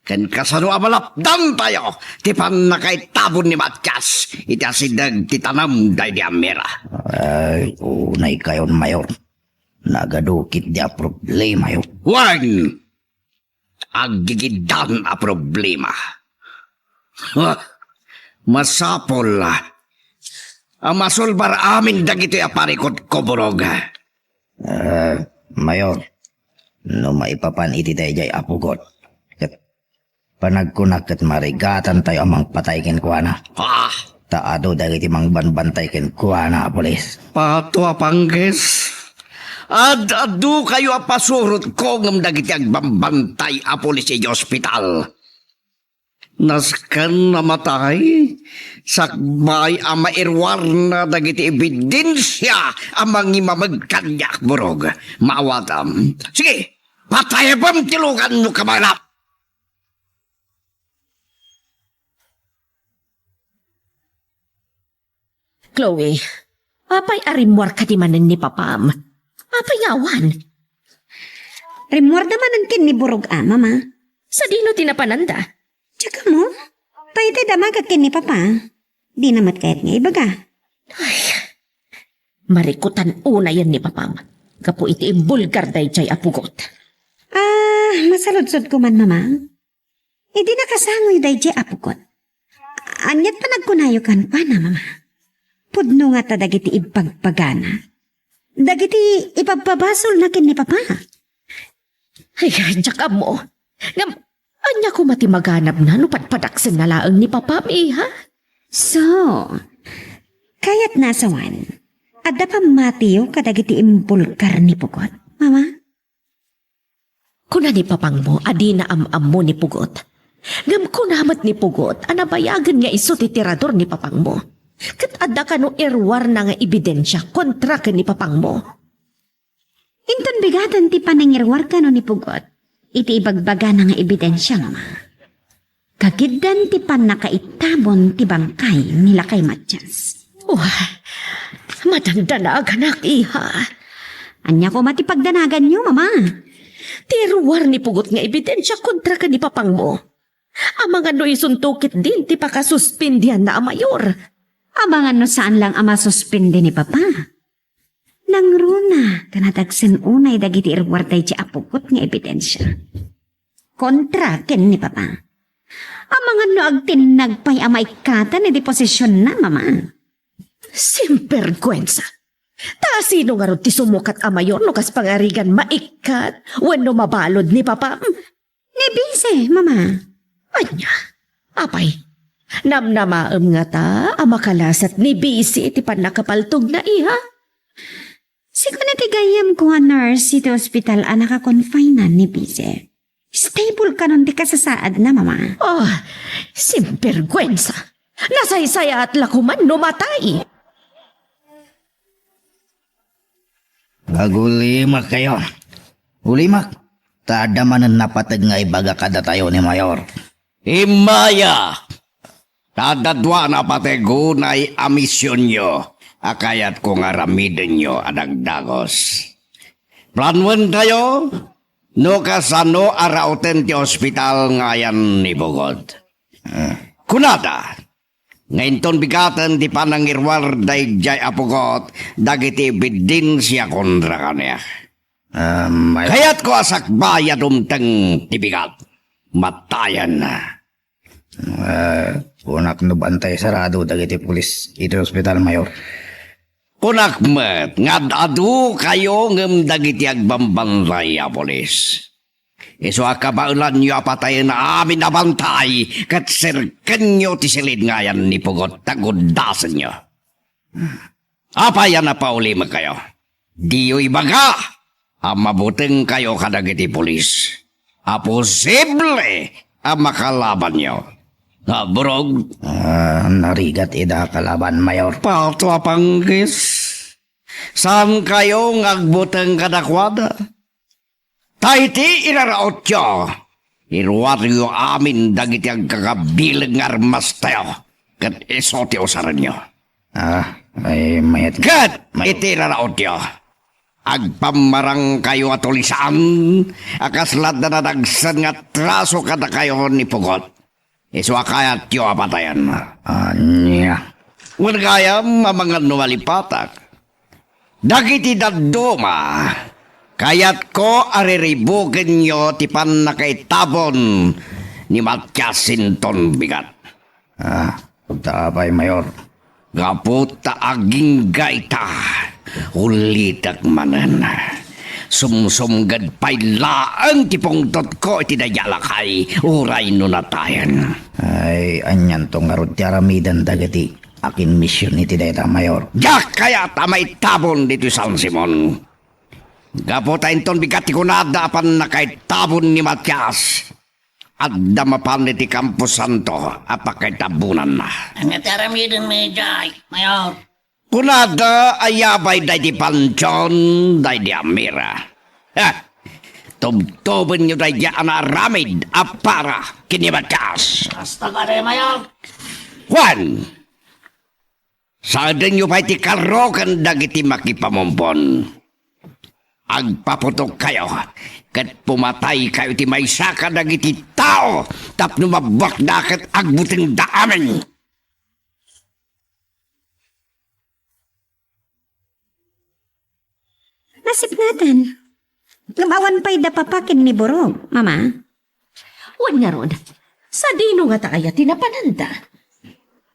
Ken kasano a malapdan tayo ti pannakaitabon ni Matias iti asideg ti tanem daydi a mira. Ay, unay kayon, Mayor. Nagadukit di a problemayo. Wen! Aggigiddan a problema. Masapul a masolbar amin dagitoy a parikutko, Burog. Ah, Mayor, no maipapan iti daydiay a Pugot, ket panagkunak ket marigatantayo a mangpatay kenkuana. Ah! Ta adu dagiti mangbanbantay kenkuana a pulis. Pato a pangkis. Ad-adukayo a pasurotko ngem dagiti agbambantay a pulis iti ospital. Nasken a matay, sakbay a mairuarna dagiti ebidensia a mangimameg kaniak, Burog. Maawatam. Sige, patayabem ti lugan no kabaelak. Chloe, apay a rimmuar kadi manen ni papam? Apay nga awan? Rimmuarda manen ken ni Burog a, Mama. Sadino ti napananda? Diak ammo. Dayta damagak ken ni Papa. Dina met kayat nga ibaga. Ay, marikutan unayen ni Papam gapu iti imbulgar daydiay a Pugot. Ah, masaludsodko man, Mama. Idi nakasangoyo daydiay a Pugot, aniat panagkunayo kenkuana, Mama? Pudno ngata dagiti ibagbagana? Dagiti ipabpabasolna ken ni Papa? Ay, ay, diak ammo. Ngem, ania koma ti maganabna no padpadaksenna laeng ni Papam, iha? So, kayatna a sawen, adda pammatiyo kadagiti imbulgar ni Pugot, Mama? Kuna ni papangmo a dina am-ammo ni Pugot. Ngem kuna met ni Pugot a nabayagen nga isu ti tirador ni papangmo. Ket adda kano iruarna nga ebidensia kontra ken ni papangmo. Inton bigaten ti panangiruar kano ni Pugot iti ibagbagana nga ebidensia, Mama. Kagiddan ti pannakaitabon ti bangkay ni Lakay Matias. Wah, madandanaganak, iha. Ania koma ti pagdanaganyo, Mama? Ti ruar ni Pugot nga ebidensia kontra ken ni papangmo. Amangan no isunto ketdin ti pakasuspendianna a mayor. Amangan no saan lang a masuspende ni Papa. Nangruna ta nadagsen unay dagiti iruar daydi a Pugot nga ebidensia kontra ken ni Papa. Amangan no agtinnag pay a maikkatan iti posisionna, Mama. Simperguensa! Ta sino ngarud ti sumukat a mayor no kas pangarigan maikkat wenno mabalud ni Papam? Ni Bise, Mama. Ania? Apay, namnamaem ngata a makalasat ni Bise iti pannakapaltogna, iha? Sika ti gayyemko a nurse iti ospital a nakakonfinan ni Bise. Stable kanon ti kasasaadna, Mama. Oh, simperguensa! Nasaysayaat la koman no matay! Agulimakkayo. Ulimak, ta adda manen napateg nga ibaga kadatayo ni Mayor. Immaya! Ta adda dua a napateg unay a misionyo a kayatko nga aramidenyo a dagdagos. Planuentayo no kasano a rauten ti ospital nga ayan ni Bugod. Ah. Kunada, nga inton bigaten ti panangiruar daydiay a Pugot dagiti ebidensia kontra kaniak. Ah, may- Kayatko a sakbay a dumteng ti bigat. Matayen. Ah, kunak no bantay sarado dagiti pulis iti ospital, Mayor. Kunak met nga ad-adu kayo ngem dagiti agbambantay a pulis. Isu a kabaelanyo a patayen amin a bantay ket serkenyo ti silid nga ayan ni Pugot ta guddasenyo. Apay a napaulimekkayo? Diyo ibaga a mabutengkayo kadagiti pulis a posible a makalabanyo. Naburog. Ah, narigat ida kalaban, Mayor. Pato a panggis. Saan kayo nga agbuteng kadakuada? Ta iti irarautyo, iruaryo amin dagiti agkakabileg nga armastayo, ket isu ti usarenyo. Ah, ay, mayat. Ket may- iti irarautyo, agpammarangkayo a tulisaan a kasla adda nadagsen nga atraso kadakayo ni Pugot. Isu a kayatyo a patayen. Ania? Wen gayam, amangan no malipatak. Dagiti dadduma, kayatko a riribukenyo ti pannakaitabon ni Matias inton bigat. Ah, ta apay, Mayor? Gapu ta agingga ita, ulitek manen. Sumsumged pay laeng ti pungtotko iti daydi a lakay, uray no natayen. Ay, anianto ngarud ti aramiden dagiti akinmision iti dayta, Mayor? Diak kayat a maitabon ditoy San Simon. Gapu ta inton bigat ti kunada a pannakaitabon ni Matias, adda mapan iti kamposanto a pakaitabonanna. Ania ti aramiden mi idiay, Mayor? Kunada a yabay daydi pantion daydi a mira. Ha! Tubtobenyo daydi a naaramid a para ken ni Matias. Hasta ka, Mayor. Juan! Saadenyo pay ti karro ken dagiti makipamumbon. Agpaputokkayo ket pumataykayo iti maysa kadagiti tao tapno mabbuakda ket agbutengda amin. Nasipnatan. Ngem awan pay da papa ken ni Burog, Mama. Wen ngarud, sadino ngata aya ti napananda?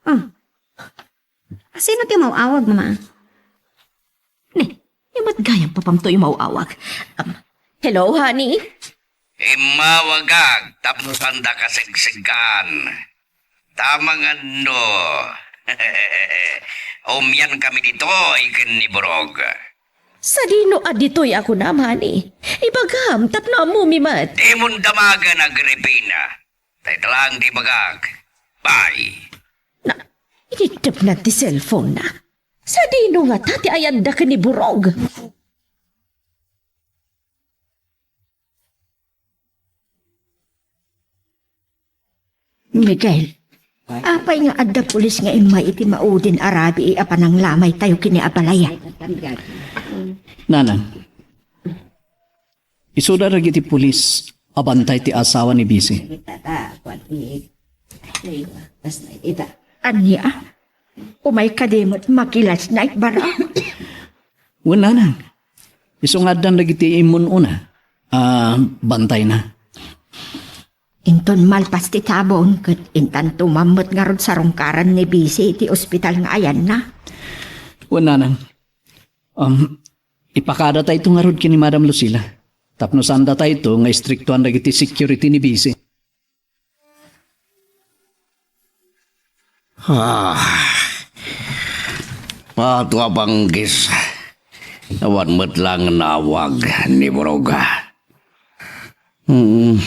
Ah. Sino ti maw-awag, Mama? Ne, nia met gayam papam toy maw-awag. Um, hello, honey? Immawagak tapno sanda kasegseggan. Ta amangan no umian kami ditoy ken ni Burog. Sadino a ditoy a kunam, honey? Ibagam tapno ammomi met. Dimon damagen, Agripina. Dayta laeng ti ibagak. Bye. Na, iniddepna ti cellphone-na. Sadino ngata ti ayanda ken ni Burog? Miguel, apay nga adda pulis nga immay iti maudin a rabii a pananglamaytayo ken ni Abalaya? Nanang, isuda dagiti pulis a bantay ti asawa ni Bisi. Ania? Umay kadi met makilasna, Ibarra? Wen, nanang. Isu nga addan dagiti immun-una a bantayna. Inton malpas ti tabon, ket intanto mammet ngarud sarungkaran ni Bisi iti ospital nga ayanna. Wen, nanang. Um, ipakadatayto ngarud ken ni Madam Lucila. Tapno saan datayto nga istriktuan dagiti security ni Bisi. Ah. Ato a panggis. Awan met lang naawag ni Buroga. Hmm.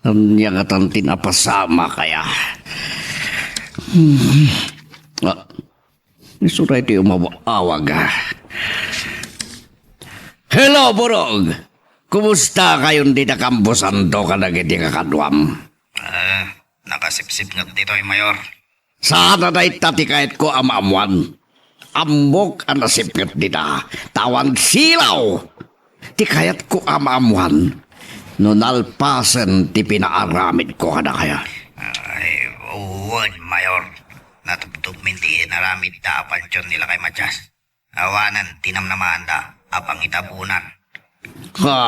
Ania ngatan ti napasama kaya? Hmm. Ah. Isu daytoy umawag, ah. Hello, Burog! Kumusta kayon dita kampusanto kadagiti kakaduam? Ah, nakasipsipnget ditoy, Mayor. Saan a dayta ti kayatko a maammuan. Ammok a nasipnget dita, ta awan silaw ti kayatko a maammuan no nalpasen ti pinaaramidko kadakayo. Ay, wen, Mayor. Natubtubmin ti inaramidda a pansyon ni Lakay Matias. Awanen ti namnamaanda a pangitabunan. Ha!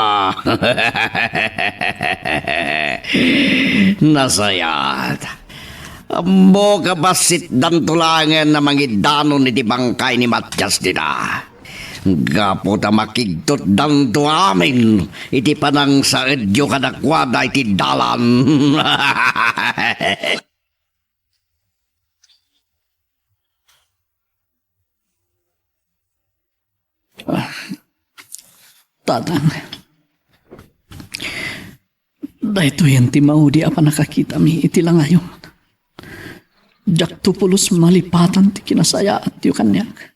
Nasayaat. Ammok a bassitdanto laengen a mangidanon iti bangkay ni Matias dita. Gapu ta makigtotdanto amin iti panangsaedyo kadakuada iti dalan. Ah, Tatang, daytoyen ti maudi a pannakakitami iti langayom. Diakto pulos malipatan ti kinasayaatyo kaniak.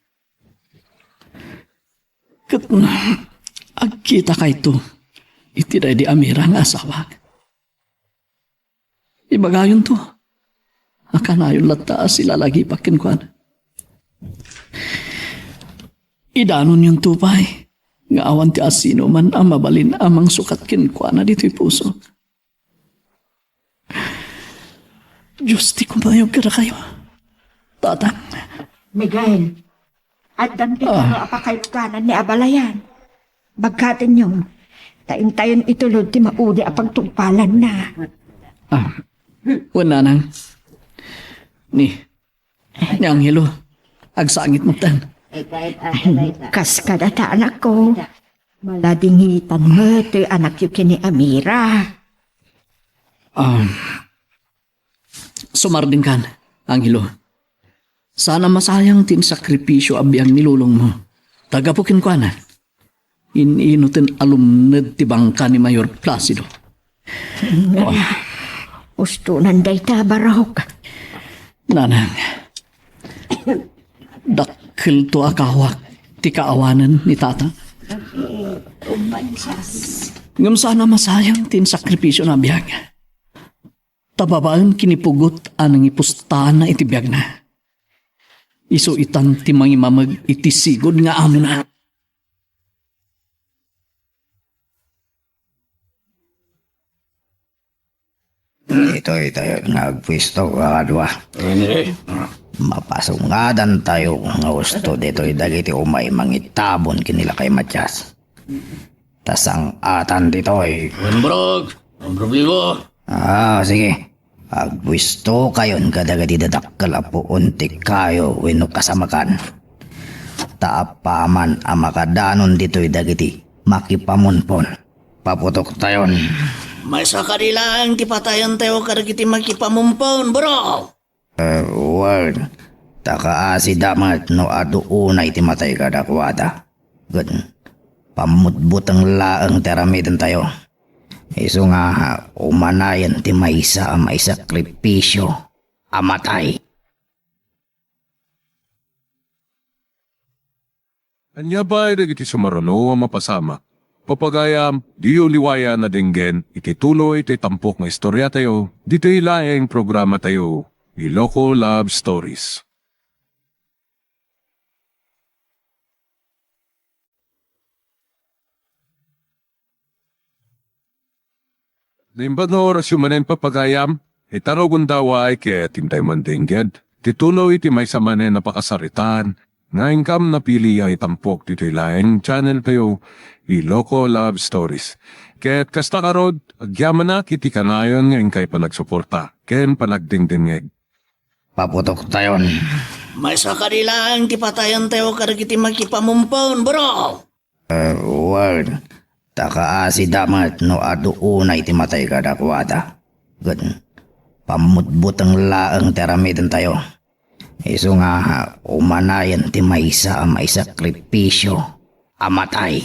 Ket agkitakayto iti daydi Amira nga asawak. Ibagayonto a kanayon latta a silalagipak kenkuana. Idanonyonto pay nga awan ti asinoman a mabalin a mangsukat kenkuana ditoy pusok. Dios ti kumayog kadakayo, Tatang. Miguel, addan ti Ah. kano a pakailuganan ni Abalayan. Bagkatenyo, ta intayon itulod ti maudi a pagtungpalanna. Ah, wen, nanang. Ni, ni Angelo, agsangit metten. Kas kadata, anakko, maladingitan met ti anakyo ken ni Amira. Ah, sumardengkan, Angelo. Saan a masayang ti insakripisio a biag ni lolongmo. Ta gapu kenkuana, in-inuten a lumned ti bangka ni Mayor Placido. Ustonan dayta, Barok. Nanang, dakkelto a kawak ti kaawanen ni Tata. Ngem saan a masayang ti insakripisio na biag. Ta babaen ken ni pugot a nangipustaanna iti biagna. Isu itan ti mangimameg iti sigud nga amona. Ditoy tayo nga agpuesto, kakadua. Mapasungadan tayo nga usto ditoy dagiti umay mangitabon ken ni Lakay Matias. Ta sang-atan ditoy. Wen, Brog, ang problema. Ah, sige. Agpuesto kayon kadagiti dadakkel a puon ti kayo wenno kasamakan. Ta apaman a makadanon ditoy dagiti makipamunpon, paputok tayon. Maysa kadi laeng ti patayen tayo kadagiti makipamunpon, bro. Eh, wen, ta kaasida met no adu unay ti matay kadakuada. Ket pammutbuteng laeng ti aramidentayo. Isu nga umanayen ti maysa a maisakripisio a matay. Ania pay dagiti sumaruno a mapasamak? Papagayam, diyo liwayan a denggen iti tuloy ti tampok nga istoriatayo, ditoy laeng programatayo, Iloko Love Stories. Naimbag nga orasyo manen, papagayam, ita no gundaway ket intay man dengged ti tuloy iti maysa manen a pakasaritaan nga inkam napili a itampok ditoy laeng channel tayo, Iloko Love Stories. Ket kasta ngarud, agyamanak iti kanayon nga inkay panagsuporta ken panagdengdengngeg. Paputoktayon. Maysa kadi laeng ti patayantayo kadagiti makipamumpon, bro! Eh, well, ta kaasida met no adu unay ti matay kadakuada. Ket pammutbuteng laeng ti aramidentayo. Isu nga umanayen ti maysa a maisakripisio a matay.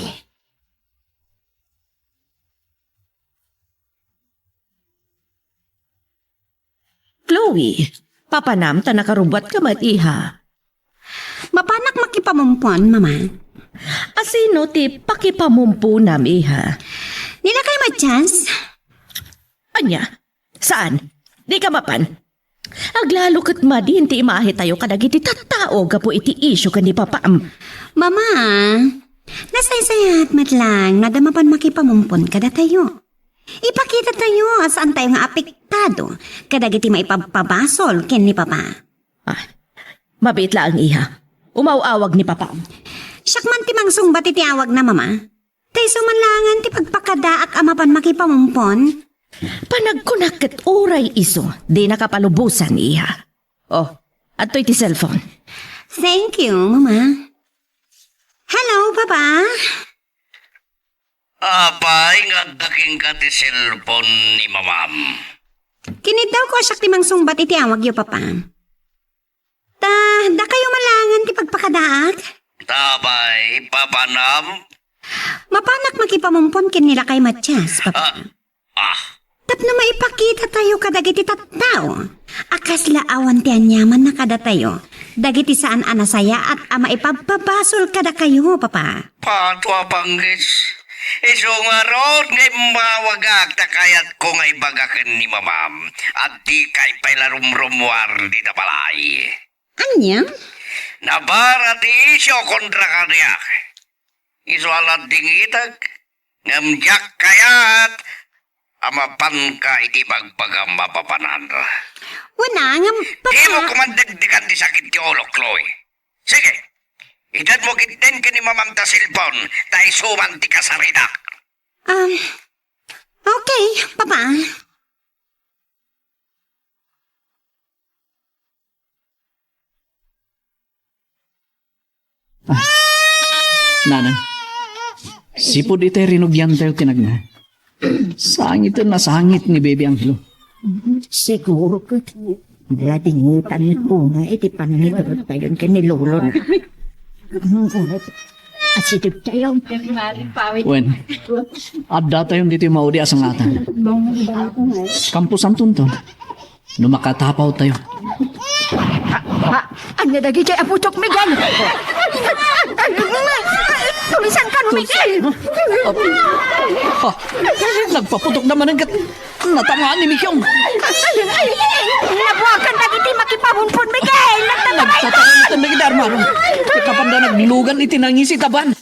Chloe, papanam ta nakarubbuatka met, iha. Mapanak makipamumpon, Mama. Asino ti pakipamumponam, iha? Ni lakay Matias. Ania? Saan? Dika mapan? Aglalo ket madin ti imahetayo kadagiti tattao gapu iti isyu ken ni papam. Mama, nasaysayaat met laeng no adda mapan makipamumpon kadatayo. Ipakitatayo a saantayo nga apektado kadagiti maipabpabasol ken ni Papa. Ah, mabiit laeng, iha. Umaw-awag ni Papa. Siak man ti mangsungbat iti awagna, Mama. Ta isu man laengen ti pagpakadaak a mapan makipamumpon. Panagkunak ket uray isu, dinaka palubosan, iha. Oh, adtoy ti cellphone. Thank you, Mama. Hello, Papa. Apay nga adda kenka ti cellphone ni Mamam? Kiniddawko a siak ti mangsungbat iti awagyo, Papa. Ta, dakayo man laengen ti pagpakadaak? Apay, papanam? Mapanak makipamumpon ken ni lakay Matias, Papa. Ah, ah. Tapno maipakitatayo kadagiti tattao a kasla awan ti aniamanna kadatayo dagiti saan a nasayaat a maipabpabasol kadakayo, Papa. Pato a panggis. Isu ngarud nga immawagak ta kayatko nga ibaga ken ni Mamam a dikay pay la rumrumuar dita balay. Ania? Nabara ti isyu kontra kaniak. Isu a la dingitek, ngem diak kayat a mapanka iti bagbagam a papanan. Wen a, ngem, Papa. Dimo koma dekdekan ti sakit ti ulok, Chloe. Sige, itedmo ketdin ken ni Mamam ta cellphone, ta isu man ti kasaritak. Um, okay, Papa. Ah, Nanang, sipud itay rinugiantayo ti nagna, sangiten a sangit ni Baby Angelo. Siguro ket nadingitan ni Puna iti panangiturottayon ken ni Lolo na. Asideg tayo. Wen, addatayon ditoy maudi a sangatan. Kamposantonton. No makatapaw tayo. Ha? Ania dagiti aputok, Miguel? Tulisan kano, Miguel! Ha? Nagpaputok na manen ket natamaan ni Mikyong. Nabuakan dagiti makipamumpon, Miguel! Nagtataramatan dagiti armaro. Ket napanda naglugan iti nangisi taban.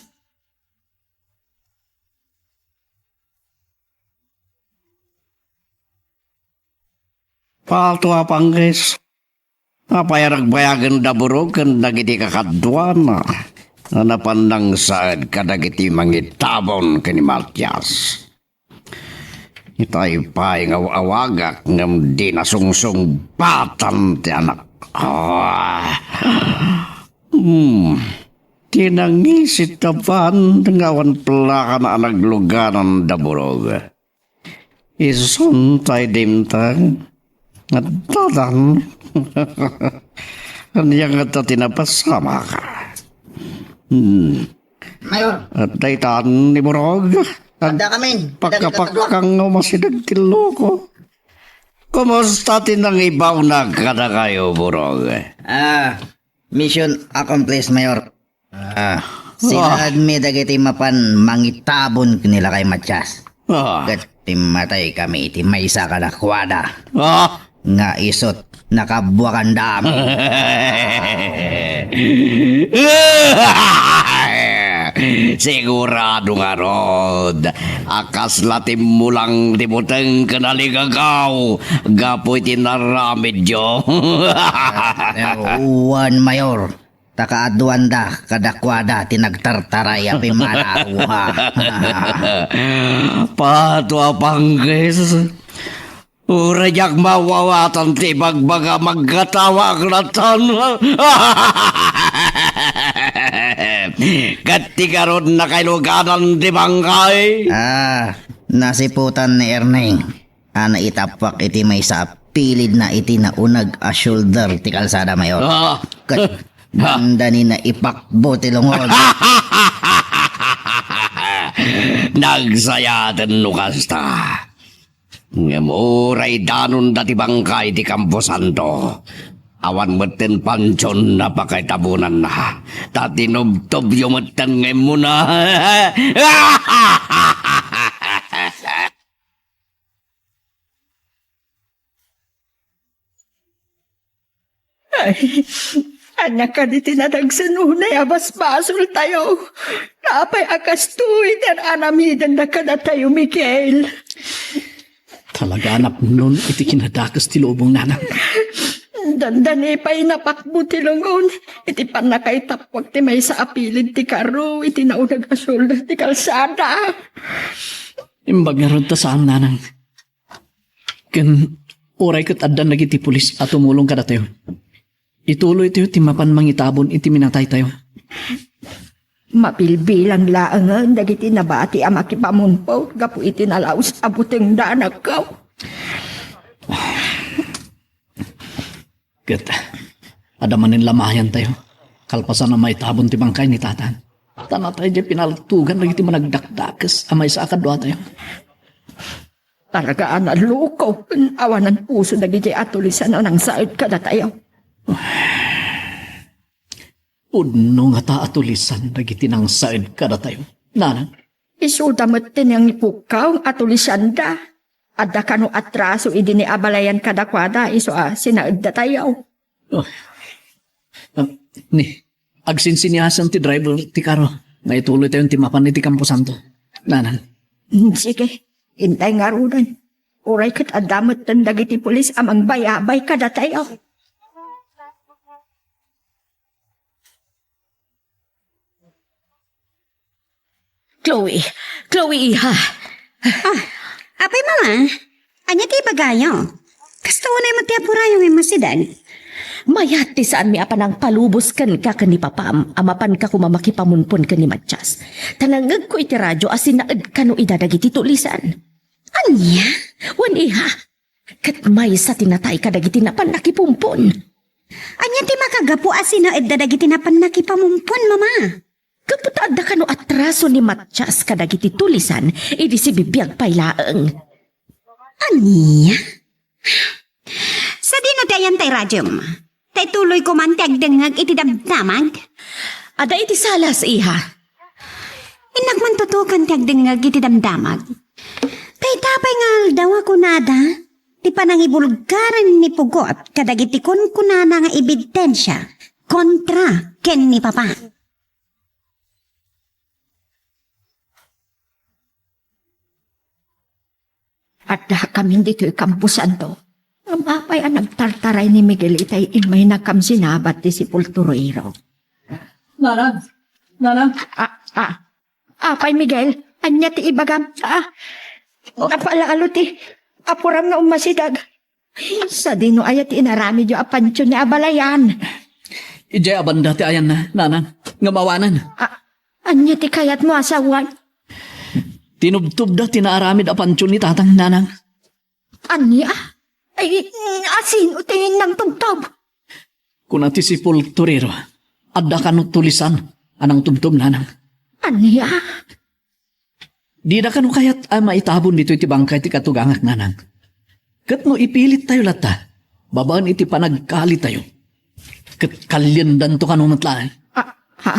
Pato a panggis, apay a nagbayagen da Burog ken dagiti kakaduana a napan nangsaed kadagiti mangitabon ken ni Matias. Itay pay nga aw-awagak ngem di nasungsungbatan ti anak. Ah. Hmm. Ti nangisi taban nga awan plakana a nagluganan da Burog. Isun tay dimteng. Addadan. Ania ngata ti napasamak? Hmm. Mayor. At daytan ni Burog. Adda kami. Pakkapakkang nga umasideg ti loko. Kumusta ti nangibawna kadakayo, Burog? Ah, mission accomplished, Mayor. Ah, sinaedmi dagiti mapan mangitabon ken ni Lakay Matias. Ah. Ket timmatay kami iti maysa kadakuada. Ah. Nga isut, nakabuakan dami. Sigurado ngarud a kasla timmulang ti buteng ken aligagaw gapu iti naramidyo. Wen, Mayor. Ta kaaduanda kadakuada ti nagtartaray a pimmanaw. Pato a panggis. Uray diak mawawatan ti ibagbaga, magkatawa ak latta. Ket ti garud nakailuganan ti bangkay. Ah, nasiputan ni Erneng a naitappuak iti maysa a pilidna iti nauneg a shoulder ti kalsada, Mayor. Ah. Ket dandani naipakbo ti lungod. Nagsayaten no kasta. Ngem uray danonda ti bangkay ti kamposanto, awan metten pantion a pakaitabonanna, ta tinubtobyo metten nga immuna. Ay, ania kadi ti nadagsen unay a basbasoltayo? Apay a kastoy ti ar-aramidenda kadatayo, Miguel? Talaga a napnon iti kinadakes ti lubong, nanang. Dandani pay napakbo ti lungon iti pannakaitappuak ti maysa a pilid ti karro iti nauneg a shoulder ti kalsada. Imbag ngarud ta saan, nanang. Ken uray ket addan dagiti pulis a tumulong kadatayo, ituloytayo ti mapan mangitabon iti minataytayo. Mabilbilang laengen dagiti nabati a makipamunpot gapu iti nalaus a butengda a nagkaw. Ket adda manen la mayantayo, kalpasan a maitabon ti bangkay ni Tatan. Ta natay diay pinaltugan dagiti managdakdakes a maysa a kaduatayo. Talaga a naloko ken awanan puso dagiti atulisan a nangsaed kadatayo. Pudno ngata a tulisan dagiti nangsaed kadatayo, nanang. Isuda met ti nangipukkaw a tulisanda. Adda kano atraso idi ni abalayan kadakuada isu a sinaeddatayo. Oh. Ah, ni, agsinsiniasen ti driver ti karo nga ituloytayon ti mapan iti kamposanto. Nanang. Mm, sige, intay ngaruden. Uray ket adda metten dagiti pulis a mangbayabay kadatayo. Chloe, Chloe, iha. Ah, apay, Mama? Ania ti ibagayo? Kasta unay met ti apurayo nga immasideg. Mayat ti saanmi a panangpalubos kenka ken ni Papam a mapanka koma makipamunpon ken ni Matias. Ta nangngegko iti radio a sinaed kano ida dagiti tulisan. Ania? Wen, iha. Ket maysa ti natay kadagiti napan nakipumpon. Ania ti makagapu a sinaedda dagiti napan nakipamumpon, Mama? Gapu ta adda kano atraso ni Matias kadagiti tulisan idi sibibiag pay laeng. Ania? Sadino ti ayan tay radiom? Ta ituloyko man ti agdengngeg iti damdamag? Adda iti salas, iha. Innak man tutukan ti agdengngeg iti damdamag. Dayta pay nga aldaw a kunada ti panangibulgaren ni Pugot kadagiti kunkunana nga ebidensia kontra ken ni Papa. Adda kamin ditoy kamposanto. Ngem apay a nagtartaray ni Miguel itay immaynakam sinabat ti sepulturero? Nanang! Nanang! Ah, ah. Apay, Miguel? Ania ti ibagam? Ah, napalalo ti apuram nga ummasideg. Sadino aya ti inaramidyo a pantion ni abalayan? Idiay a banda ti ayanna, nanang, ngem awanen. Ah, ania ti kayatmo a sawen? Tinubtobda ti naaramid a pantion ni tatang, nanang. Ania? Ay, asino ti nangtubtob? Kuna ti sepulturero, adda kano tulisan a nangtubtob, nanang. Ania? Dida kano kayat a maitabon ditoy ti bangkay ti katugangak, nanang. Ket no ipilittayo latta, babaen iti panagkalitayo, ket kaliendanto kano met laeng. Ah, ha?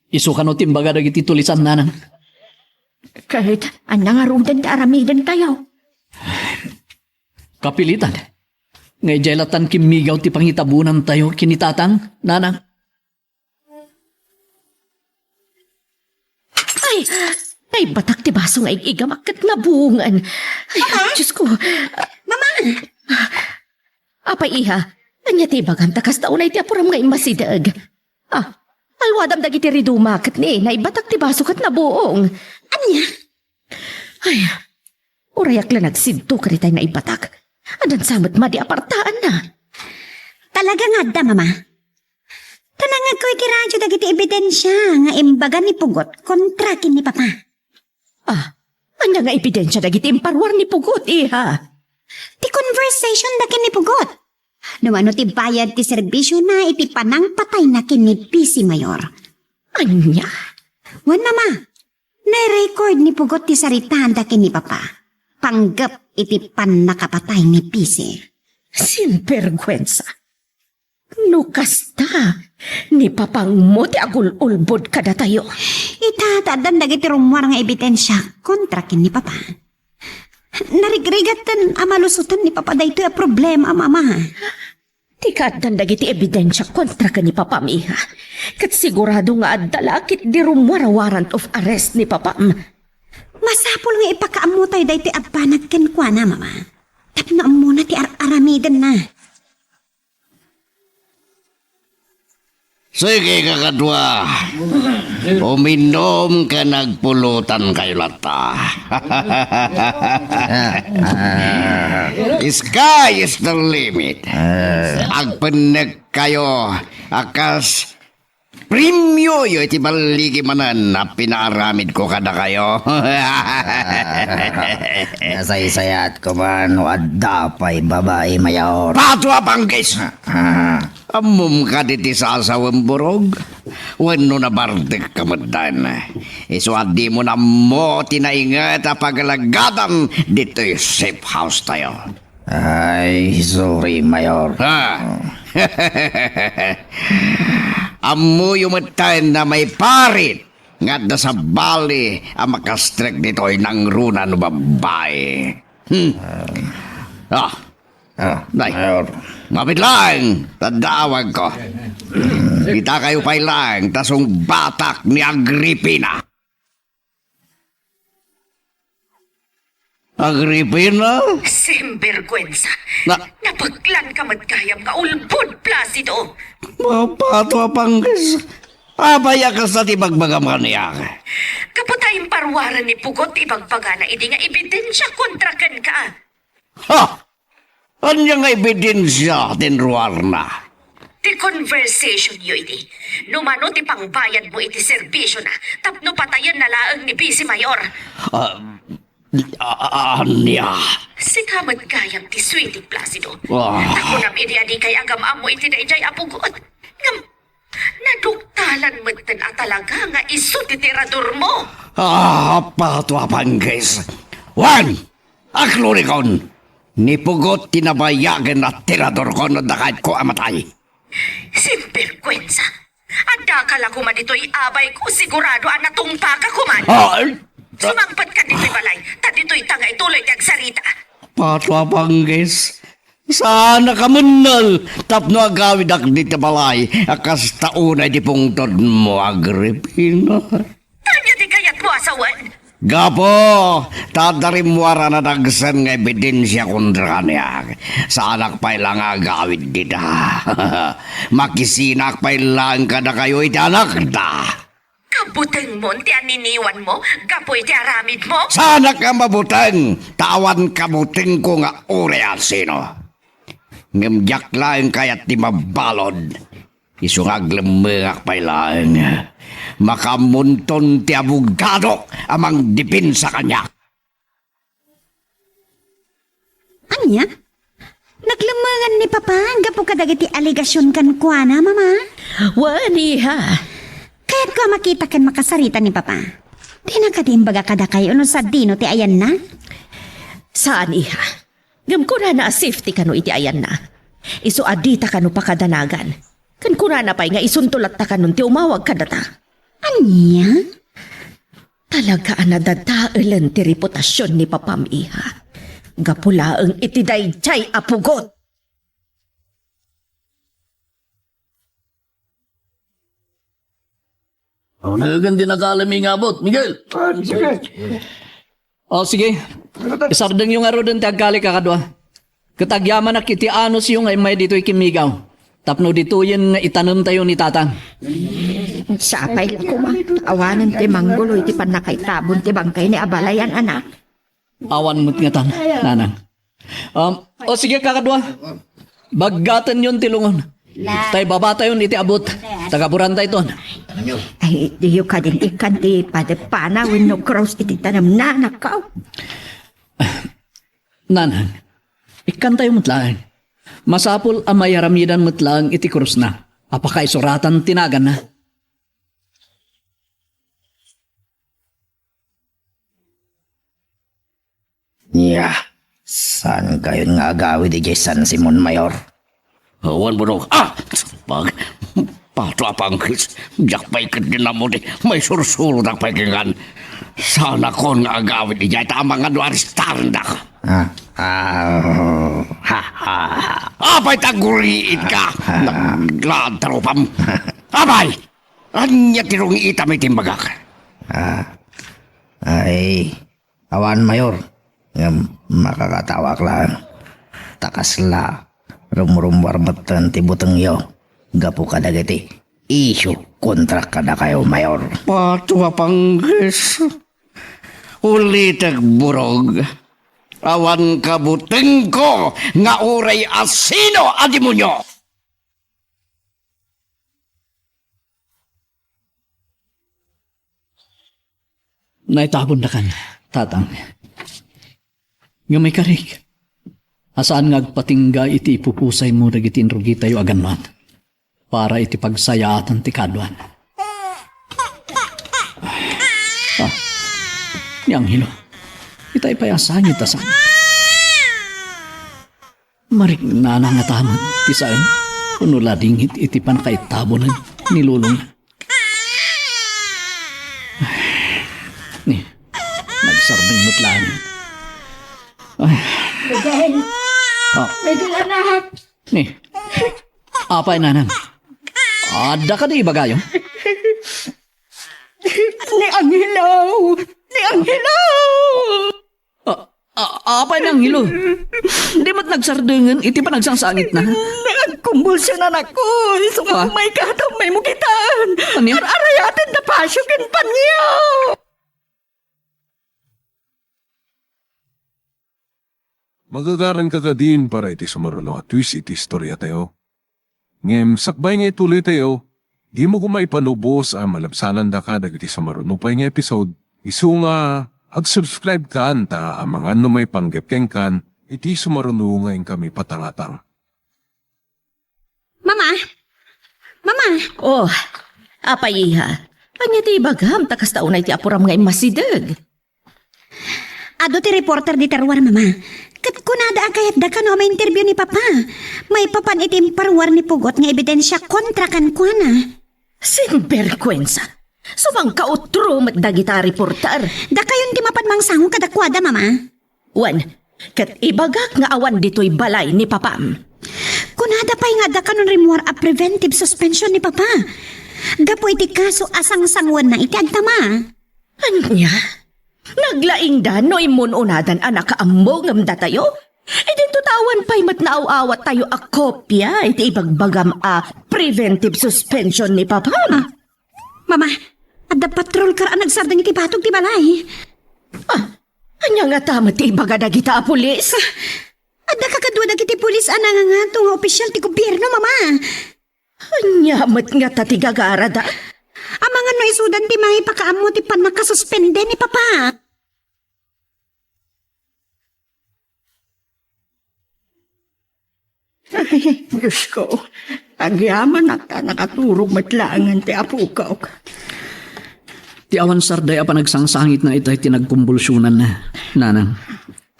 Isu kano ti imbaga dagiti tulisan, nanang? Ket ania ngaruden ti aramidentayo? Kapilitan. Nga idiay latan kimmigaw ti pangitabonantayo ken ni tatang, nanang. Ay, naibatak ti baso nga ig-igamak ket nabuongen. Ay, Mama? Diyos ko. Mama! Apay, iha, ania ti ibagam ta kasta unay ti apuram nga immasideg? Ah, alwadam dagiti riduma ket ni, naibatak ti baso ket nabuong. Ania? Ay, urayak la nagsidto kaditay naibatak. Addan sa met madi a partaanna. Talaga nga adda, Mama. Ta nangngegko iti radio dagiti ebidensia nga imbaga ni Pugot kontra ken ni Papa. Ah, ania nga ebidensia dagiti imparuar ni Pugot, iha? Ti conversation da ken ni Pugot. No mano ti bayad ti serbisiona iti panangpatayna ken ni P C Mayor. Ania? Wen, Mama, nairecord ni Pugot ti saritaanda ken ni Papa panggep iti pannakapatay ni P C. Sinbergwensa. No kasta, ni Papangmo ti agul-ulbod kadatayo. Ita, ta addan dagiti rummuar nga ebidensia kontra ken ni Papa. Narigrigaten a malusoten ni Papa daytoy a problema, Mama. Ti kaaddan dagiti ebidensia kontra ken ni Papam, iha. Ket sigurado nga adda la ketdi rummuar a warrant of arrest ni Papam. Masapul nga ipakaammotayo daytoy a banag kenkuana, Mama. Tapno ammona ti ar-aramidenna. Sige, kakadua. Uminom ken agpulutankayo latta. Sky is the limit. Agpennekkayo a kas premioyo iti balligi manen a pinaaramidko kadakayo. Nasaysayat ko man no adda pay babai, Mayor. Pato a panggis! Ah. Ammom kadi ti sasawem, Burog? Wenno nabardek ka met daen? Isu a dimo nammo ti nainget a pagalagadam ditoy safe house tayo. Ay, sorry, Mayor. Ha? Ammoyo met daen a maiparit nga adda sabali a makastrek ditoy nangruna no babbai. Hmm. Ah. Ah, nay. Mayor. Mapit laeng, taddaawagko. Kitakayo pay laeng ta sungbatak ni Agripina. Agripina? Sinbergwensa. Na- Napaglan ka met gayam nga ulbod, Placido. Mapato a panggis. Apay a kasta ti bagbagam kaniak? Gapu ta imparuaran ni Pugot ti ibagbagana idi nga ebidensia kontra kenka. Ha! Ania nga ebidensia ti inruarna? Ti conversation yo idi. No mano ti pangbayad mo iti serbisyo na, tapno patayen na laeng ni Vice Mayor. Ah, a-, a-, ania? Sika met gayam ti sweetie, Placido. Ah. Ta kunam idi a dikay agam-ammo iti daydiay a Pugot. Ngem, naduktalan metten a talaga nga isu ti tirador mo. Ah, pato a panggis. Wen! Aklurikon! Ni Pugot ti nabayagen a tiradorko no dakayatko a matay. Sinbergwensa! Addaka la koma ditoy, abayko, sigurado a natungpaka koman. Ah, eh, sumangpetka ditoy balay, ta ditoyta nga ituloy ti agsarita. Pato a panggis. Saanak a mennel tapno agawidak dita balay a kasta unay ti pungtodmo, Agripina. Ania ti kayatmo a sawen? Gapu ta adda rimmuar a nadagsen nga ebidensia kontra kaniak, saanak pay la nga agawid dita. Makisinak pay laeng kadakayo iti anakda. Kabutengmon ti anniniwanmo gapu iti aramidmo? Saanak a mabuteng, ta awan kabutengko nga uray a sino. Ngem diak laeng kayat ti mabalud. Isu nga aglemmengak pay laeng, makaammonton ti abogado a mangdepensa kaniak. Ania? Naglemmengan ni Papa gapu kadagiti alegasion kenkuana, Mama? Wen, iha. Kayatko a makita ken makasarita ni Papa. Dina kadi imbaga kadakayo no sadino ti ayanna? Saan, iha. Ngem kunana a safety kano iti ayanna. Isu a dita kano pakadanagan. Ken kunana pay nga isunto latta kanon ti umawag kadata. Ania? Talaga a nadadaelen ti reputasion ni Papam, iha. Gapu laeng iti daydiay a pugot. Awan ti nagala mi nga abut, Miguel. Ah, sige. O, sige. Isardengyo ngaruden ti agkali, kakadua. Ket agyamanak iti anusyo nga immay ditoy kimmigaw. Tapno ditoyen nga itanemtayo ni Tatang. Sapay la koma, awanen ti manggulo iti pannakaitabon ti bangkay ni abalayan, anak. Awan met ngatan, nanang. Um, o sige, kakadua. Baggatenyon ti lungon. Tay babatayon iti abut. Tagaburantayton. Ay, diyo kadin ikkan ti padepana wenno cross iti tanem, nanakkaw. Nanang, ikkantayo met laeng. Masapul a mayaramidan met laeng iti krusna a pakaisuratan ti naganna. Nia, saan kayon nga agawid idiay San Simon Mayor? Awan, Burog. Ah! Pag-, pato a pangkis. Diak pay ket din ammo di may sursurodak pay kengan. Saan akon nga agawid idiay ta amangan no aristarendak. Ah, ah, ha, ha, ha. Apay ta guriit ka? Ah, ah. Naglaad tarupam. Apay! Ania ti rungiitam iti imbagak? Ah, ay, awan, Mayor. Ngem makakatawak laeng. Ta kasla, rumrummuar metten ti butengyo gapu kadagiti isyu kontra kadakayo, Mayor. Pato a pangkis. Ulitek, Burog. Awan kabutengko nga uray asino a demonio. Naitabondakan, Tatang. Ngem ikarik, a saan nga agpatingga iti ipupusaymo dagiti inrugitayo a ganmat para iti pagsayaatan ti kaduan. Ah, ni Angelo, itay pay a sangit a sangit. Mariknana ngata met ti saen wenno ladingit iti pannakaitabonen ni lolona. Ni, nagsardeng met laeng. Ay. Miguel! Ah. Miguel, anak! Ni, apay, nanang? Adda kadi ibagayo? Ni Angelo! Ni Angelo! A-, a-, apay ni Angelo? Di met nagsardengen iti panagsangsangitna? Nagkumbulsion, anakko. Isu nga Ah? Umay ka, ta umay mo kitaan. Ania? Ar-arayaten ta pasio ken panio. Magagaranka kadin para iti sumaruno a twist iti istoriatayo. Ngem sakbay nga ituloytayo, dimo koma ipanubos a malabsanandaka dagiti sumaruno pay nga episode, isu nga ag-subscribe kan ta amangan no maipanggep kenkan iti sumaruno nga inkami patangatang. Mama! Mama! Oh, apay, iha? Ania ti ibagam ta kasta unay ti apuram nga immasideg? Adu ti reporter dita ruar, Mama. Ket kunada a kayatda kano a ma-interview ni Papa. Maipapan iti imparuar ni Pugot nga ebidensia kontra kenkuana. Sinberkuensa! Sumangkautro met dagita a reporter. Dakayon ti mapan mangsango kadakuada, Mama. Wen, ket ibagak nga awan ditoy balay ni Papam. Kunada pay nga adda kanon rimmuar a preventive suspension ni Papa. Gapu iti kaso a sangsanguenna iti agtama. Ania? Naglaingda no immun-unadan a nakaammo ngem datayo? Idinto ta awan pay met naaw-awattayo a kopia iti ibagbagam a preventive suspension ni Papa. Ah, Mama, adda patrol car a nagsardeng iti batog ti balay. Ah, ania ngata met ti ibaga dagita a pulis? Adda kakadua dagiti pulis a nangangato nga opisyal ti gobierno, Mama. Ania met ngata ti gagarada? Amangan no isudan ti mangipakaammo ti pannakasuspende ni Papa. Ay, Diyos ko, agyamanak ta nakaturog met laengen ti apokok. Ti awan sarday a panagsangsangitna itay ti nagkumbulsionanna, nanang.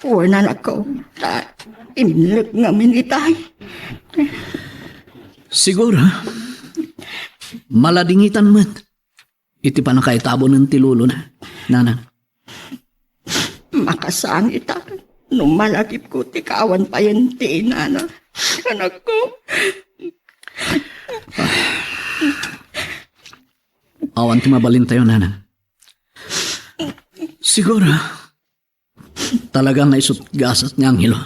Wen, anakko, ta inlek ngamin itay. Siguro, maladingitan met iti pannakaitabonen ti lolona, nanang. Makasangitan no malagipko ti kaawan payen ti inana, anakko. Awan ti mabalintayo, nanang. Siguro, talaga nga isut gasat nga anghelo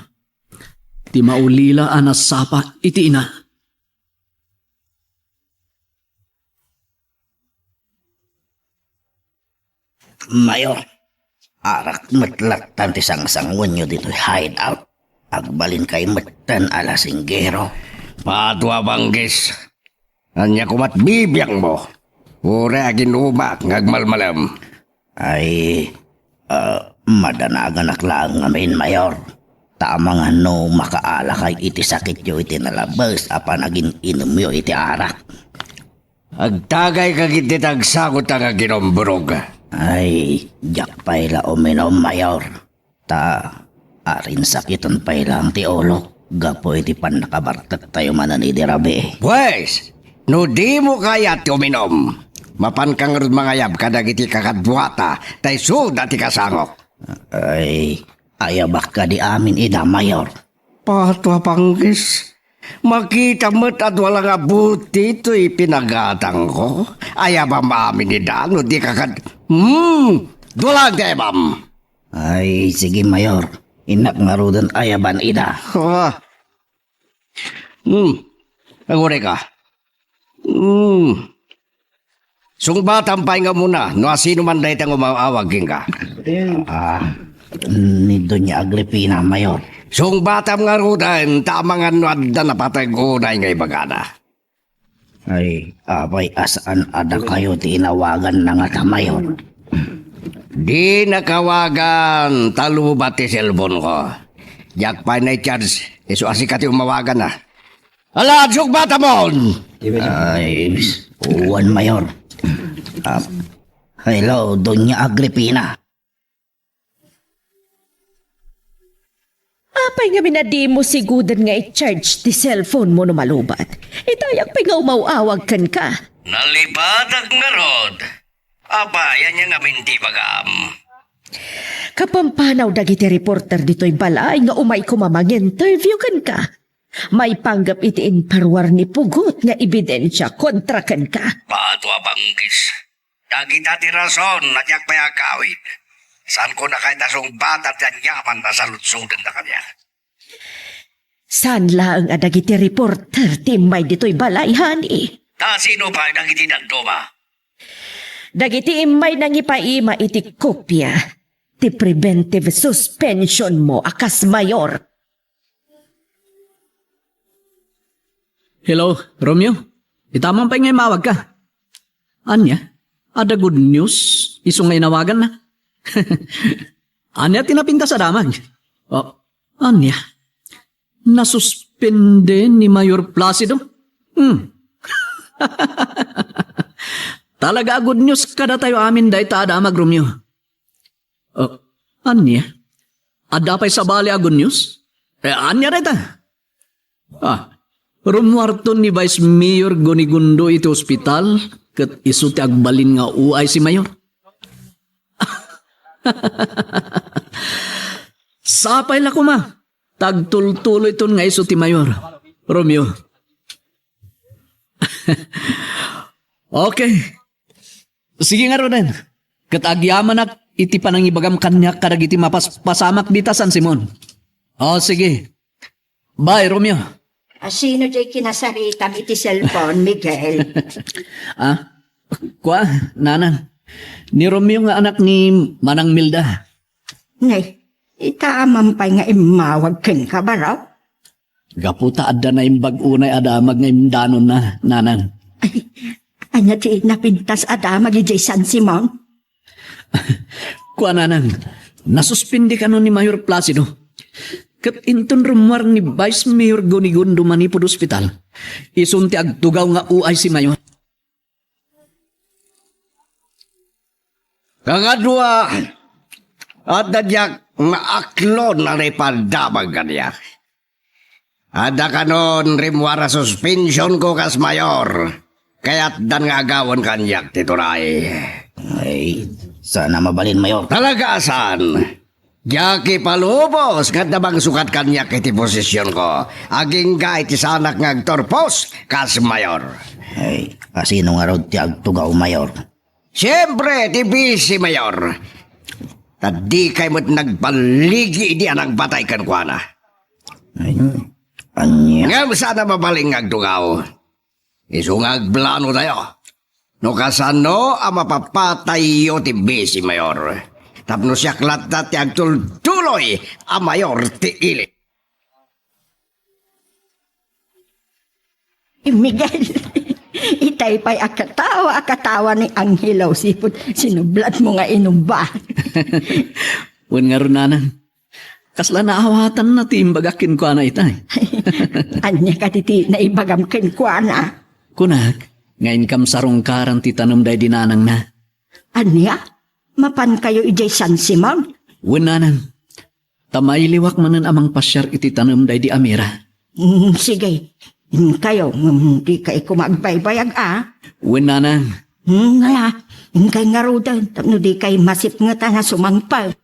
ti maulila a nasapa iti ina. Mayor, arak met lattan ti sangsanguenyo ditoy hideout. Agbalinkay metten a lasinggero. Patua, Banggis. Ania komat bibiangmo? Uray aginumak nga agmalmalem. Ay, ah, madanaganak laeng ngamin, Mayor. Ta amangan no makaalakay iti sakityo iti nalabes a panagin-inomyo iti arak. Agtagayka ketdi ta agsakutta nga aginumburog. Ay, diak pay la uminom, Mayor. Ta, arin sakiten pay laeng ti ulok gapu iti pannakabartektayo manen idi rabii. Pues, no dimo kayat ti uminom, mapanka ngarud mangayab kadagiti kakaduata ta isuda ti kasangok. Ay, ayabak kadi amin ida, Mayor. Patua, Banggis. Makita met a dua la nga buti toy pinagatangko. Ayabam amin ida, no di ka kad-, hmm, dua la ti ayabam. Ay, sige, Mayor. Innak ngaruden ayaban ida. Ah. Hmm. Agurayka. Hmm. Sungbatam pay nga umuna no asino man dayta nga umaw-awag kenka. Ah, ni Doña Agripina, Mayor. Sungbatam ngaruden ta amangan no adda napateg unay nga ibagana. Ay, apay a saan a dakayo ti inawaganna ngata, Mayor? Dinaka awagan ta lobat ti cellphone-ko. Diak pay na-charge, isu a sika ti umawaganna. Ala, sungbatamon! Ay, wen, Mayor. Ah, hello, Doña Agripina. Apay ngamin a dimo siguden nga i-charge ti cellphone-mo no malubat? Idayak pay nga umaw-awag kenka. Nalipatak ngarud. Apay, ania ngamin ti ibagam? Kapampanaw dagiti reporter ditoy balay nga umay koma manginterview kenka. Maipanggep iti imparuar ni Pugot nga ebidensia kontra kenka. Patua, Banggis. Dagita ti rason a diak pay agawid. Saanko a kayat a sungbatan ti aniaman a saludsodenda kaniak. Saan laeng a dagiti reporter ti immay ditoy balay, honey? Ta sino pay dagiti dadduma? Dagiti immay nangipaima iti kopia ti preventive suspension-mo a kas mayor. Hello, Romeo. Ita man pay nga imawagka. Ania? Adda good news isu nga inawaganna? Ania ti napintas a damag? Oh, ania? Nasuspende ni Mayor Placido? Hmm. Talaga a good news kadatayo amin dayta a damag, Romeo. Oh, ania? Adda pay sabali a good news? Eh, ania dayta? Ah, rummuarton ni Vice Mayor Gonigundo iti ospital ket isu ti agbalin nga O I C Mayor. Sapay la koma, ta agtultuloyton nga isu ti Mayor, Romeo. Okay. Sige ngaruden. Ket agyamanak iti panangibagam kaniak kadagiti mapaspasamak dita San Simon. O, sige. Bye, Romeo. Asino diay kinasaritam iti cellphone, Miguel? Ah, kua, nanang. Ni Romeo nga anak ni Manang Milda. Nay, ita man pay nga immawag kenka, baro? Gapu ta adda naimbag unay a damag nga imdanonna, nanang. Ay, ania ti napintas a damag idiay San Simon? Kua, nanang, nasuspindi kano ni Mayor Placido. Ket inton rummuar ni Vice Mayor Gunigondo manipud ospital, isun ti agtugaw nga O I C Mayor. Kakadua, adda diak nga aklon a naipadamag kaniak. Adda kanon rimmuar a suspensionko kas mayor. Kayatdan nga agawen kaniak ti turay. Ay, saan a mabalin, Mayor. Talaga a saan. Diak ipalubos nga adda mangsukat kaniak iti posisionko. Agingga iti saanak nga agturpos kas mayor. Ay, kasino ngarud ti agtugaw, Mayor? Siempre, ti Vice Mayor. Ta dikay met nagballigi idi a nangpatay kenkuana. Ay, ania? Ngem saan a mabalin nga agtugaw. Isu nga agplanotayo. No kasano a mapapatayyo ti Vice Mayor. Tapno siak latta ti agtultuloy a mayor ti ili. Miguel, itay pay a katawa a katawa ni Angelo, sipud sinublatmo nga inumba. Wen ngarud, nanang, kasla naawatanna ti imbagak kenkuana itay. Ania kadi ti naibagam kenkuana? Kunak, nga inkam sarungkaran ti tanem daydi nanangna. Ania? Mapankayo idiay San Simon? Wen, nanang. Ta mailiwak manen a mangpasiar iti tanem daydi Amira. Mm, sige. Inkayo, ngem dikay koma agbaybayag a. Wen, nanang. Hmm, ala, inkay ngaruden, tapno dikay masipngetan a sumangpet.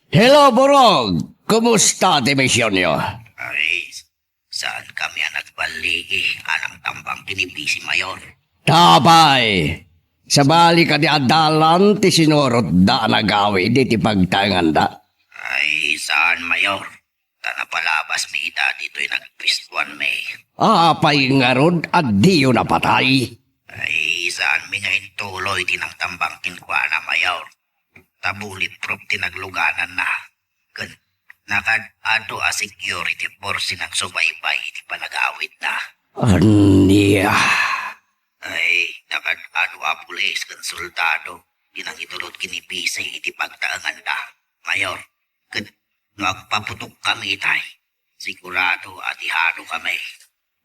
Hello, Borog! Kumusta ti misionyo? Ay, saan kami a nagballigi a nangtambang ken ni Vice Mayor? Apay, sabali kadi a dalan ti sinurotda a nagawid iti pagtaenganda? Ay, saan, Mayor. Ta napalabasmi ita ditoy nagpistoanmi. Apay ngarud a diyo napatay? Ay, saanmi nga intuloy ti nangtambang kenkuana, Mayor. Ta bulletproof ti naglugananna. Ken nakaad-adu a security force ti nagsubaybay iti panagawidna. Ania? Ay, nakaad-adu a pulis ken soldado ti nangitulod ken ni Vice iti pagtaenganda, Mayor. Ket no agpaputokkami itay, sigurado a dihado kami.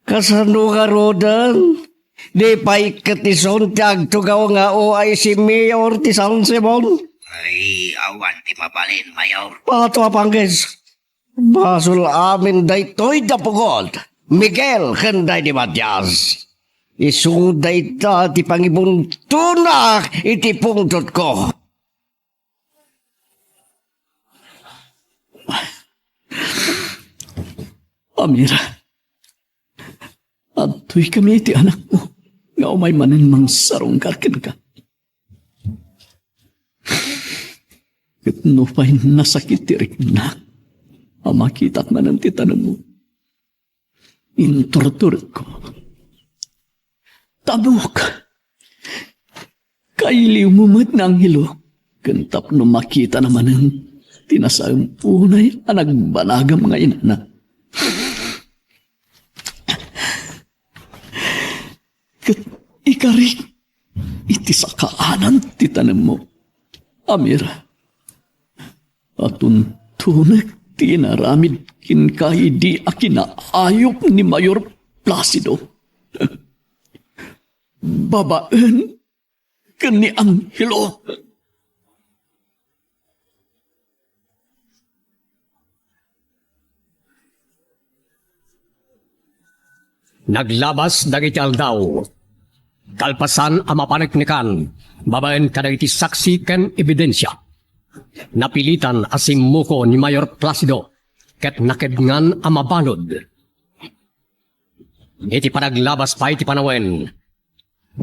Kasano ngaruden? Di pay ket isun ti agtugaw nga O I C Mayor ti San Simon? Ay, awan ti mabalin, Mayor. Bato a Pangkis, basol amin daytoy da pugot, Miguel ken daydi Matias. Isu dayta ti pangibuntonak iti pungtotko. Amira, adtoy kami iti anakmo nga umay manen mangsarungkar kenka. Ket nupay nasakit ti riknak a makitak manen ti tanemmo, inturturekko. Tabuk! Kailiwmo met ni Angelo, ken tapno makitana manen ti nasaem unay a nagbanagam nga inana. Ket ikarik iti sakaanan ti tanemmo, Amira. A tuntunek ti inaramid kenka idi a kinaayup ni Mayor Placido. Babaen ken ni Angelo. Naglabas dagiti aldaw. Kalpasan a mapaneknekan babaen kadagiti saksi ken ebidensia, napilitan a simmuko ni Mayor Placido ket nakedngan a mabalud. Iti panaglabas pay ti panawen,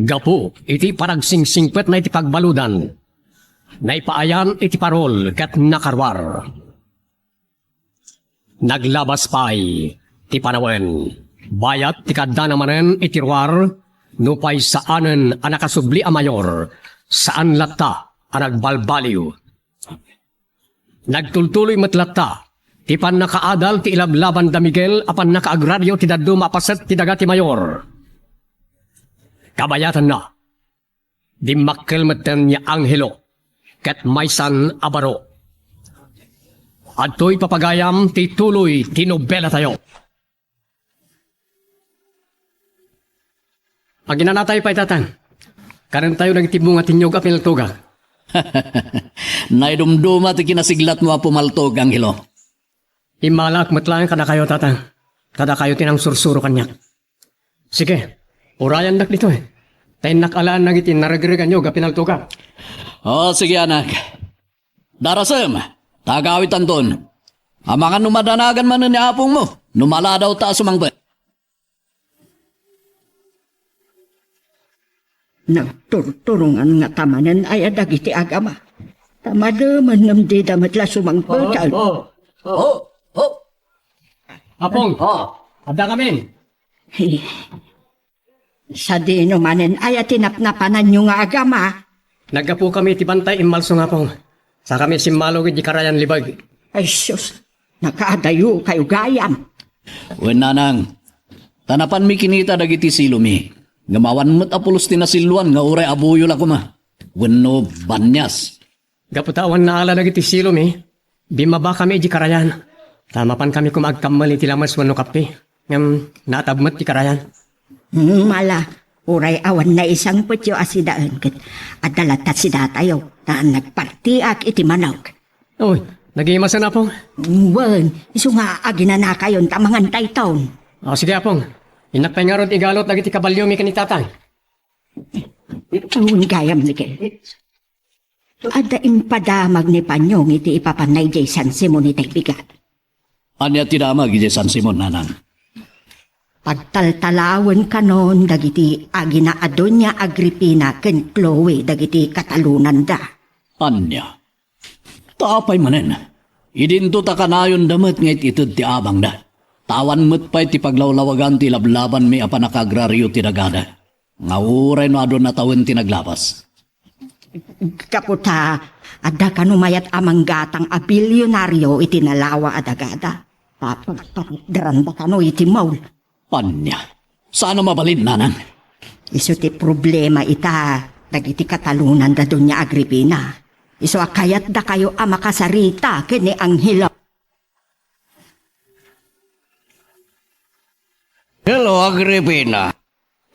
gapu iti panagsingsingpetna iti pagbaludan, naipaayan iti parol ket nakaruar. Naglabas pay ti panawen. Bayat ti kaddana manen iti ruar, nupay saanen a nakasubli a mayor, saan latta a nagbalbaliw. Nagtultuloy met latta ti pannakaadal ti ilablaban da Miguel a pannakaagrario ti dadduma a paset ti daga ti mayor. Kabayatanna, dimmakkel metten ni Angelo ket maysan a baro Adtoy papagayam ti tuloy ti nobelatayo. Aginanatayo pay, Tatang. Kanentayo dagiti bunga ti niyog a pinaltogak. Naidumduma ti kinasiglatmo a pumaltog, Angelo. Immalaak met laeng kadakayo, Tatang. Ta dakayo ti nangsursuro kaniak. Sige, urayandak ditoy. Ta innak alaen dagiti naregreg a niyog a pinaltogak. O, sige, anak. Darasem, ta agawitanton. Amangan no madanagan manen ni apongmo, no maladawta a sumangpet. Nagturturongan ngata manen aya dagiti agama. Ta madi manen dida met la sumangpet. O, o. Apong, adda kami. Sadino manen aya ti napnapananyo nga agama? Naggapukami iti bantay immalsong, Apong. Sakami simmalog iti karayan libeg. Ay sus, nakaadayo kayo gayam. Wen, nanang, ta napanmi kinita dagiti silomi, ngem awan met a pulos ti nasilluan nga uray abuyo la koma. Wenno banias. Gapu ta awan naala dagiti silomi, bimmabakami idiay karayan. Ta mapankami koma agkammel iti lames wenno kappe. Ngem naatab met ti karayan. Hmm, ala, uray awan naisangpetyo a sidaen ket adda latta sidatayo, ta nagpartiak iti manok. Oy, nagimasen, Apong. Wen, isu nga aginanakayon ta mangantayton. O, sige, Apong. Innak pay ngarud igalot dagiti kabaliomi ken ni Tatang. Awan gayam, Miguel. Adda impadamag ni Panyong iti ipapanna idiay San Simon itay bigat. Ania ti damag idiay San Simon, nanang? Pagtaltalawen kanon dagiti agina a Doña Agripina ken Chloe dagiti katalonanda. Ania? Ta apay manen? Idinto ta kanayonda met nga it-ited ti abangda. Ta awan met pay ti paglawlawagan ti lablabanmi a pannakaagrario ti dagada. Nga uray no adu natawen ti naglapas. Gapu ta, adda kano mayat a manggatang a bilionario iti nalawa a dagada. Papagparutderanda kano iti mall. Ania? Saan a mabalin, nanang? Isu ti problema ita, dagiti katalonanda Doña Agripina. Isu a kayatdakayo a makasarita ken ni Angelo. Hello, Agripina.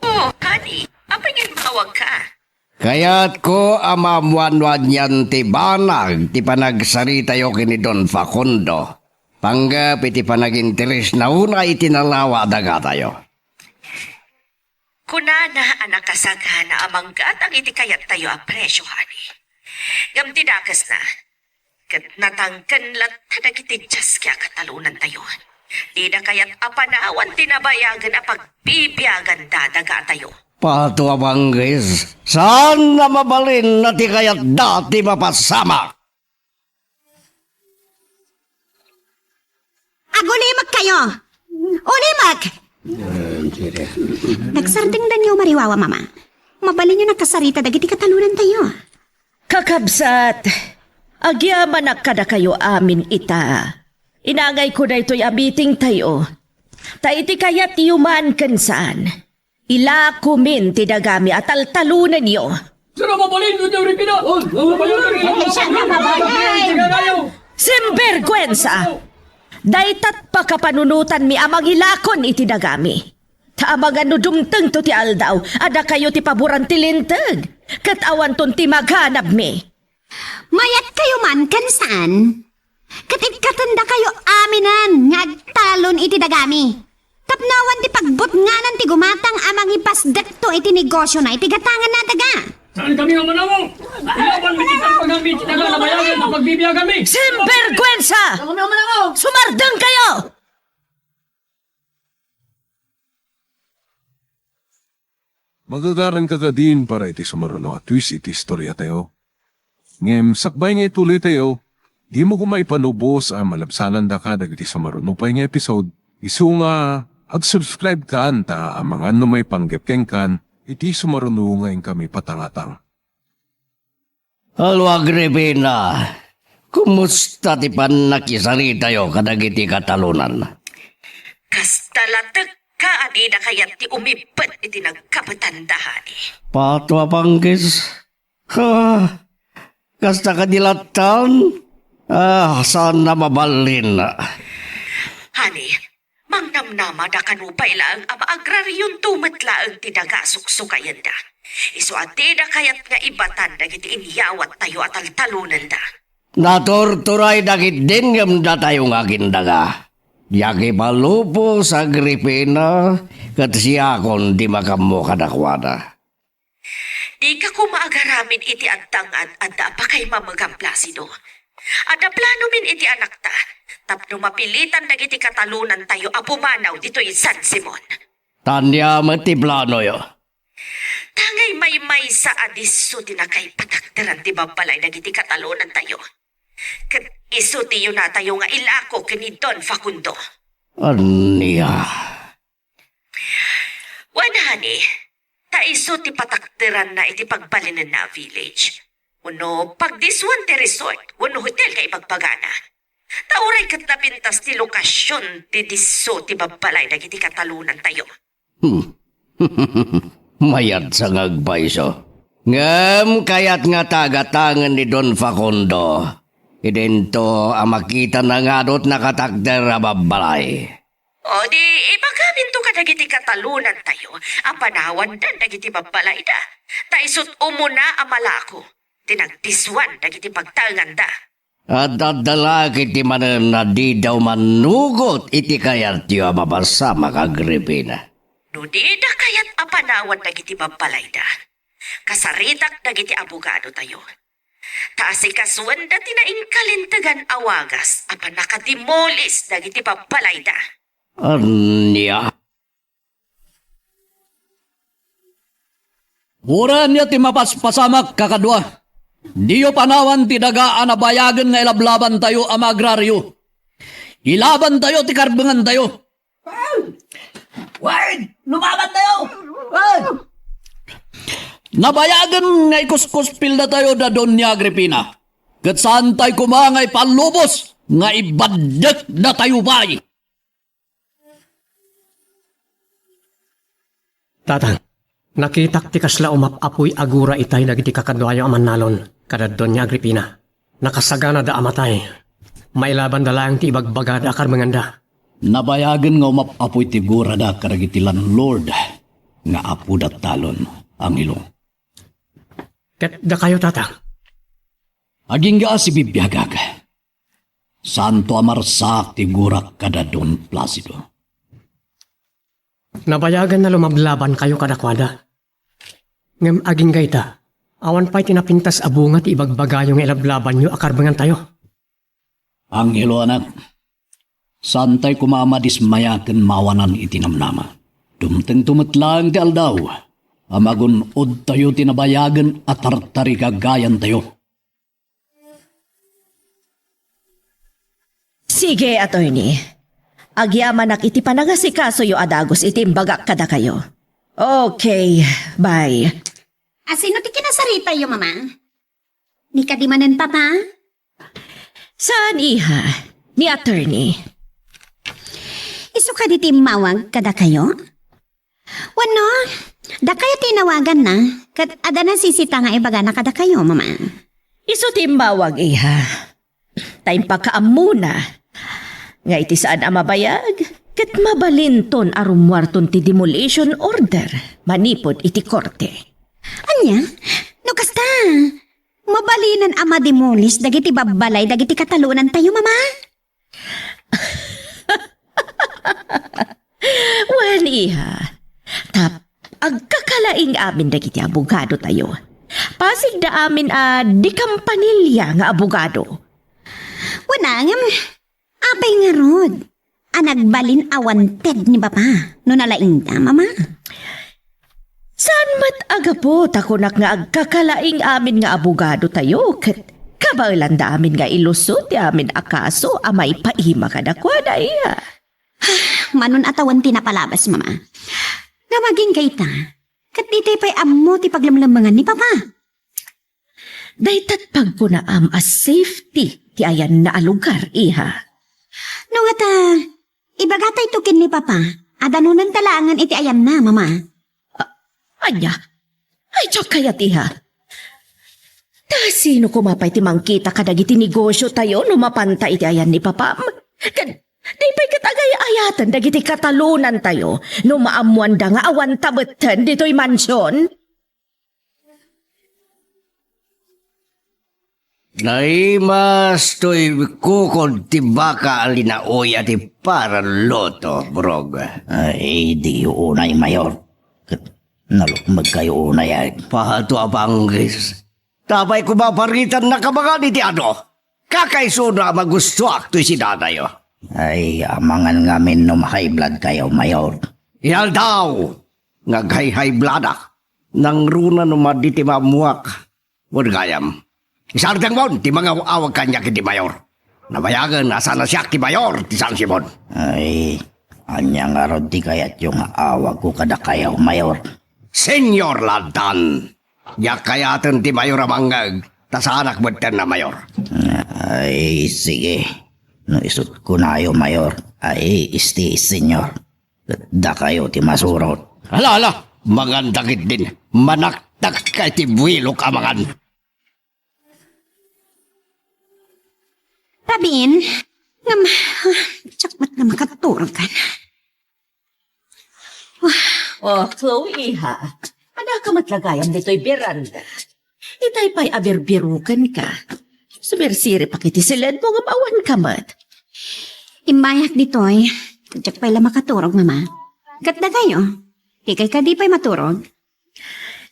Oh, honey, apay nga immawagka? Kayatko a maammuan no anian ti banag ti panagsaritayo ken ni Don Facundo, panggep iti panaginteresna unay iti nalawa a dagatayo. Kunana a nakasagana a manggatang iti kayattayo a presio, honey. Ngem ti dakesna, ket natangken latta dagiti diaske a katalonantayo. Dida kayat a panawan ti nabayagen a pagbibiaganda dagatayo. Pato a Bangkis, saan a mabalin a ti kayatda ti mapasamak. Agulimekkayo! Ulimek! Nagsardengdanyo, Mariwawa, Mama. Mabalinyo nakasarita dagiti katalonantayo. Kakabsat, agyamanak kadakayo amin ita. Inangayko daytoy a meetingtayo. Ta iti kayatyo man ken saan, ilakomin ti dagami a taltalonenyo. Saan a mabalin, Doña Agripina? Saan a mabalin? Sinberguensa! Daytat pakapanunotanmi a mangilakon iti dagami. Ta amangan no dumtengto ti aldaw, a dakayo ti paboran ti linteg, ket awanton ti maganabmi. Mayatkayo man ken saan? Ket ikkatendakayo aminen nga agtalon iti dagami. Tapno awan ti pagbutnganan ti gumatang a mangipasdekto iti negosiona iti gatanganna a daga. Saan kami nga manango? Ilaban mi ti pagpagami iti daga a nabayagen a pagbibiaganmi. Sinberguensa! Saan kami nga manango? Sumardengkayo! Magagaranka kadin para iti sumaruno a twist iti istoriatayo. Ngem sakbay nga ituloytayo, dimo koma ipanubos a malabsanandaka dagiti sumaruno pay nga episode, isu nga ag-subscribe kan ta amangan no maipanggep kenkan iti sumaruno nga inkami patangatang. Hello, Agripina. Kumusta ti pannakisaritayo kadagiti katalonan? Kasta latekka a dida kayat ti umippet iti nagkapetanda, honey. Pato a Bangkis. Ha, kasta kadi lattan? Ah, saan na mabalin. Honey, mangnamnamada kano pay laeng a maagrarionto met laeng ti daga a suksukayenda. Isu a dida kayat nga ibatan dagiti inyawattayo a taltalonenda. Naturturayda ketdin ngem datayo nga agindaga. Diak ipalubos, Agripina, ket siakon ti makaammo kadakuada. Dika koma agaramid iti adda nga ad-adda a pakaimamegam, Placido. Adda planomin iti anakta tapno mapilitan dagiti katalonantayo a pumanaw ditoy San Simon. Ania met ti planoyo? Tangay maymaysa a disso ti nakaipatakderan ti babbalay dagiti katalonantayo. Ket isu ti yunatayo nga ilako ken ni Don Facundo. Ania? Wen, honey, ta isu ti patakderanna iti pagbalinenna a village. Wenno pagdiswan ti resort wenno hotel nga ibagbagana. Ta uray ket napintas ti lokasion ti disso ti babbalay dagiti katalonantayo. Hmm. Mayat sa nga agpayso. Ngem kayat nga tagatangen ni Don Facundo. Idinto a makitana nga adu ti nakatakder a babbalay. O di, ibagaminto kadagiti katalonantayo a panawandan dagiti babbalayda. Ta isut' umuna a malako ti nagdiswan dagiti pagtaenganda. Adda, adda la ketdi manen a dida umanugot iti kayatyo a mapasamak, Agripina. No dida kayat a panawan dagiti babbalayda, kasaritak dagiti abogadotayo. Ta asikasuenda ti naingkalintegan a wagas a pannakadimolis dagiti babbalayda. Ania? Uray ania ti mapaspasamak, kakadua. Diyo panawan ti daga a nabayagen nga ilablabantayo a maagrario. Ilabantayo ti karbengantayo. Wen, lumabantayo! Wen! Nabayagen nga ikuskuspildatayo da Doña Agripina. Ket saantay koma nga ipallubos nga ibaddekdatayo pay. Tatang, nakitak ti kasla umap-apoy a gura itay dagiti kakaduayo a mannalon kada Doña Agripina. Nakasaganada a matay. Mailabanda laeng ti ibagbagada a karmenganda. Nabayagen nga umap-apoy ti gurada kadagiti landlord nga apoda talon, Angelo. Ket dakayo, Tatang? Agingga a sibibiagak. Saanto a marsaak ti gurak kada Don Placido. Nabayagen a lumablabankayo kadakuada. Ngem agingga ita, awan pay ti napintas a bunga ti ibagbagayo nga ilablabanyo a karbengantayo. Angelo, anak, saantay koma a madismaya ken maawanan iti namnama. Dumtengto met laeng ti aldaw a magun-odtayo ti nabayagen a tartarigagayantayo. Sige, attorney. Agyamanak iti panangasikasoyo a dagus iti imbagak kadakayo. Okay, bye. A, sino ti kinasaritayo, Mama? Ni kadi manen, Papa? Saan, iha? Ni attorney. Isu kadi ti immawag kadakayo? Wenno, dakayo ti inawaganna, ket adda nasisita nga ibagana kadakayo, Mama. Isu ti immawag, iha. Ta impakaammona nga iti saan a mabayag, ket mabalinton a rummuarton ti demolition order manipud iti korte. Ania? No kasta, mabalinan a mademolis dagiti babbalay dagiti katalonantayo, Mama? Wen, iha, ta agkakalaing amin dagiti abogadotayo. Pasigda amin a di kampanilya nga abogado. Wen, ngem, apay ngarud a nagbalin a wanted ni Papa no nalaingda, Mama? Saan met a gapu ta kunak nga agkakalaing amin nga abogadotayo ket kabaelanda amin nga ilusot ti amin a kaso a maipaima kadakuada, iha. Manon a tawen ti napalabas, Mama. Ngem agingga ita, ket ditay pay ammo ti paglemlemmengan ni Papa. Daytat pagkunaam a safety ti ayanna a lugar, iha. No ngata, ibagatayto ken ni Papa a danonanta laengen iti ayanna, Mama. A-, ania? Ay, diak kayat, iha. Ta sino koma pay ti mangkita kadagiti negosiotayo no mapanta iti ayan ni papam? Ket di pay ket agay-ayaten dagiti katalonantayo no maammoanda nga awan tabetten ditoy mansion? Naimas toy kukod ti baka a linaoy a ti paralluto, Burog. Ay, diyo unay, Mayor. Ket nalukmegkayo unay, ay. Pato a panggis. Tapay ko maparitan nakamangan iti ado. Kakaisuna a magustoak toy sidadayo. Ay, amangan ngamin no ma-high blood kayo, Mayor. Ialdaw nga aghay-high bloodak. Nangruna no madi ti maammuak. Wen gayam, isardengmon ti mangaw-awag kaniak iti Mayor. Nabayagen a saan a siak ti Mayor ti San Simon. Ay, ania ngarud ti kayatyo nga awagko kadakayo, Mayor? Senyor Ladan, diak kayaten ti Mayor a mangngeg, ta saanak metten a Mayor. Ay, sige. No isut kunayo, Mayor, ay, isti, Senyor. Ket dakayo ti masurot. Hala, hala! Mangan dagitdin, manaktak ka iti builok a mangan. Rabin, ngem, diak met nga makaturog. Oh, Chloe, iha. Adda ka met la gayam ditoy beranda. Itay pay a birbiruken ka. Sumirsirip iti siledmo ngem awan ka met. Immayak ditoy. Diak pay la makaturog, Mama. Ket dakayo, dikay kadi pay maturog?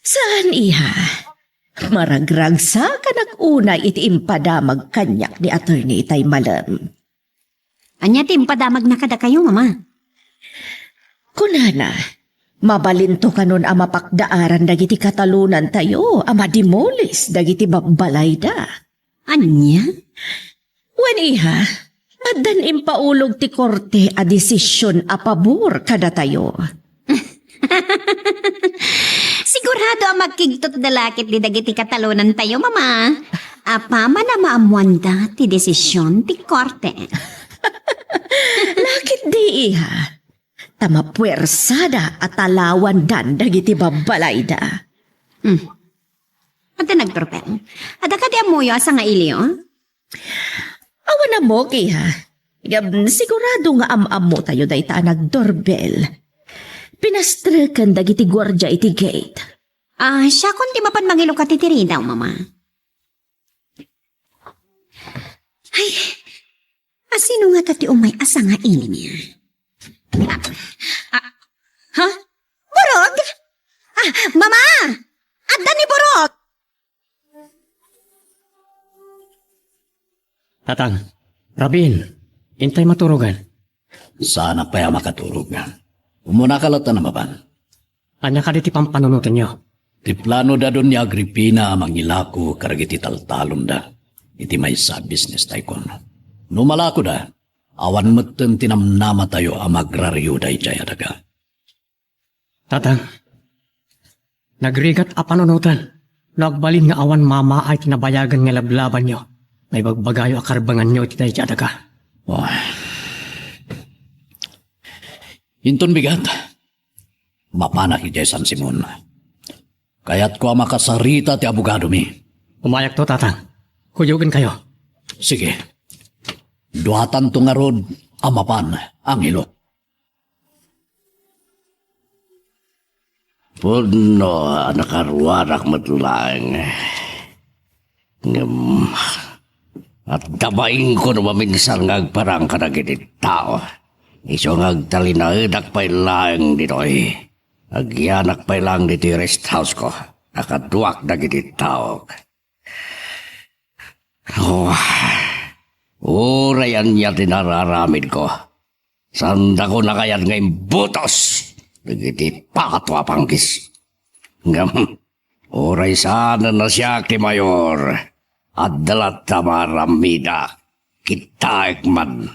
Saan, iha. Maragragsakanak unay iti impadamag kaniak ni Attorney Itay Malem. Ania ti impadamagna kadakayo, Mama? Kunana, mabalinto kanon a mapakdaaran dagiti katalonantayo a madimolis dagiti babbalayda. Ania? Wen, iha, addan impaulog ti korte a desision a pabor kadatayo. Sigurado a makigtutda la ketdi dagiti katalonantayo, Mama. Apaman a maammoanda ti desision ti korte. La ketdi, iha. Ta mapuersada a talawandan dagiti babbalayda. Hmm. Adda nagturpel. Adda kadi ammoyo a sangailio? Awan ammok, iha. Ngem sigurado nga am-ammotayo dayta a nagdoorbell. Pinastreken dagiti guardia iti gate. Ah, siakon ti mapan mangilukat iti ridaw, Mama. Ay, a sino ngata ti umay a sangaili niya? Ah, ah, ha? Burog? Ah, Mama! Adda ni Burog! Tatang, Rabin, intay maturogan. Saanak pay a makaturog. Umunaka latta a mapan. Ania kadi ti pampanunotenyo? Ti plano da Doña Agripina a mangilako kadagiti taltalonda iti maysa a business taykon. No malakoda, awan metten ti namnamatayo a magrario daydiay a daga. Tatang, nagrigat a panunoten no agbalin nga awan mamaay ti nabayagen nga lablabanyo nga ibagbagayo a karbenganyo iti daydiay a daga. Oh. Inton bigat, mapanak idiay San Simon. Kayatko a makasarita ti abogadomi. Umayakto, Tatang. Kuyogenkayo. Sige. Duatanto ngarud a mapan, Angelo. Pudno a nakaruarak met laeng. Ngem, adda bainko no maminsan nga agparang kadagiti tao. Isu nga agtalinaedak pay laeng ditoy. Agyanak pay laeng ditoy rest house ko a kaduak dagiti taok. Oh, uray ania ti nararamidko, saandakon a kayat nga imbutos dagiti pato a panggis. Ngem, uray saanen a siak ti mayor, adda latta maaramidak. Kitaek man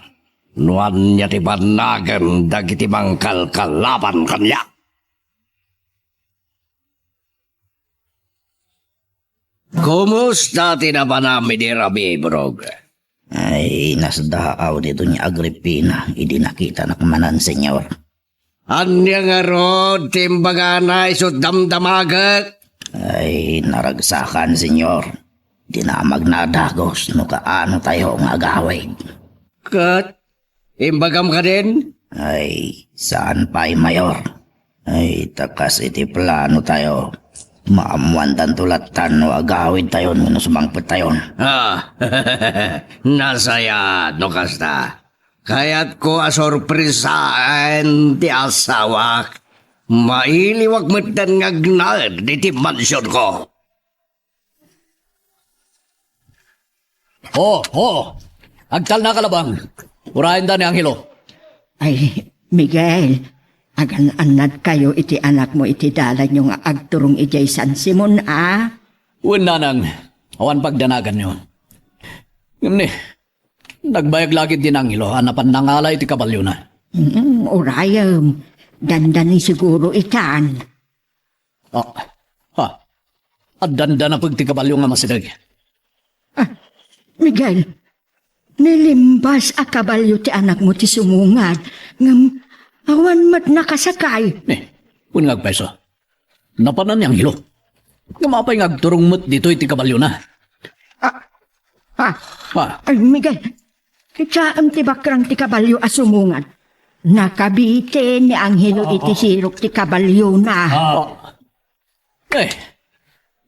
no ania ti bannagen dagiti mangkalkalaban kaniak. Kumusta ti napanam idi rabii, Burog? Ay, nasdaaw ni Doña Agripina idi nakitanak manen, Señor. Ania ngarud ti imbagana isu damdamagek? Ay, naragsakan, Señor. Dinamagna a dagus no kaano tayo nga agawid. Ket imbagam kadin? Ay, saan pay, Mayor. Ay, ta kas iti plano tayo, maammuantanto lattan no agawid tayon wenno sumangpet tayon. Ah, nasayaat no kasta. Kayatko a sorpresaen ti asawak. Mailiwak metten nga agnaed iti mansionko. Oh, oh. Agtalna, Kalabang. Urayenda ni Angelo. Ay, Miguel, agan-annadkayo iti anakmo iti dalanyo nga agturong idiay San Simon, a? Wen, nanang, awan pagdanaganyo. Ngem ni, nagbayag la ketdi ni Angelo a napan nangala iti kabalyona. Mm, urayem. Dandani siguro itan. Ah, ha. Addan da napeg ti kabalio nga masideg. Ah, Miguel, nilimbas a kabalio ti anakmo ti sumungad, ngem awan met nakasakay. Ni, wen nga agpayso. Napanan ni Angelo. Ngem apay nga agturong met ditoy ti kabaliona? Ah, ah, Ha? Ay, Miguel, kitaem ti bakrang ti kabalio a sumungad. Nakabiten ni Angelo iti sirok ti kabaliona. Ah. Eh,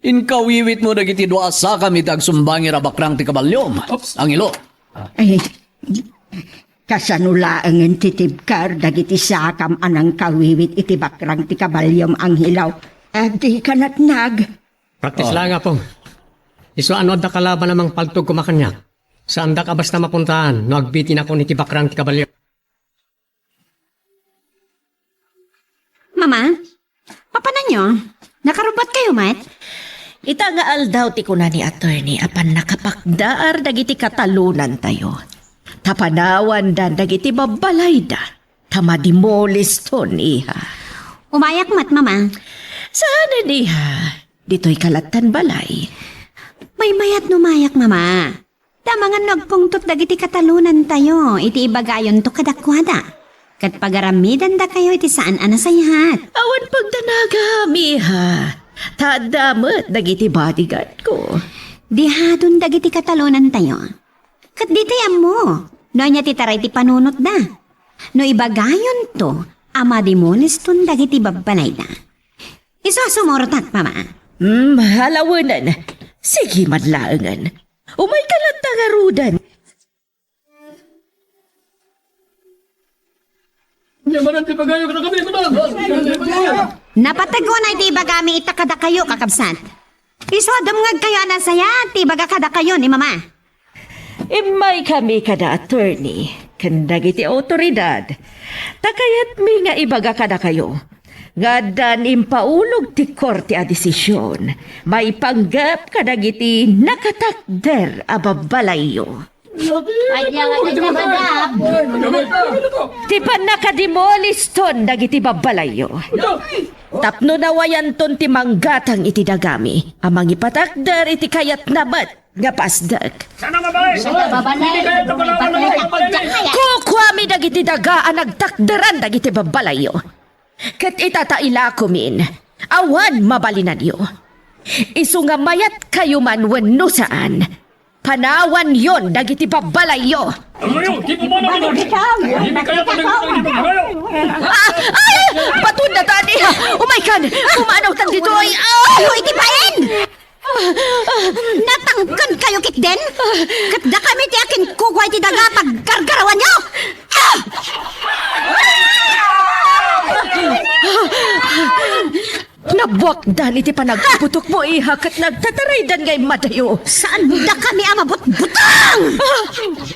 inkawiwitmo dagiti dua a sakam iti agsumbangir a bakrang ti kabaliom, Angelo. Ay, kasano laengen ti tibker dagiti sakam a nangkawiwit iti bakrang ti kabaliom, Angelo? Adi ka natnag. Praktis laeng, Apong. Isu a no adda kalaban a mangpaltog koma kaniak, saandak a basta mapuntaan no agbitinak iti bakrang ti kabalio. Mama, mapananyo? Nakarubbatkayo met? Ita nga aldaw ti kuna ni attorney a pannakapakdaar dagiti katalonantayo. Ta panawandan dagiti babbalayda, ta madimoliston, iha. Umayak met, Mama. Saanen, iha. Ditoy ka lattan balay. Maymayat no umayak, Mama. Ta amangan no agpungtot dagiti katalonantayo iti ibagayonto kadakuada. Ket pagaramidandakayo iti saan a nasayaat. Awan pagdanagam, iha. Ta adda met dagiti bodyguardko. Dihadon dagiti katalonantayo. Ket ditay ammo no ania ti taray ti panunotda. No ibagayonto a madimoliston dagiti babbalayda. Isu a sumurotak, Mama. Hmm, alawenen. Sige man laengen. Umayka latta ngaruden. Napateg unay ti ibagami ita kadakayo, kakabsat. Isu a dumngegkayo a nasayaat ti ibaga kadakayo ni Mama. Immaykami kada attorney ken dagiti awtoridad, ta kayatmi nga ibaga kadakayo nga addan impaulog ti korte a desisyon maipanggep kadagiti nakatakder a babbalayyo. Ti pannakadimoliston dagiti babbalayyo. Tapno nawayanton ti manggatang iti dagami a mangipatakder iti kayatna met nga pasdek. Kukuami dagiti daga a nagtakderan dagiti babbalayyo. Ket ita ta ilakomin, awan mabalinanyo. Isu nga mayatkayo man wenno saan, panawanyon dagiti babbalayyo. Ah, ay! Baton data ni! Umaykan! Pumanawtan ditoy! Ah! Ayo iti bain! Natangken kayo ketdin? Ket dakami ti akin kukua iti daga a paggargarawanyo! Ah! Nabuakdan iti panagputokmo, iha, ket nagtataraydan nga immadayo. Saan dakami a mabutbutang! Ah!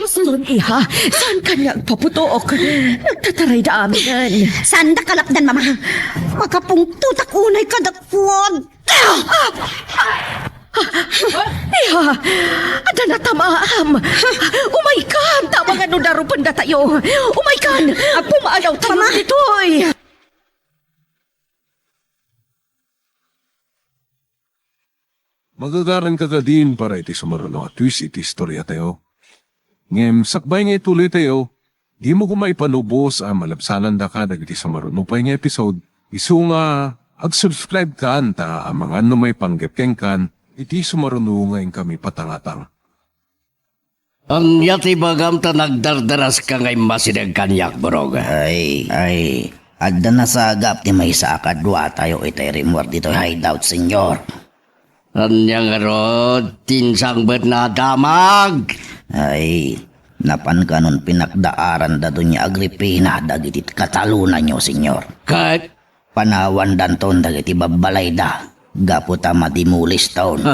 Saan, iha? Saan kan nga agpaputok? Nagtatarayda aminen. Saan da kalapdan, Mama? Makapungtotak unay kadakuad. Iha! Adda natamaam! Umaykan! Tama nga no darupen datayo! Umaykan! Pumaanawtayo ditoy! Magagaranka kadin para iti sumaruno a twist iti istoriatayo. Ngem sakbay nga ituloytayo, dimo koma ipanubos a malabsanandaka dagiti sumaruno pay nga episode, isu nga ag-subscribe kan ta amangan no maipanggep kenkan iti sumaruno nga inkami patangatang. Ania ti ibagam ta nagdardaraska nga immasideg kaniak, Burog? Ay, ay, adda nasagap ti maysa a kaduatayo itay rimmuar ditoy hideout, Senyor. Ania ngarud ti insangbetna a damag? Ay, napan kanon pinakdaaranda Doña Agripina dagiti katalonanyo, Senyor. Ket? Panawandanton dagiti babbalayda gapu ta madimuliston.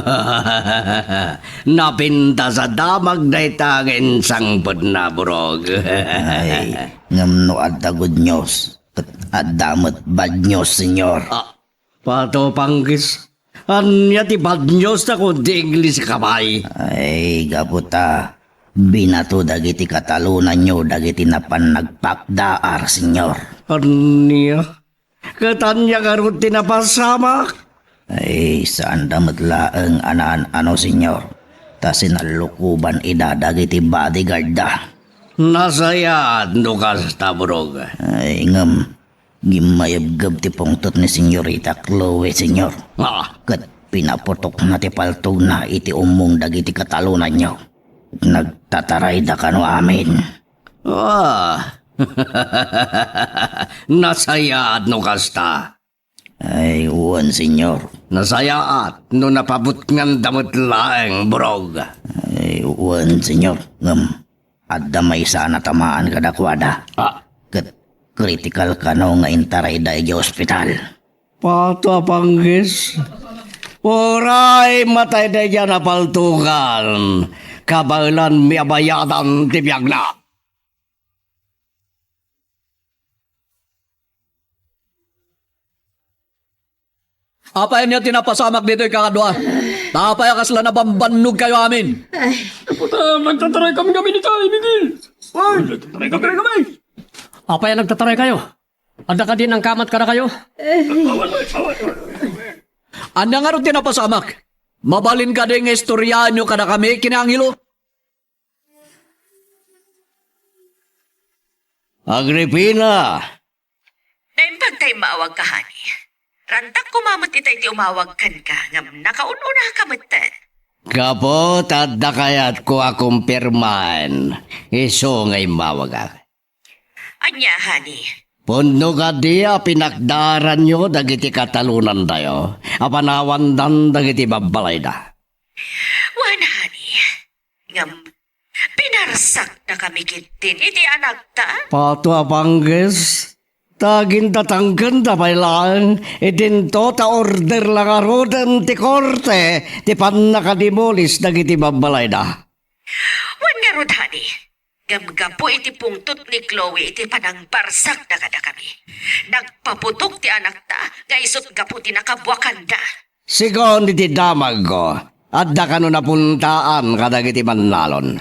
Napintas a damag dayta nga insangbetna, Burog. Ay, ngem no adda good news, ket adda met bad news, Senyor. Ah, Pato Panggis, ania ti bad news ta kundi English ka pay? Ay, gapu ta binato dagiti katalonanyo dagiti napan nagpakdaar, Senyor. Ania? Ket ania ngarud ti napasamak? Ay, saanda met laeng a naan-ano, Senyor, ta sinallukoban ida dagiti bodyguardda. Nasayaat no kasta, Burog. Ay, ngem, gimmayebgeb ti pungtot ni Senyorita Chloe, Senyor. Ah. Ket pinaputokna ti paltogna iti ummong dagiti katalonanyo. Nagtatarayda kano amin. Ah. Nasayaat no kasta. Ay, wen, Senyor. Nasayaat no napabutnganda met laeng, Burog. Ay, wen, Senyor. Ngem, adda maysa a natamaan kadakuada. Ah. Ket critical kano nga intarayda idiay ospital. Pato a Panggis. Uray matayda idiay napaltogan, kabaelanmi a bayadan ti biagna. Apay ania ti napasamak ditoy kakadua? Ta apay a kasla nabambannog kayo amin? Ay. Puta, nagtataray kami kami ni Tay, Miguel. Ay, nagtataray kami, kami. Apay a nagtataray kayo? Adda kadi nangkamat kadakayo? Ania ngarud ti napasamak? Mabalin kadi nga istoryaenyo kadakami ken ni Angelo? Agripina! Naimbag ta immaawagka, honey. Rantak koma met itay ti umawag kenka, ngem nakaun-unaka metten. Gapu ta adda kayatko a kumpirmaen, isu nga immawagak. Ania, honey? Pudno kadi a pinakdaaranyo dagiti katalonantayo a panawandan dagiti babbalayda? Wen, honey. Ngem, pinarsakdakami ketdin iti anakta? Pato a Panggis, ta gintatangkenda pay laeng, idinto ta order la ngaruden ti korte ti pannakadimulis dagiti babbalayda. Wen ngarud, honey, ngem gapu iti pungtot ni Chloe iti panangbarsakda kadakami, nagpaputok ti anakta nga isut' gapu ti nakabuakanda. Sigun iti damagko, adda kano napuntaan kadagiti mannalon?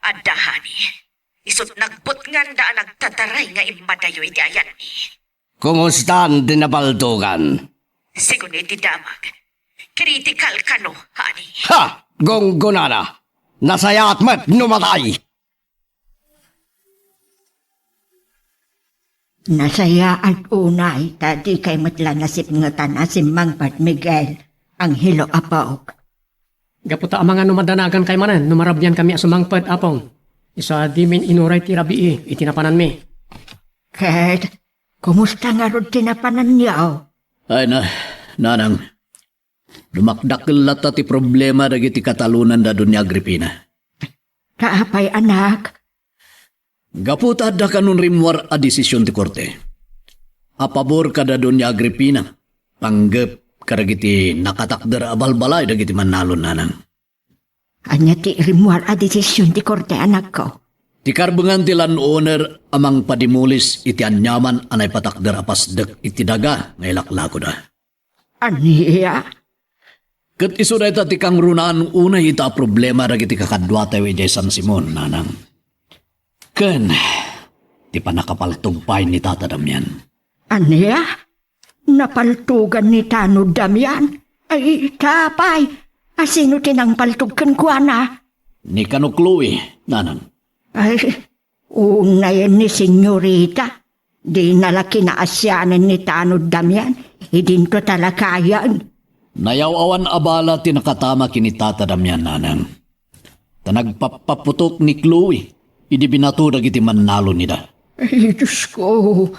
Adda, honey. Isut' nagbutnganda a nagtataray nga immadayo iti ayanmi. Kumustan ti napaltogan? Sigun iti damag, kritikal kano, honey. Ha! Gunggonana! Nasayaat met no matay! Nasayaat unay ta dikay met la nasipngetan a simmangpet, Miguel, Angelo, apok. Gapu ta amangan no madanagan kay manen no marabian kami a sumangpet, Apong. Isu a dimin inuray ti rabii iti napananmi. Ket, kumusta ngarud ti napananyo? Ay na, nanang. Dumakdakkel latta ti problema dagiti katalonan da Doña Agripina. Ta apay, anak? Gapu ta adda kanon rimmuar a desisyon ti korte a pabor kada Doña Agripina, panggep kadagiti nakatakder a balbalay dagiti mannalon, nanang. Ania ti rimmuar a desisyon ti korte, anakko? Ti karbengan ti landowner a mangpadimulis iti aniaman a naipatakder a pasdek iti daga nga ilaklakoda. Ania? Ket isu dayta ti kangrunaan unay ita a problema dagiti kakaduatayo idiay San Simon, nanang. Ken ti pannakapaltog pay ni Tata Damian. Ania? Napaltogan ni Tano Damian? Ay, ita pay. A sino ti nangpaltog kenkuana? Ni Kano Chloe, nanang. Ay, unayen ni Senyorita. Dina la kinaasianan ni Tano Damian. Idinto talakayan. Nayaw-awan a bala ti nakatama ken ni Tata Damian, nanang. Ta nagpappaputok ni Chloe idi binato dagiti mannalon ida. Ay, Diyos ko.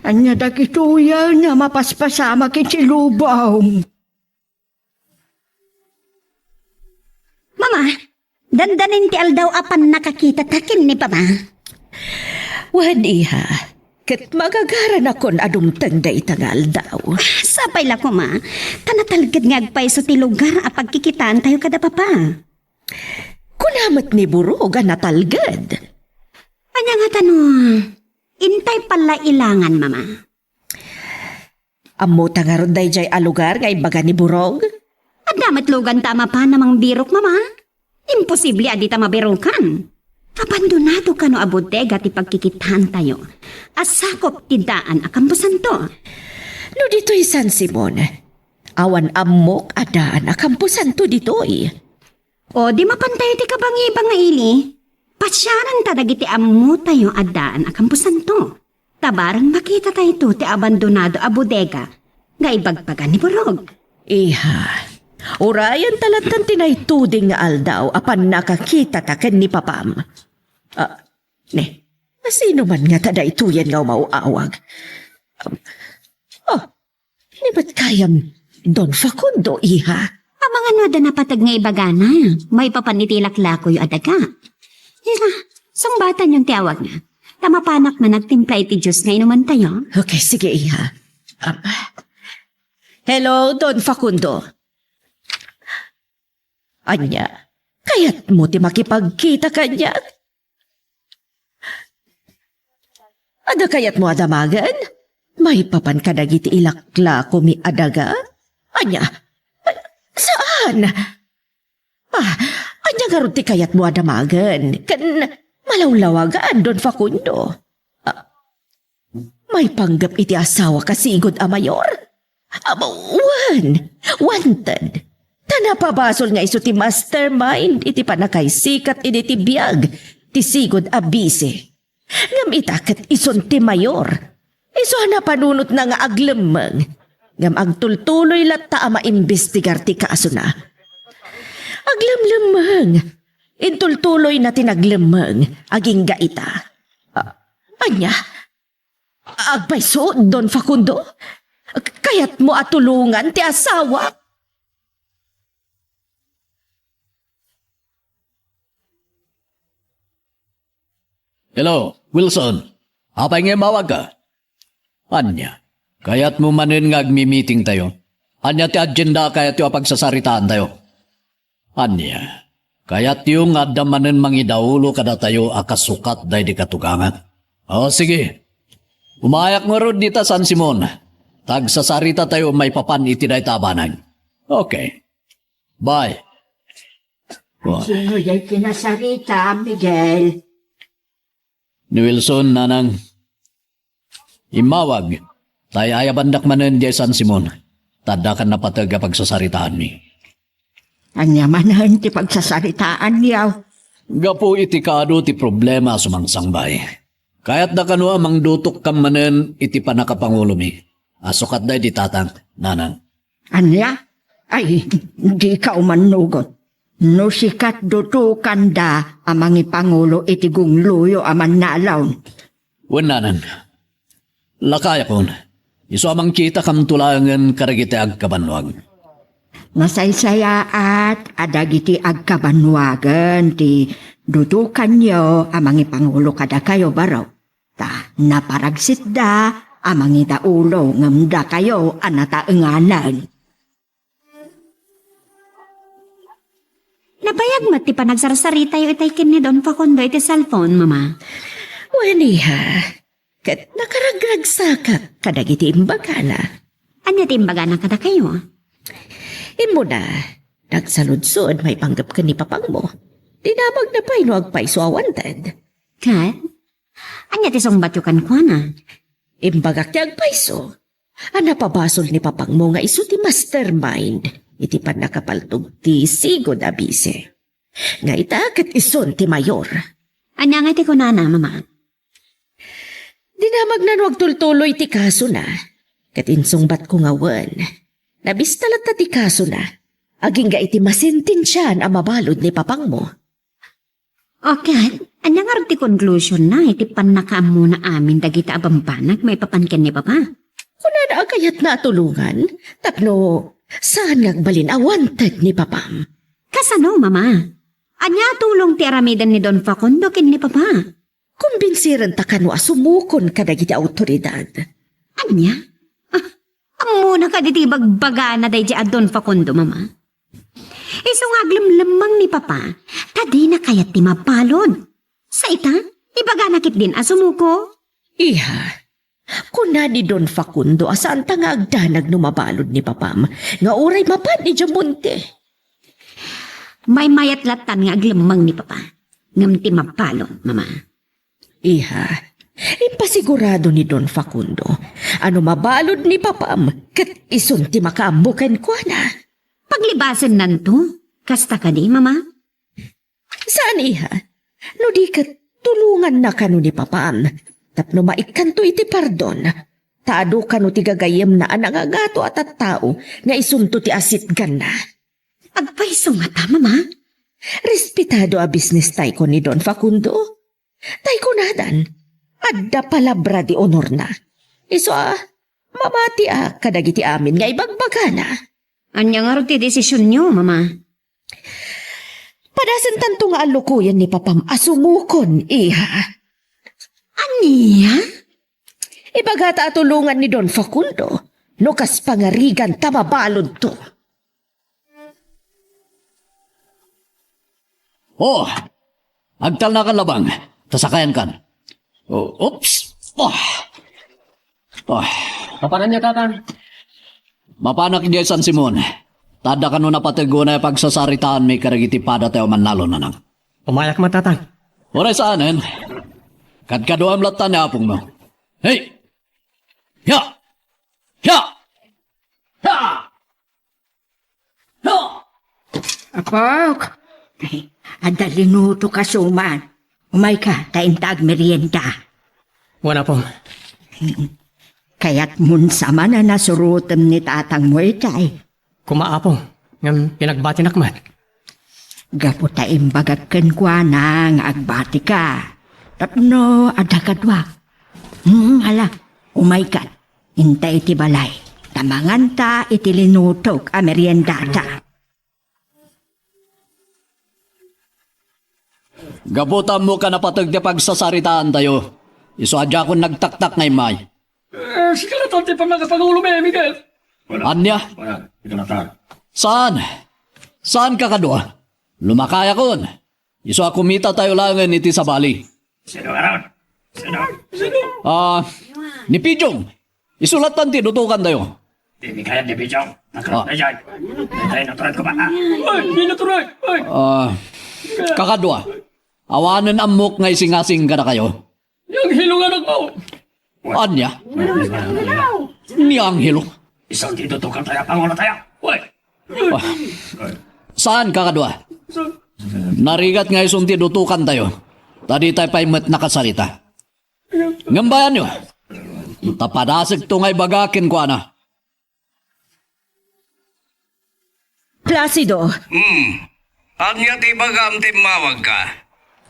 Ania dagitoyen a mapaspasamak iti lubong? Mama, dandanin ti aldaw a pannakakitata ken ni Papa. Wen, iha, ket magagaranakon a dumteng dayta nga aldaw. Sapay la koma, ta natalged nga agpayso ti lugar a pagkikitaantayo kada Papa. Kuna met ni Burog a natalged. Ania ngata no, intay pay la ilangan, Mama? Ammota ngarud daydiay a lugar nga imbaga ni Burog? Adda met luganta a mapan a mangbirok, Mama. Imposible a dita mabirokan. Abandonado kano a bodega ti pagkikitaantayo a sakup ti daan a kamposanto. No ditoy San Simon, awan ammok a daan a kamposanto ditoy. O, di mapantayo ti kabangibang nga ili. Pasiaranta dagiti ammotayo a daan a kamposanto. Ta bareng makitatayto ti abandonado a bodega nga ibagbaga ni Burog. Iha, urayenta lattan ti naituding nga aldaw a pannakakitata ken ni Papam. Ah, ne, sino man ngata daytoyen nga umaw-awag? Um, oh, Ni met kayam, Don Facundo, iha. Amangan no adda napateg nga ibagana, maipapan iti laklakoyo a daga. Ira, sungbatanyon ti awagna. Ta mapanak man agtimpla iti juice nga inumantayo. Okay, sige, iha. Um, hello, Don Facundo. Ania, kayatmo ti makipagkita kaniak? Adda kayatmo a damagen? Maipapan kadagiti ilaklakomi a daga? Ania? Saan? Ah, ania ngarud ti kayatmo a damagen ken malawlawagan, Don Facundo? Ah, maipanggep iti asawak a sigud a mayor? Wen, wanted. Ta napabasol nga isu ti mastermind iti pannakaisikkat idi ti biag ti sigud a bisi. Ngem ita ket isun ti mayor. Isu a napanunotna nga aglemmeng. Ngem agtultuloy latta a maimbestigar ti kasona. Aglemlemmeng. Intultuloyna ti naglemmeng agingga ita. Ah, ania? Agpayso, Don Facundo? Kayatmo a tulongan ti asawak? Hello, Wilson. Apay nga immawagka? Ania, kayatmo manen nga agmi-meetingtayo? Ania ti agenda a kayatyo a pagsasaritaantayo? Ania, kayatyo nga adda manen mangidaulo kadatayo a kasukat daydi katugangan? O, sige. Umayak ngarud dita San Simon. Ta agsasaritatayo maipapan iti dayta a banag. Okay. Bye. Sino diay kinasarita, Miguel? Ni Wilson, nanang. Immawag, ta ay-ayabandak manen diay San Simon, ta addakan napateg a pagsasaritaanmi. Ania manen ti pagsasaritaanyo? Gapu iti kaadu ti problema a sumangsangbay. Kayatda kano a mangdutokkam manen iti pannakapangulomi a sukat daydi tatang, nanang. Ania? Ay, dika umannugot. No sika, dutokanda a mangipangulo iti gungloyo a mannalon. Wen, nanang. Lakayakon, isu a mangkitakamto laengen kadagiti agkabannuag. Nasaysayaat a dagiti agkabannuagen ti dutokanyo a mangipangulo kadakayo, barok. Ta naparagsitda a mangidaulo ngem dakayo a nataenganen. Nabayag met ti panagsarsaritayo itay ken ni Don Facundo iti cellphone, Mama. Wen, iha, ket nakaragragsakak kadagiti imbagana. Ania ti imbagana kadakayo? Immuna, nagsaludsod maipanggep ken ni papangmo. Dinamagna pay no agpayso a wanted. Ket? Ania ti sungbatyo kenkuana? Imbagak ti agpayso a napabasol ni papangmo nga isu ti mastermind iti pannakapaltog ti sigud a bisi. Nga ita ket isun ti mayor. Ania nga ti kunana, Mama? Dinamagna no agtultuloy ti kasona, ket insungbatko nga wen. Nabista latta ti kasona, agingga iti masentensiaan a mabalud ni papangmo. O ket, ania ngarud ti konklusionna iti pannakaammona amin dagita a bambanag maipapan ken ni Papa? Kunana a kayatna a tulongan, tapno saan nga agbalin a wanted ni Papam. Kasano, Mama? Ania a tulong ti aramiden ni Don Facundo ken ni Papa? Kumbinsiren ta kano a sumukon kadagiti awtoridad. Ania? Ah, ammona kadi ti ibagbagana daydi a Don Facundo, Mama? Isu nga aglemlemmeng ni Papa, ta dina kayat ti mabalud. Sa ita, ibagana ketdin a sumuko. Iha, kuna ni Don Facundo a saanta nga agdanag no mabalud ni Papam, nga uray mapan idiay monte. Maymayat lattan nga aglemmeng ni Papa, ngem ti mabalud, Mama. Iha, impasigurado ni Don Facundo a no mabalud ni Papam ket isun ti makaammo kenkuana. Paglibasennanto, kasta kadi, Mama? Saan, iha. No di ket, tulonganna kano ni Papam tapno maikkanto iti pardon. Ta adu kano ti gagayyemna a nangagato a tattao nga isunto ti asitganna. Agpayso ngata, Mama? Respetado a bisnis tayo ni Don Facundo. Tay kunadan, adda palabra di onorna. Isu a, mamatiak kadagiti amin nga ibagbagana. Ania ngarud ti desisionyo, Mama? Padasentanto nga allukoyen ni Papam a sumukon, iha. Ania? Ibagata a tulongan ni Don Facundo, no kas pangarigan ta mabaludto. Oh, agtalnakan labang, ta sakayankan. Oh, oops. Oh. Oh. Mapananyo, Tatang? Mapanak idiay San Simon. Ta adda kano napateg unay a pagsasaritaanmi kadagiti padatayo a mannalon, anak. Umayak man, Tatang. Uray saanen. Kadkaduam latta ni apongmo. Hey! Ya! Ya! Ya! Apok! Adda linutok a suman. Umayka, ta inta agmerienda. Wen, Apo. Kayatmon sa manen a surotem ni tatangmo itay? Koma, Apo, ngem pinagbatinak met. Gapu ta imbagak kenkuana nga agbatika. Tapno adda kaduak. Hmm, hala, umayka. Inta iti balay, ta manganta iti linutok a meriendata. Gapu ta ammok a napateg ti pagsasaritaantayo, isu a diakon nagtaktak nga immay. Eh, sika latta ti pannakapangulomi, Miguel. Ania? Wala, sika latta. Saan? Saan, kakadua? Lumakayakon. Isu a kumitatayo laengen iti sabali. Sino ngarud? Sino? Sino? Ah, ni Pijong. Isu lattan ti dutokantayo. Dimi kayat ni Pijong. Ah. Natural na dyan. Ay, natural ko ba? Ay, di natural. Ay. Ah, kakadua. Awanen ammok nga isingasing kadakayo. Ni Angelo nga anak mo. Ania? Ni Angelo? Isu ti dutokantayo a pangulotayo. Uy. Ah. Saan, kakadua? Narigat nga isu ti dutokantayo. Ta ditay pay met nakasarita. Ngem bayanyo. Ta padasekto nga ibagak kenkuana. Placido. Hmm. Ania ti ibagam ta immawagka?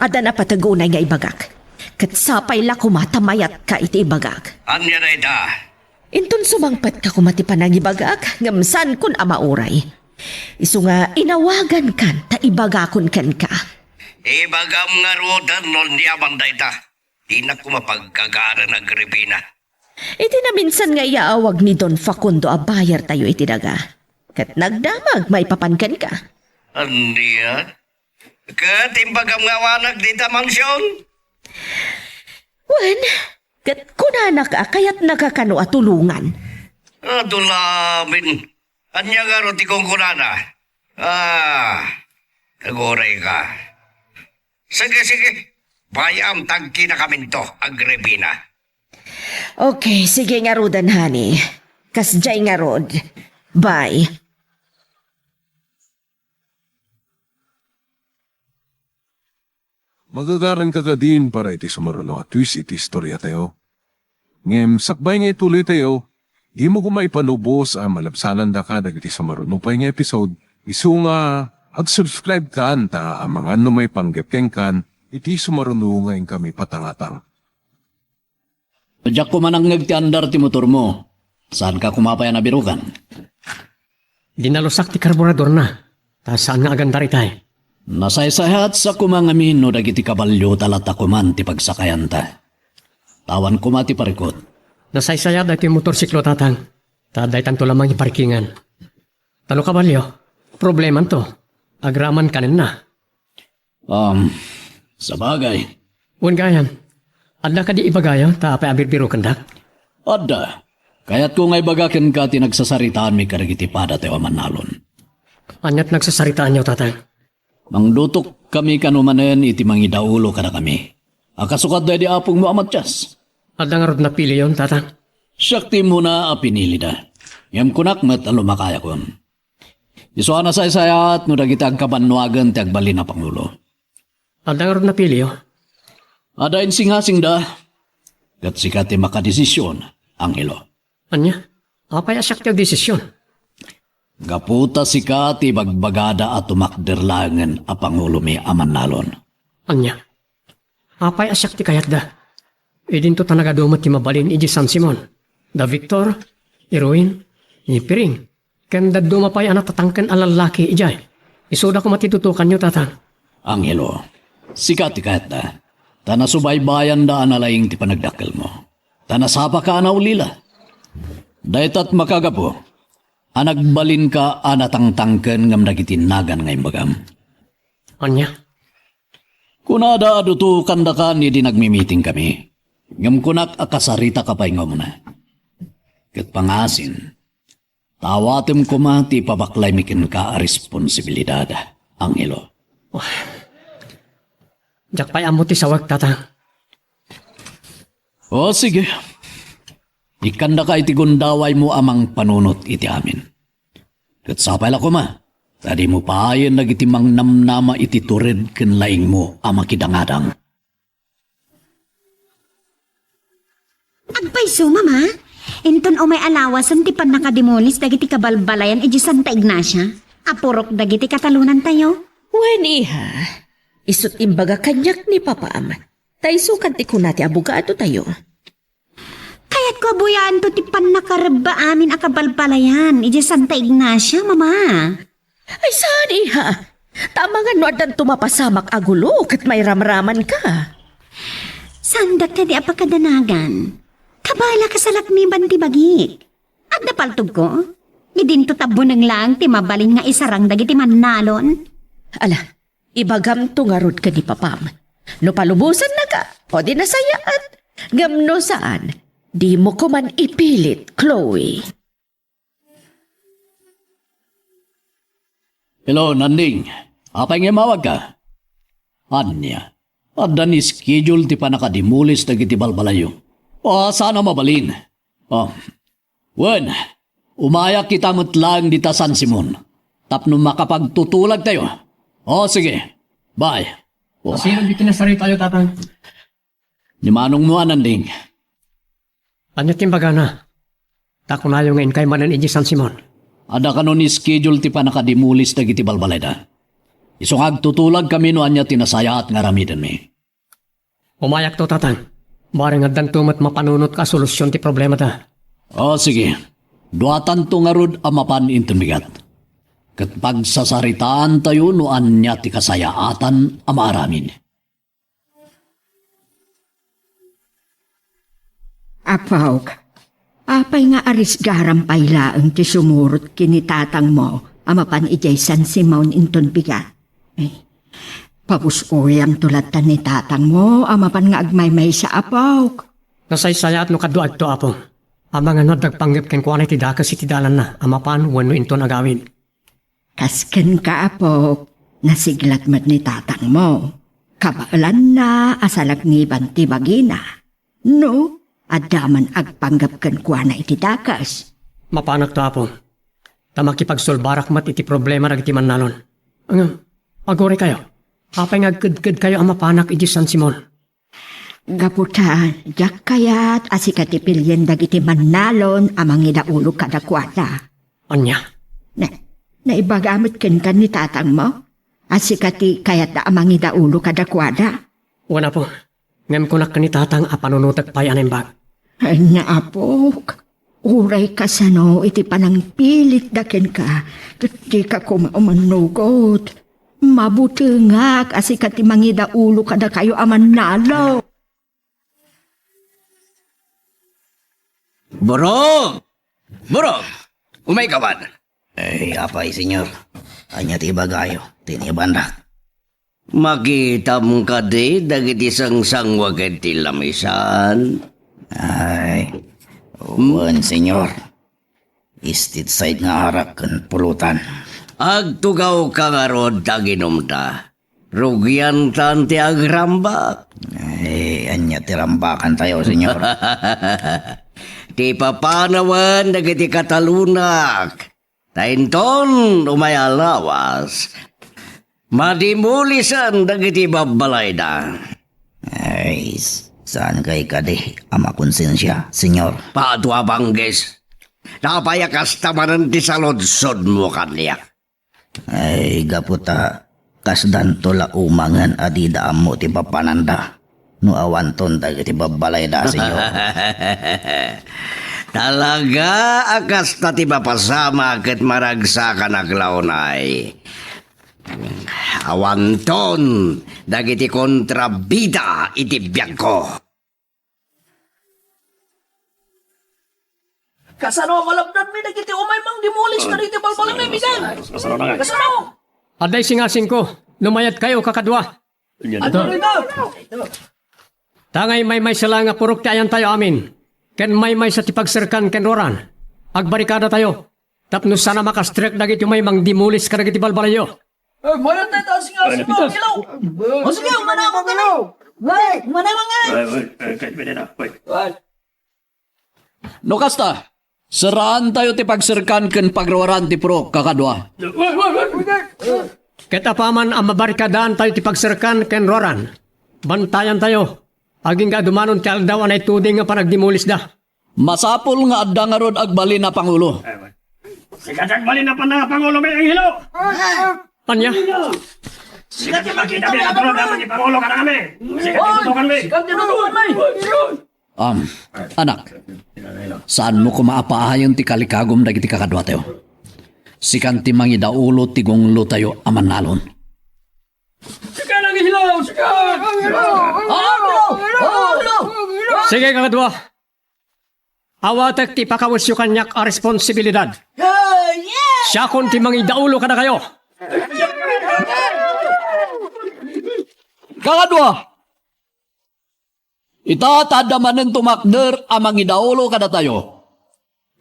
Adda napateg unay nga ibagak. Ket sapay la koma ta mayatka iti ibagak. Ania dayta? Inton sumangpetka koma ti panangibagak, ngem saankon a mauray. Isu nga inawagankan ta ibagakon kenka. Ibagam ngaruden no ania man dayta. Dinak koma pagkagaran, Agripina. Iti naminsan nga iyaawag ni Don Facundo a bayartayo iti daga, ket nagdamag maipapan kenka. Ania? Ket imbagam nga awanak dita mansion? Wen, ket kunanak a kayatnaka kano a tulongan. Adu lamin. Ania ngarud ti kunkunana? Ah, nagurayka. Sige, sige. Bay-am ta agkinakaminto, Agripina. Okay, sige ngaruden, honey. Kasdiay ngarud. Bye. Magagaranka kadin para iti sumaruno a twist iti istoriatayo. Ngem sakbay nga ituloytayo, Dimo koma ipalubos a malabsanandaka dagiti sumaruno pay nga episode, isu nga ag-subscribe kan ta amangan no maipanggep kenkan iti sumaruno nga inkami patangatang. Diak koma nangngeg ti andar ti motormo. Saanka koma pay a nabirukan? Dinalusak ti karburadorna, ta saan nga agandar itay. Nasaysayat sa koma ngamin no dagiti kabalio ta lata koman ti pagsakayanta. Tawan koma ti parikut. Nasaysayat daytoy motorsiklo, tatang, ta daytanto lamang iparikingan. Ta no kabalio, problemanto. Agraman kanenna. Um, sabagay. Wen gayam, adda kadi ibagayo ta apay a birbirukendak? Adda. Kayatko nga ibaga kenka ti nagsasaritaanmi kadagiti padatayo a mannalon. Ania ti nagsasaritaanyo, tatang? Mangdutokkami kano manen iti mangidaulo kadakami. A kasukat daydi apongmo a Matias. Adda ngarud napiliyon, tatang? Siak ti immuna a pinilida. Ngem kunak met a lumakayakon. Isu a nasaysayaat no dagiti agkabannoagen ti agbalin a pangulo. Adda ngarud napiliyo? Adda insingasingda. Ket sika ti makadesision, Angelo. Ania? Apay a siak ti agdesision? Gapu ta sika ti ibagbagada a tumakder laengen a pangulomi a mannalon. Ania? Apay a siak ti kayatda? Idinto ta nagadu met ti mabalin idiay San Simon. Da Victor, Erwin, ni Piring, ken dadduma pay a natatangken a lallaki idiay. Isuda koma ti dutokanyo, tatang. Angelo, sika ti kayatda. Ta nasubaybayanda a nalaing ti panagdakkelmo. Ta nasapaka a naulila. Dayta ti makagapu a nagbalinka a natangtangken ngem dagiti nagan nga imbagam. Ania? Kunada a dutokandakan idi nagmimitingkami. Ngem kunak a kasaritaka pay nga umuna. Ket pangasin, ta awatem koma ti ipabaklaymi kenka a responsibilidad, Angelo. Diak pay ammo ti sawek, tatang. O, sige. Ikkandaka iti gundawaymo a mangpanunot iti amin. Ket sapay la koma, ta dimo payen dagiti mangnamnama iti tured ken laingmo a makidangadang. Agpayso, Mama. Inton umay a lawasen ti pannakadimulis dagiti kabalbalayan idiay Santa Ignacia, a purok dagiti katalonantayo. Wen, iha. Isut' imbaga kaniak ni papam, ta isukan ti kuna ti abogadotayo. Kayatko a buyaanto ti pannakarebba amin a kabalbalayan idiay Santa Ignacia, Mama. Ay, saan, iha? Ta amangan no addanto mapasamak a gulo ket mairamramanka. Saandak kadi a pakadanagan. Kabaelak a salakniban ti bagik. Adda paltogko. Idinto ta buneng laeng ti mabalin nga isarang dagiti mannalon. Ala, ibagamto ngarud ken ni papam. No palubosannaka, o di nasayaat. Ngem no saan, dimo koman ipilit, Chloe. Hello, Nanding. Apay nga immawagka? Ania? Adda ni schedule ti pannakadimulis dagiti balbalayyo. O, saan a mabalin? O. Wen, umayak ita met laeng dita San Simon. Tapno makapagtutulagtayo. O, sige. Bye. O. Sino di kinasaritayo, tatang? Ni manongmo a Nanding. Ania ti imbagana? Ta kunayo nga inkay manen idiay San Simon. Adda kano ni schedule ti pannakadimulis dagiti balbalayda. Isu nga agtutulagkami no ania ti nasayaat nga aramidenmi. Umayakto, tatang. Bareng addanto met mapanunotka a solusion ti problemada. O, sige. Duatanto ngarud a mapan inton bigat. Ket pagsasaritaantayo no ania ti kasayaatan a maaramid. Apok, apay nga arisgaram pay laeng ti sumurot ken ni tatangmo a mapan idiay San Simon inton bigat? Eh, pabus-oyamto latta ni tatangmo a mapan nga agmaymaysa, apok. Nasaysayaat no kaduadto, Apo. Amangan no adda agpanggep kenkuana iti dakes iti dalanna a mapan wenno inton agawid. Kas kenka, apok, nasiglat met ni tatangmo. Kabaelanna a salakniban ti bagina. No, adda man agpanggep kenkuana iti dakes. Mapanakto, Apo. Ta makipagsolbarak met iti problema dagiti mannalon. Ngem, aguraykayo. Apay nga agkedkedkayo a mapanak idiay San Simon? Gapu ta, diak kayat a sika ti pilien dagiti mannalon a mangidaulo kadakuada. Ania? Na, naibaga met kenka ni tatangmo a sika ti kayatda a mangidaulo kadakuada? Wen, Apo. Ngem kunak ken ni tatang a panunotek pay a naimbag. Ania, apok? Uray kasano iti panangpilitda kenka, ket dika koma umannugot. Mabutengak a sika ti mangidaulo kadakayo a mannalo. Burog! Burog! Umayka man. Ay, apay, Senyor. Ania ti ibagayo? Tinibandak. Makitam kadi dagiti sangsanguagen ti lamisan? Ay, wen, Senyor. Istit side nga arak ken pulutan. Agtugawka ngarud ta aginumda. Rugiantan ti agrambak. Ay, ania ti rambakantayo, Senyor? Ti papanawen dagiti katalunak. Ta inton umay a lawas, madimulisen dagiti babbalayda. Ay, s-, saan kay kadi a makonsensia, Senyor? Patua Bangges, apay a kasta manen ti saludsodmo kaniak? Ay, gapu ta kasdanto la umangen a dida ammo ti papananda no awanton dagiti babbalayda, Senyor. Talaga a kasta ti mapasamak ket maragsakanak la unay. Awanton dagiti kontrabida iti biagko. Kasano a malabdanmi dagiti umay mangdimulis kadagiti balbalangmi, Miguel? Kasano? Adda isingasingko no mayatkayo, kakadua. Ania dayta? Ta ngay maymaysa la nga purok ti ayantayo amin, ken maymaysa ti pagserkan ken ruaran. Agbarikadatayo tapno saan a makastrek dagiti umay mangdimulis kadagiti balbalayyo. Eh, mayat dayta, sige, sige, ilaw. O, sige, manamang ka na. Wait, manamang ka na. Ay, ay, ay, kay pwede na. Wait. Wait. No kasta, seraantayo ti pagserkan ken pagruaran ti purok, kakadua. Wait, wait, wait, wait. Ket apaman a mabarikadaantayo ti pagserkan ken ruaran, bantayantayo, agingga a dumanon ti aldaw a naituding nga panagdimulisda. Masapul nga adda ngarud agbalin a pangulo. Sika ti agbalin a pan-, a pangulo, may Angelo! Ania? Sika ti makita mi a tulog a mangipangulo kadakami. Sika ti tutukan mi. Sika ti tutukan mi. Am, anak, saanmo koma a paayen ti kalikagum dagiti kakaduatayo. Sikan ti mangidaulo ti gunglotayo a mannalon. Sika, Angelo! Sika! Sige, kakadua. Awatek ti ipakawesyo kaniak a responsibilidad. Siakon ti mangidaulo kadakayo. Kakadua, ita ta adda manen tumakder a mangidaulo kadatayo.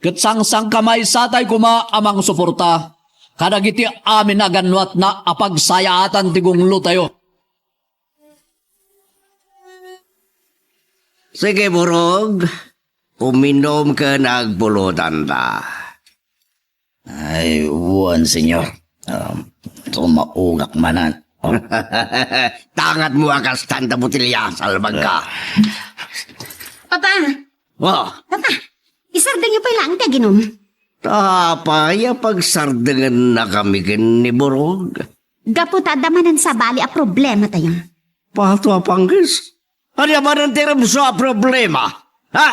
Ket sangsangkamaysatay koma a mangsuporta kadagiti amin a gannuatna a pagsayaatan ti gunglotayo. Sige, Burog. Uminum ken agpulotanta. Ay, wen, Senyor. Um, sumaugak manen. Tangatmo a kastan ta botelya, salbagka. Papa! Oh. Papa, isardengyo pay laeng ti aginum. Apay a pagsardengennakami ken ni Burog? Gapu ta adda manen sabali a problematayo. Pato a panggis? Ania manen ti rubso a problema? Ha?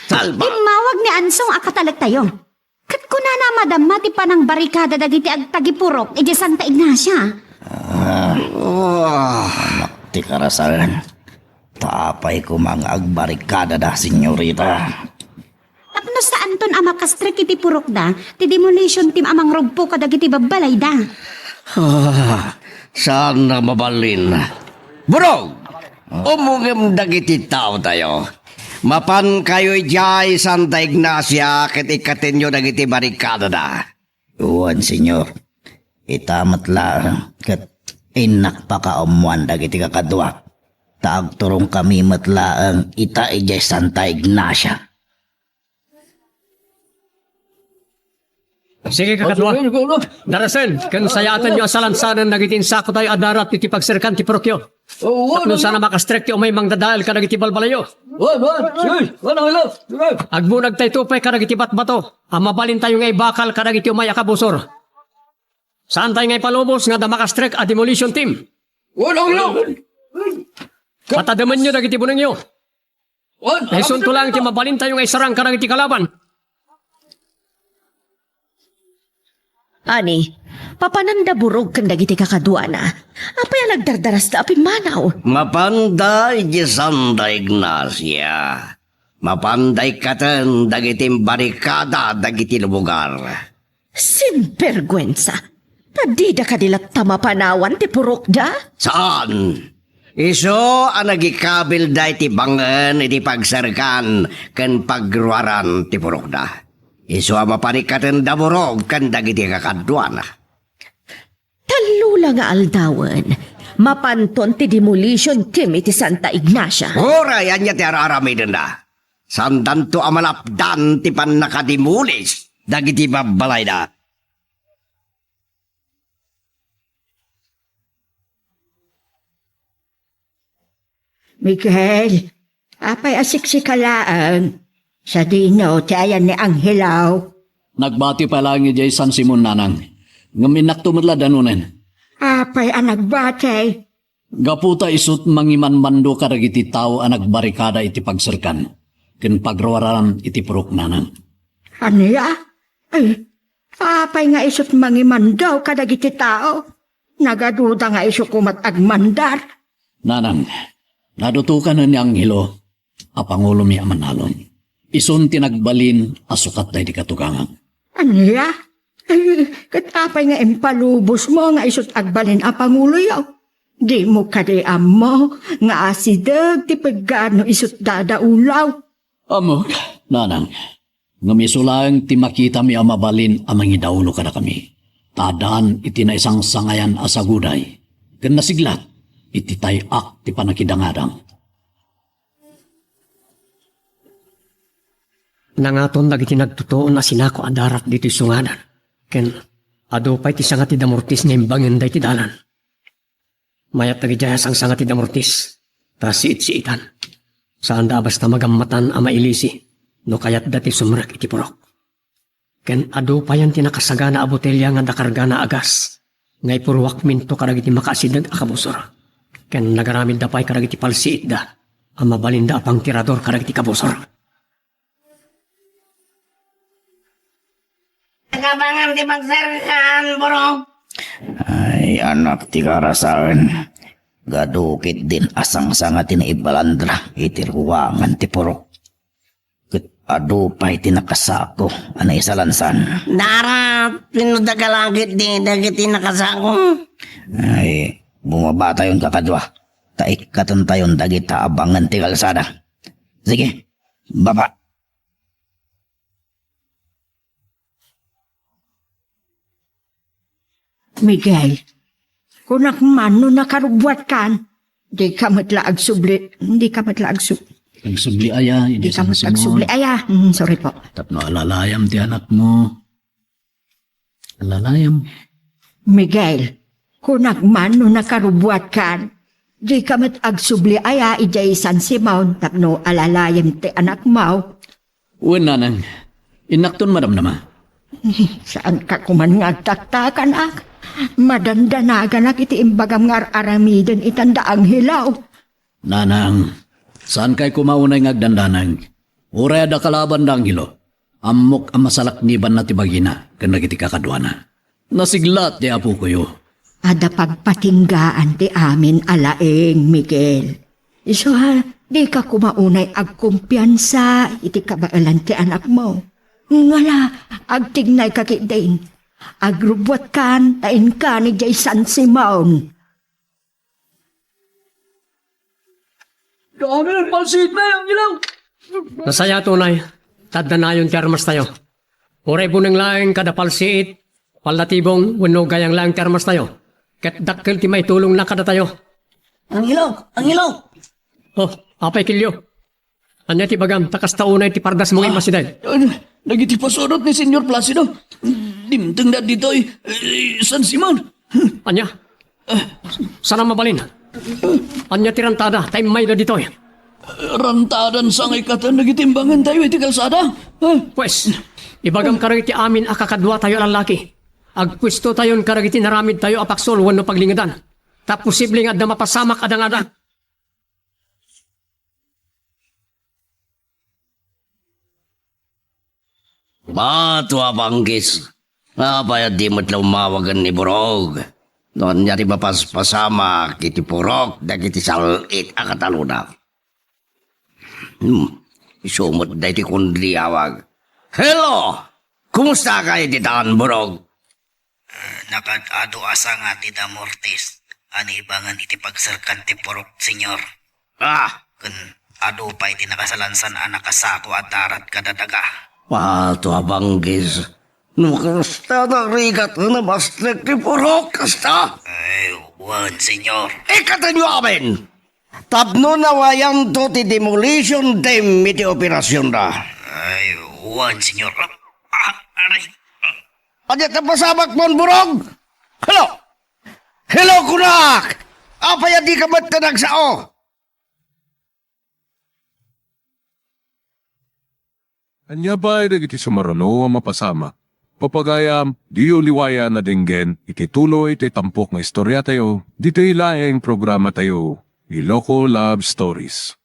Salba! Immawag ni Ansong a katalektayo. Ket kunana a madamma ti panangbarikada dagiti agtagipurok idiay Santa Ignacia. Ah, anak ti karasaen. Ta apay koma nga agbarikadada, senyorita? Tapno saanton a makastrek iti purokda ti demolition team a mangrugpo kadagiti babbalayda. Ah, saan a mabalin. Burog! Umungem dagiti taotayo. Mapankayo idiay Santa Ignacia ket ikkatenyo dagiti barikadada. Wen, senyor. Ita met laeng ket innak pakaammoan dagiti kakaduak, ta agturongkami met laeng ita idiay Santa Ignacia. Sige, kakadua. Darasen ken sayaatenyo a salansanen dagiti insakotayo a darat iti pagserkan ti purokyo. Oh, tapno sana makastrek ti umay mangdadael kadagiti balbalayo. Wan, wan, wan, wan, wan, wan. Agbunattayto pay kadagiti batbato a mabalintayo nga ibakal kadagiti umay a kabusor. Saantayo nga ipalubos nga adda makastrek a demolition team. Wan, wan, wan. Pataddemenyo dagiti bunengyo. Wan, isunto lang ti mabalintayo nga isarang kadagiti kalaban. Ani, papananda burog ken dagiti kakaduana. Apay a nagdardarasta a pimmanaw? Mapanda idiay Santa Ignacia. Mapanda ikkaten dagiti imbarikada dagiti lubugar. Sinberguensa! Ta dida kadi latta mapanawan ti purokda? Saan? Isu a nagikabilda iti bangen iti pagserkan ken pagruaran ti purokda. Isu a mapan ikkatenda burog ken dagiti kakaduana. Tallo la nga aldawen, mapanton ti demolition team iti Santa Ignacia. Uray ania ti ar-aramidenda, saandanto a malapdan ti pannakademolis dagiti babbalayda. Miguel, apay a siksika laeng? Sadino ti ayan ni Angelo? Nagbati pay laeng idiay San Simon, nanang. Ngem innakto met la danunen. Apay a nagbati? Gapu ta isut' mangimanmando kadagiti tao a nagbarikada iti pagserkan ken pagruaran iti purok, nanang. Ania? Ay, apay nga isut' mangimando kadagiti tao? Nagaduda nga isu koma ti agmandar. Nanang, nadutokanen ni Angelo a pangulomi a manalon. Isun ti nagbalin a sukat daydi katugangan. Ania? Ay, ket apay nga impalubosmo nga isut' agbalin a panguloyo? Dimo kadi ammo nga asideg ti peggat no isut' dadaulaw? Ammok, nanang. Ngem isu laeng ti makitami a mabalin a mangidaulo kadakami. Ta addaan iti naisangsangayan a saguday, ken nasiglat iti tay-ak ti pannakidangadang. Nangaton dagiti nagtutuon a sinako a darat ditoy sungadan, ken adu pay ti sanga ti damortis nga imbangen daytoy dalan. Mayat dagidiay a sangsanga ti damortis, ta siit-siitan. Saanda a basta magammatan a mailisi no kayatda ti sumrek iti purok. Ken adu payen ti nakasagana a botelia nga adda kargana a gas nga ipuruakminto kadagiti makaasideg a kabusor. Ken nagaramidda pay kadagiti palsiitda a mabalinda a pangtirador kadagiti kabusor. Nagabangam ti pagserkan, bro. Ay, anak ti karasaen. Adu ketdin a sangsanga ti naibalandra iti ruangan ti purok. Ket adu pay ti nakasako a naisalansan. Darat, pinudagalagit di dagiti nakasako. Ay, bumabatayon kakadua. Ta ikkatentayon dagita a bangen ti kalsada. Sige, baba. Miguel, kunak man no nakarubbuatkan, dika met la agsubli, dika met la agsu-, agsubli aya, dika met agsubli aya. Mm, sorry po. Tapno alalayam ti anakmo. Alalayam. Miguel, kunak man no nakarubbuatkan, dika met agsubli aya idiay San Simon tapno alalayam ti anakmo. Wen, nanang. Innakton madamdama. Saanka koman nga agtaktakanak? Madandanaganak iti imbagam nga ar-aramiden itan da Angelo. Nanang, saankay koma unay nga agdandanag. Uray adda kalaban da Angelo, ammok a masalaknibanna ti bagina ken dagiti kakaduana. Nasiglat ti apokoyo. Adda pagpatinggaan ti amin a laeng, Miguel. Isu a, dika koma unay agkumpiansa iti kabaelan ti anakmo. Ngala, agtignayka ketdin. Agrubbuatkan ta inkan idiay San Simon. Dami ng pansit na yung ilaw. Nasayaat unay, ta addanayon ti armastayo. Uray buneng laeng kada palsiit, pallatibong, wenno gayang laeng ti armastayo. Ket dakkel ti maitulongna kadatayo. Angelo! Angelo! Oh, apay Kelio? Ania ti ibagam, ta kasta unay ti pardasmo nga immasideg? Ah, dagiti pasurot ni Señor Placido. Dimtengda ditoy, eh, San Simon. Ania? Saan a mabalin? Ania ti rantada ta immayda ditoy? Rantadan sa nga ikkaten dagiti imbangentayo iti kalsada. Ah. Pues, ibagam kadagiti amin a kakaduatayo a lallaki. Agpuestotayon kadagiti naramidtayo a paksol wenno paglingedan. Ta posible nga adda mapasamak a dangada. Bato a banggis. Apay a di met la umawagen ni Burog? No ania ti mapaspasamak iti purok dagiti sal-it a kataluna. Hmm, isu met daytoy kundiawag. Hello! Kumusta kayo ditan, Burog? Ah, nakaad-adu a sanga ti Damortis a naibangan iti pagserkan ti purok, Senyor. Ah! Ken adu pay ti nakasalansan a nakasako a darat kadadaga. Bato a banggis. No kasta, narigat nga nabastek ti purok, kasta? Ay, wen, Senyor. Ikkatenyo amin! Tapno nawayanto ti demolition team iti operasyonda. Ay, wen, Senyor. Ah, aray. Ania ti pasamakmon, Burog? Hello? Hello, kunak! Apay a dika met ta nagsao? Ania pay dagiti sumaruno a mapasamak? Papagayam, diyo liwayan a denggen iti tuloy ti tampok nga istoriatayo ditoy laeng programatayo, Iloko Love Stories.